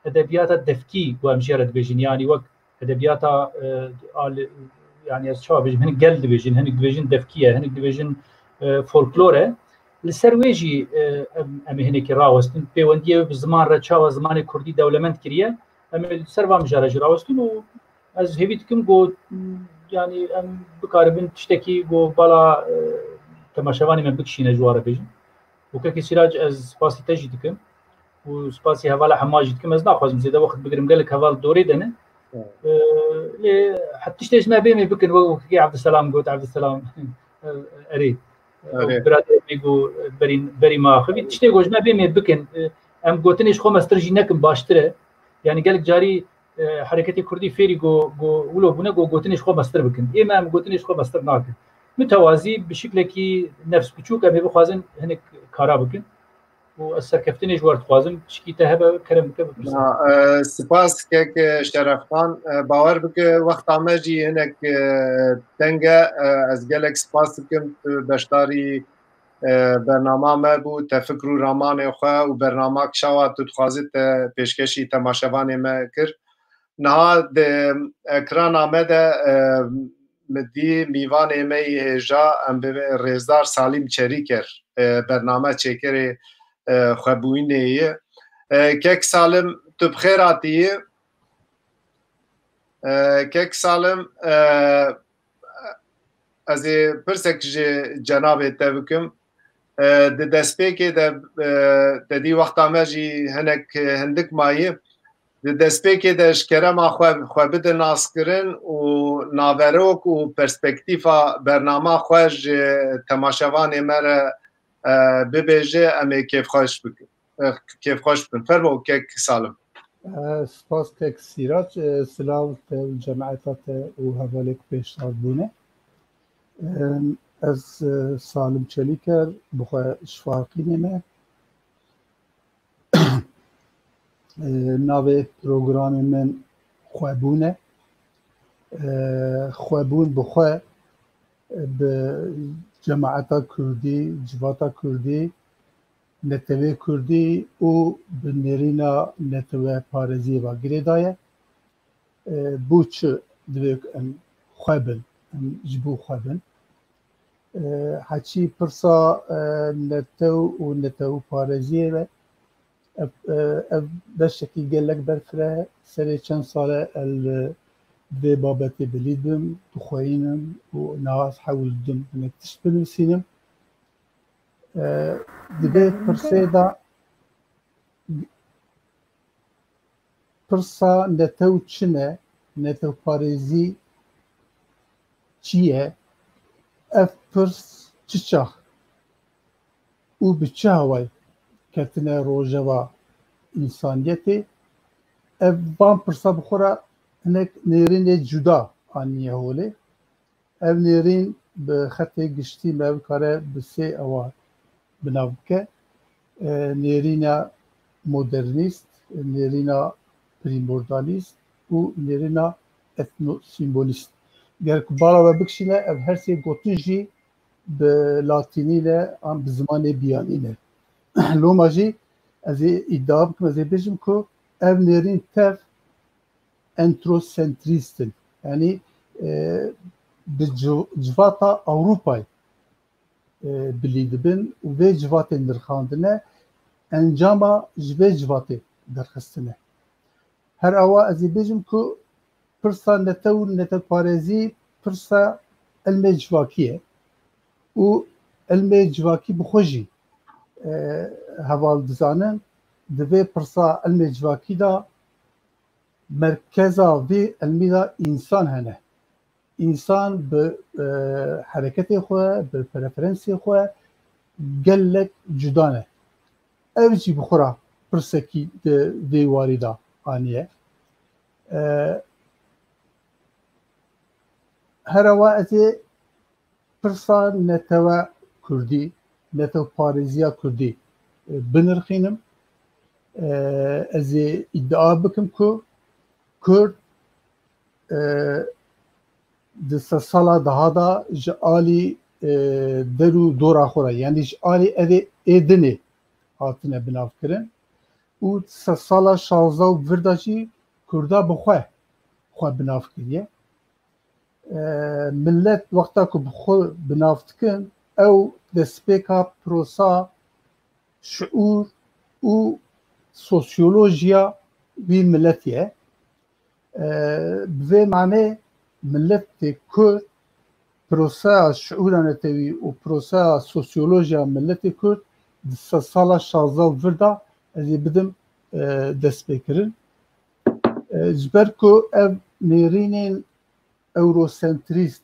edebiyata defkî ku em jê re dibêjin, yanî wek edebiyata, e, al-, yanî ez çawa bêjim, hinek gel dibêjin, hinek dibêjin defkî ye, hinek dibêjin, e, folklor e. Li ser wê jî, e, em, em ê hinekî rawestin. Pêwendiyê wê bi ziman re çawa zimanê kurdî dewlemend kiriye, em ê li ser van mijara jî rawestin û ez hêvî dikim ku, yanî em bikaribin tiştekî ku bala, e, temaşevanê me bikişîne ji wan re bêjin. Û kekê Sîrac, ez spasî te jî dikim û spasî hevala hema jî dikim. Ez naxwazim zêde wext bigirim, gelek heval dorê de ne. Evet. E, lê he tiştê ji me bê mê bikin, wek, wek kekê Evdiselam got, Evdiselam, e, erê. Erê. Biraderê me got, berî, berî me axivî. Tiştê ku ji me bê mê bikin. E, em gotinê ji xwe mestir jî nekin baştir e. Yanî gelek carî, e, hereketê kurdî fêrî got, got, wilo bûne got gotinê ji xwe mestir bikin. Ê me em gotinê ji xwe mestir nakin. Mitewazî, bi şiklekî nefs biçûk em ê bixwazin hinek kara bikin. Û ez serkeftinê ji we re dixwazim, tişkî te hebe, kerem bike bipirse. Ya, e, spas kek, e, Şerefxan. E, bawer bike, wexta me jî hinek, e, teng e. E, ez gelek spas dikim, tu beşdarî, e, bernama me bû, te fikr û ramanê xwe û bernama kişawa tu dixwazî te pêşkêşî temaşevanê me kir. Niha di ekrana me de, e, min dî mîvanê me yê hêja, em bi rêzdar Salîm Çelîker, e, bername çêkerê, e, xwebûyînê ye. E, kek Salim, tu bi xêr hatiyî. E, kek Salim, e, ez ê pirsek ji cenabê te bikim. E, di destpêkê de, e, te dî wexta me jî hinek, e, hindik mayî. Di destpêkê de ji kerema xwe, xwe bide naskirin û naverok û perspektîfa bernama xwe ji temaşevanê me re, e, bibêje, em ê kêfxweş bikin. E, kêfxweş bin. Fermo kek Salim. E, spas kek Sîrac. E, silav te û cemaeta te û hevalê ku pêşdar bûne. E, ez, e, Salim Çelîker, bi xwe ji Farqînê me. E, navê programê min Xwebûn e. E, xwebûn bi xwe bi cemaeta kurdî, civata kurdî, netewê kurdî û bi nêrîna netewe parêziyê ve girê daye. E, bo çi divê em xwe bin, em ji bo xwe bin? E, heçî pirsa, e, netew û netewparêziyê ve ev, e, ev beşekî gelek berfireh e. Serê çend sale ez li vê babetê bilî dibim, dixweyînim û niha ez hewl didim hinek tişt binivîsînim. E, di vê pirsê de pirsa netew çi ne, netewparêzî çi ye, ev pirs çi çax û bi çi hawayî ketine rojeva însaniyetê? Ev van pirsa bi xwe re hinek nêrînê cuda aniye holê. Ev nêrîn bi xetê giştî me bikare bi sê ewa binav bike. E, nêrîna modernîst, nêrîna prîmordanîst û nêrîna etnosîmbolîst. Ger ku bala we bikişîne, ev her sê gotin jî bi latînî ne an bi zimanê biyanî ne. Loma jî ez ê îdia bikim, ez ê bêjim ku ev nêrîn tev entrosentrîst in. Yanî, e, bi civ-, civata Ewropayê, e, bilî dibin û vê civatê nirxandine, encama ji vê civatê derxistine. Her awa ez ê bêjim ku pirsa netew û netewparêzî pirsa ilmê civakî ye û ilmê civakî bi xwe jî, e, heval dizanin, di vê pirsa ilmê civakî de merkeza vê ilmî de însan hene. Însan bi, e, hereketê xwe, bi preferensê xwe gelek cuda ne. Ev jî bi xwe re pirsekî di vê warî de aniye. E, her awa ez ê pirsa netewa kurdî, netewparêziya kurdî, e, binirxînim. E, ez ê îdia bikim ku kurd, e, di sedsala daha de ji alî, e, der û dora xwe re, yanî ji alî evê ê dinê hatine binavkirin û sedsala şazda û vir de jî kurda bi xwe, xwe binav kiriye. E, millet wexta ku bi xwe binav dikin, ew destpêka prosa şiûr û sosyolojiya wî milletê ye. E, bi vê manê milletê Kurd, proseya şiûra netewî û proseya sosyolojiya milletê Kurd di sedsala şazda û vir de ez ê bidim, e, destpêkirin. E, ji ber ku ev nêrînên eurosentrîst,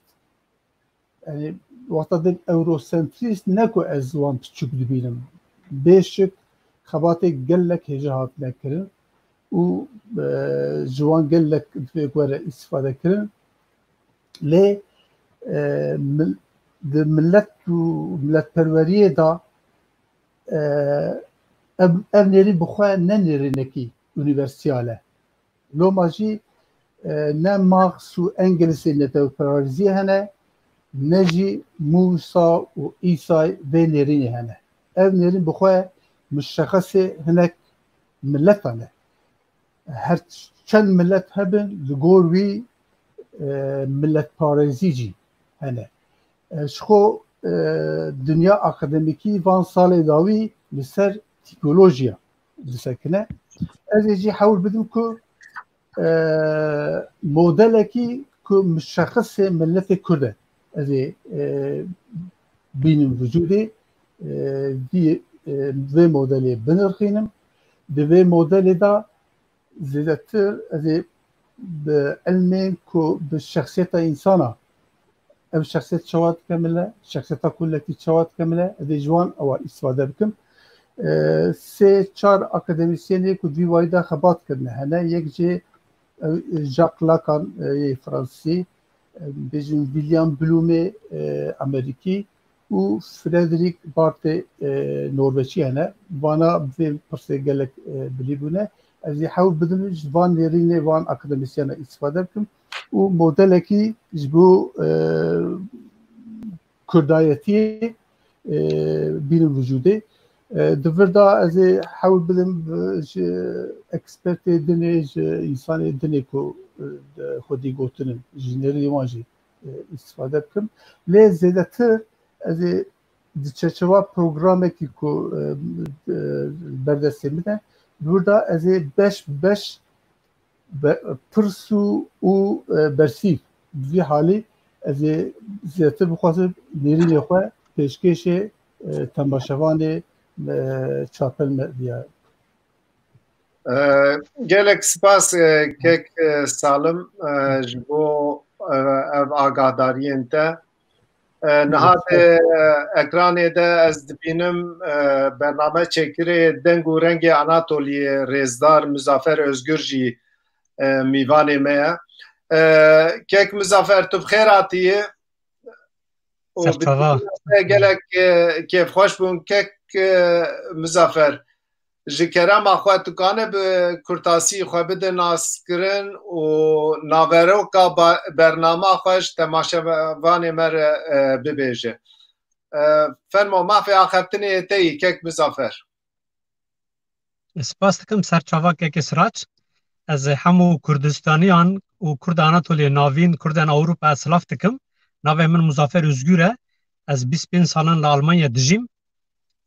yanî wexta din eurosentrîst ne ku ez wan piçûk dibînim. Bêşik xebatê gelek hêja hatine kirin û, e, ji wan gelek divê ku were îstîfade kirin. Lê, e, mil-, di milet û miletperweriyê de, e, ev, ev nêrîn bi xwe ne nêrînekî unîversîyal e. Loma jî, e, ne Marx û Engelsê netewparêziyê hene, ne jî Mûsa û Îsay vê nêrînê hene. Ev nêrîn bi xwe muşexesê hinek miletan e. Her çend milet hebin, li gor wî, e, miletparêzî jî hene. E, ji xwe, e, dinya akademîkî van salê dawî li ser tîpolojiya disekine. Ez ê jî hewl bidim ku, e, modelekî ku muşexisê miletê Kurd e, ez ê, e, bînim vücudê, e, vî, e, vê modelê binirxînim. Di vê modelê de zêdetir ez ê bi ilmên ku bi şexsiyeta însana, ev şexsiyet çawa dikemile, şexsiyeta kulekî çawa dikemile, ez ê ji wan ewa îstîfade bikim. E, sê çar akademîsyenê ku di vî warî de xebat kirine hene, yek jê, e, Jacques Lacan, e, yê Fransî, e, bêjin William Bloomê, e, Amerîkî û Frederick Barthê, e, Norveçî hene. Vana bi vê pirsê gelek, e, bilî bûne. Ez ê hewl bidim ji van nêrînê van akademîsyena îstîfade bikim û modelekî ji bo, e, kurdayetiyê, e, bînim vücudê. E, di vir de ez ê hewl bidim, e, ji ekspertê dinê, ji însanê dinê ku, e, xwedî gotinin, ji nêrînê wan jî, e, îstîfade bikim. Lê zêdetir Ez ê di çerçeva programekî ku, e, e, berdestê min e, li wir de ez ê beş beş be-, pirs û, û, e, bersîv bi vî halî ez ê zêdetir bixwazim nêrînê xwe pêşkêşê, e, temaşevanê, e, Çarpel Medya. E, gelek spas, e, kek, e, Salim, e, ji bo, e, ev agahdariyên te. E, niha di, e, ekranê de ez dibînim, e, bername çêkirê Deng û Rengê Anatoliyê, rêzdar Muzafer Özgür jî, e, mîvanê me ye. E, kek Muzafer, tu bi xêr hatiyî. Û Serçava. Bi gelek, e, kêfxweş bûn. Kek, e, Muzafer, ji kerema xwe tu kane bi kurtasî xwe bide naskirin û naveroka ba-, bernama xwe ji temaşevanê me re, e, bibêje. E, fermo, mafê axaftinê te yî, kek Muzafer. Spas dikim serçava kekê Sirac. Ez hemû Kurdistaniyan û Kurda Anatoliyê Navîn, Kurdan Ewropa ez silav dikim. Navê min Muzafer Özgür e. Ez bîst pênc salan li Almanya dijîm.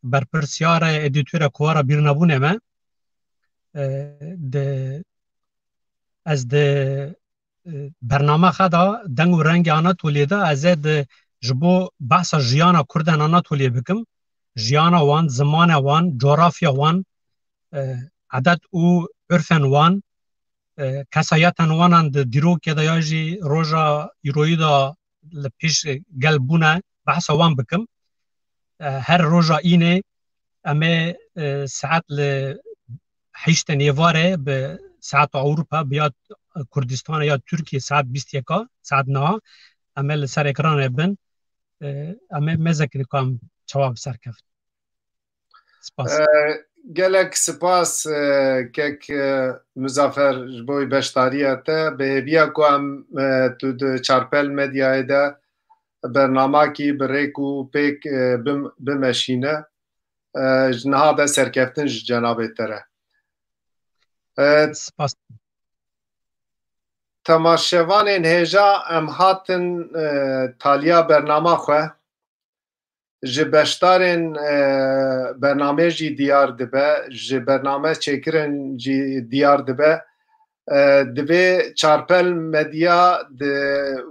Berpirsiyar e, edîtor e, kovara bîrnebûnê me. E, di, ez di, e, bernama xwe de Deng û Rengê Anatoliyê de ez ê di, ji bo behsa jiyana Kurdan Anatoliyê bikim. Jiyana wan, zimane wan, coğrafya wan, e, edet û urfen wan, e, kesayeten wanan di dîrokê de ya jî roja îroyî de li pêş gel bûne, behsa wan bikim. E, her roja înê em ê, e, saet li heştên êvarê bi saeta Ewropa, bi ya Kurdistanê ya Tirkiyê saet bîst yeka, saet niha, em ê li ser ekranê bin. E, em ê mêzekî dikim çawa bi ser kevt. Spas. E, gelek spas, e, kek, e, Muzafer, ji bo beşdariya te. Bi hêviya ku em, e, tu di Çarpel Medyayê de bernamakî bi rêk û pêk, e, bim-, bimeşîne. E, ji niha de serkeftin ji cenabê te re. E, Spas. Temaşevanên hêja, em hatin, e, taliya bernama xwe. Ji beşdarên, e, bernamê jî diyar dibe, ji bername çêkirin jî diyar dibe. E, divê Çarpel Medya di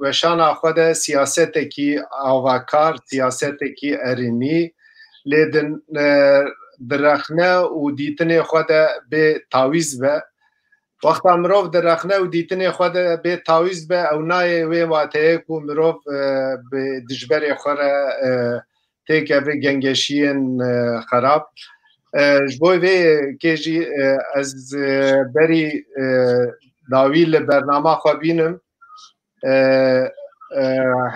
weşana xwe de siyasetekî avakar, siyasetekî erênî lê din, e, direxne û dîtinê xwe de bê tawîz be. Wexta mirov direxne û dîtinê xwe de bê tawîz be, ew nayê wê wateyê ku mirov, e, bi dijberê xwe re, e, têkeve gengeşiyên, e, xerab. E, ji bo vê yekê jî, e, ez, e, berî, e, dawî li bernama xwe bînim. E, e,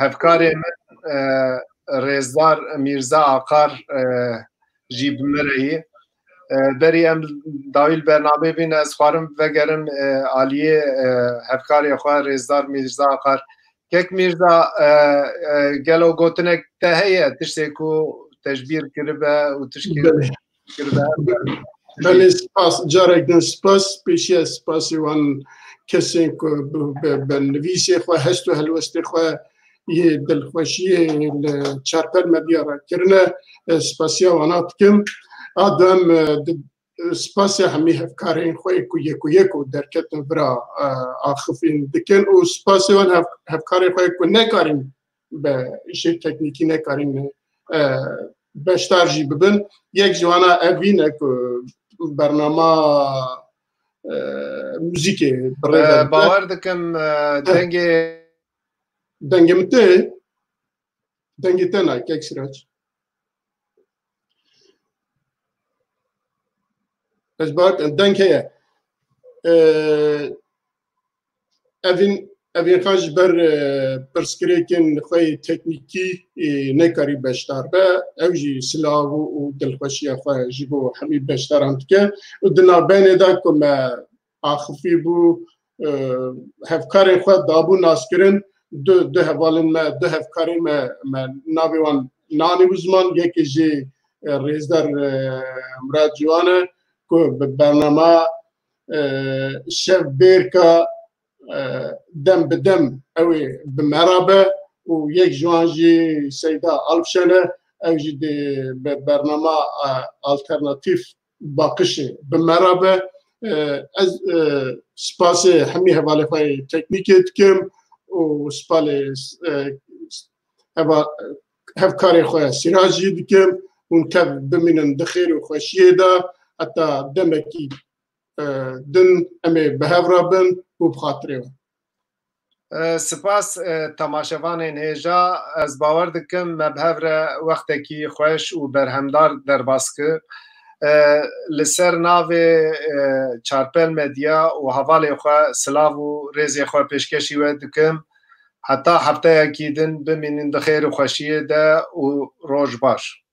hevkarê min, e, rêzdar Mîrza Aqar, e, jî bi min re yî. E, berî em dawî li bernamê bîn, ez xwarim vegerim, e, aliyê, e, hevkarê xwe rêzdar Mîrza Aqar. Kek Mîrza, e, e, gelo gotinek te heye, tiştê ku te ji bîr kiribe û tiştê Belê. kiribe? Belê, spas. Carek din spas. Pêşiya spasê wan kesên ku bi, bi, bi nivîsê xwe, hest û helwestê xwe yê dilxweşiyê li Çarpel Medya re kirine. E, spasiya wana dikim. A dem, e, di, spasiya hemî hevkarên xwe ku yek û yek û derketin vira, e, axifîn dikin û spasê wan hev-, hevkarên xwe ku nekarîn bi îşê teknîkî nekarîn, e, beşdar jî bibin. Yek ji wana evîn e ku bernama, e, muzîkê bi rê ve dibe. Bawer dikim, e, dengê Dengê min tê? Dengê te na, kek Sirac. Ez bawer dikim, deng heye. E, Evîn, Evîn Xan ji ber, e, pirsgirêkên xwe yê teknîkî, e, nekarî beşdar be. Ew jî silav û, û dilxweşiya xwe ji bo hemî beşdaran dike. Û di navbenê de ku me axifî bû, e, hevkarên xwe dabû naskirin, du, du hevalên me, du hevkarên me, me navê wan nanî bi ziman, yekê jî, e, rêzdar, e, Murat Ciwan e, ku bi bernama, e, Şev Bêrka, e, dem bi dem ew ê bi me re be û yek ji wan jî Seyda Alpşen e, ew jî dê be-, bernama, e, alternatîf baqişê bi me re be. E, ez, e, spasê hemî hevalê xwe yê teknîkê dikim û spalê, e, heva-, hevkarê xwe Sîraj jî dikim. Hûn tev bimînin di xêr û xweşiyê de, heta demekî, e, din em ê bi hev re bin û bi xatirê we. E, spas, e, temaşevanên hêja, ez bawer dikim me bi hev re wextekî xweş û berhemdar derbas kir. E, li ser navê, e, Çarpel Medya û hevalê xwe silav û rêzê xwe pêşkêşî we dikim. Heta hefteyekî din bimînin di xêr û xweşiyê de û roj baş.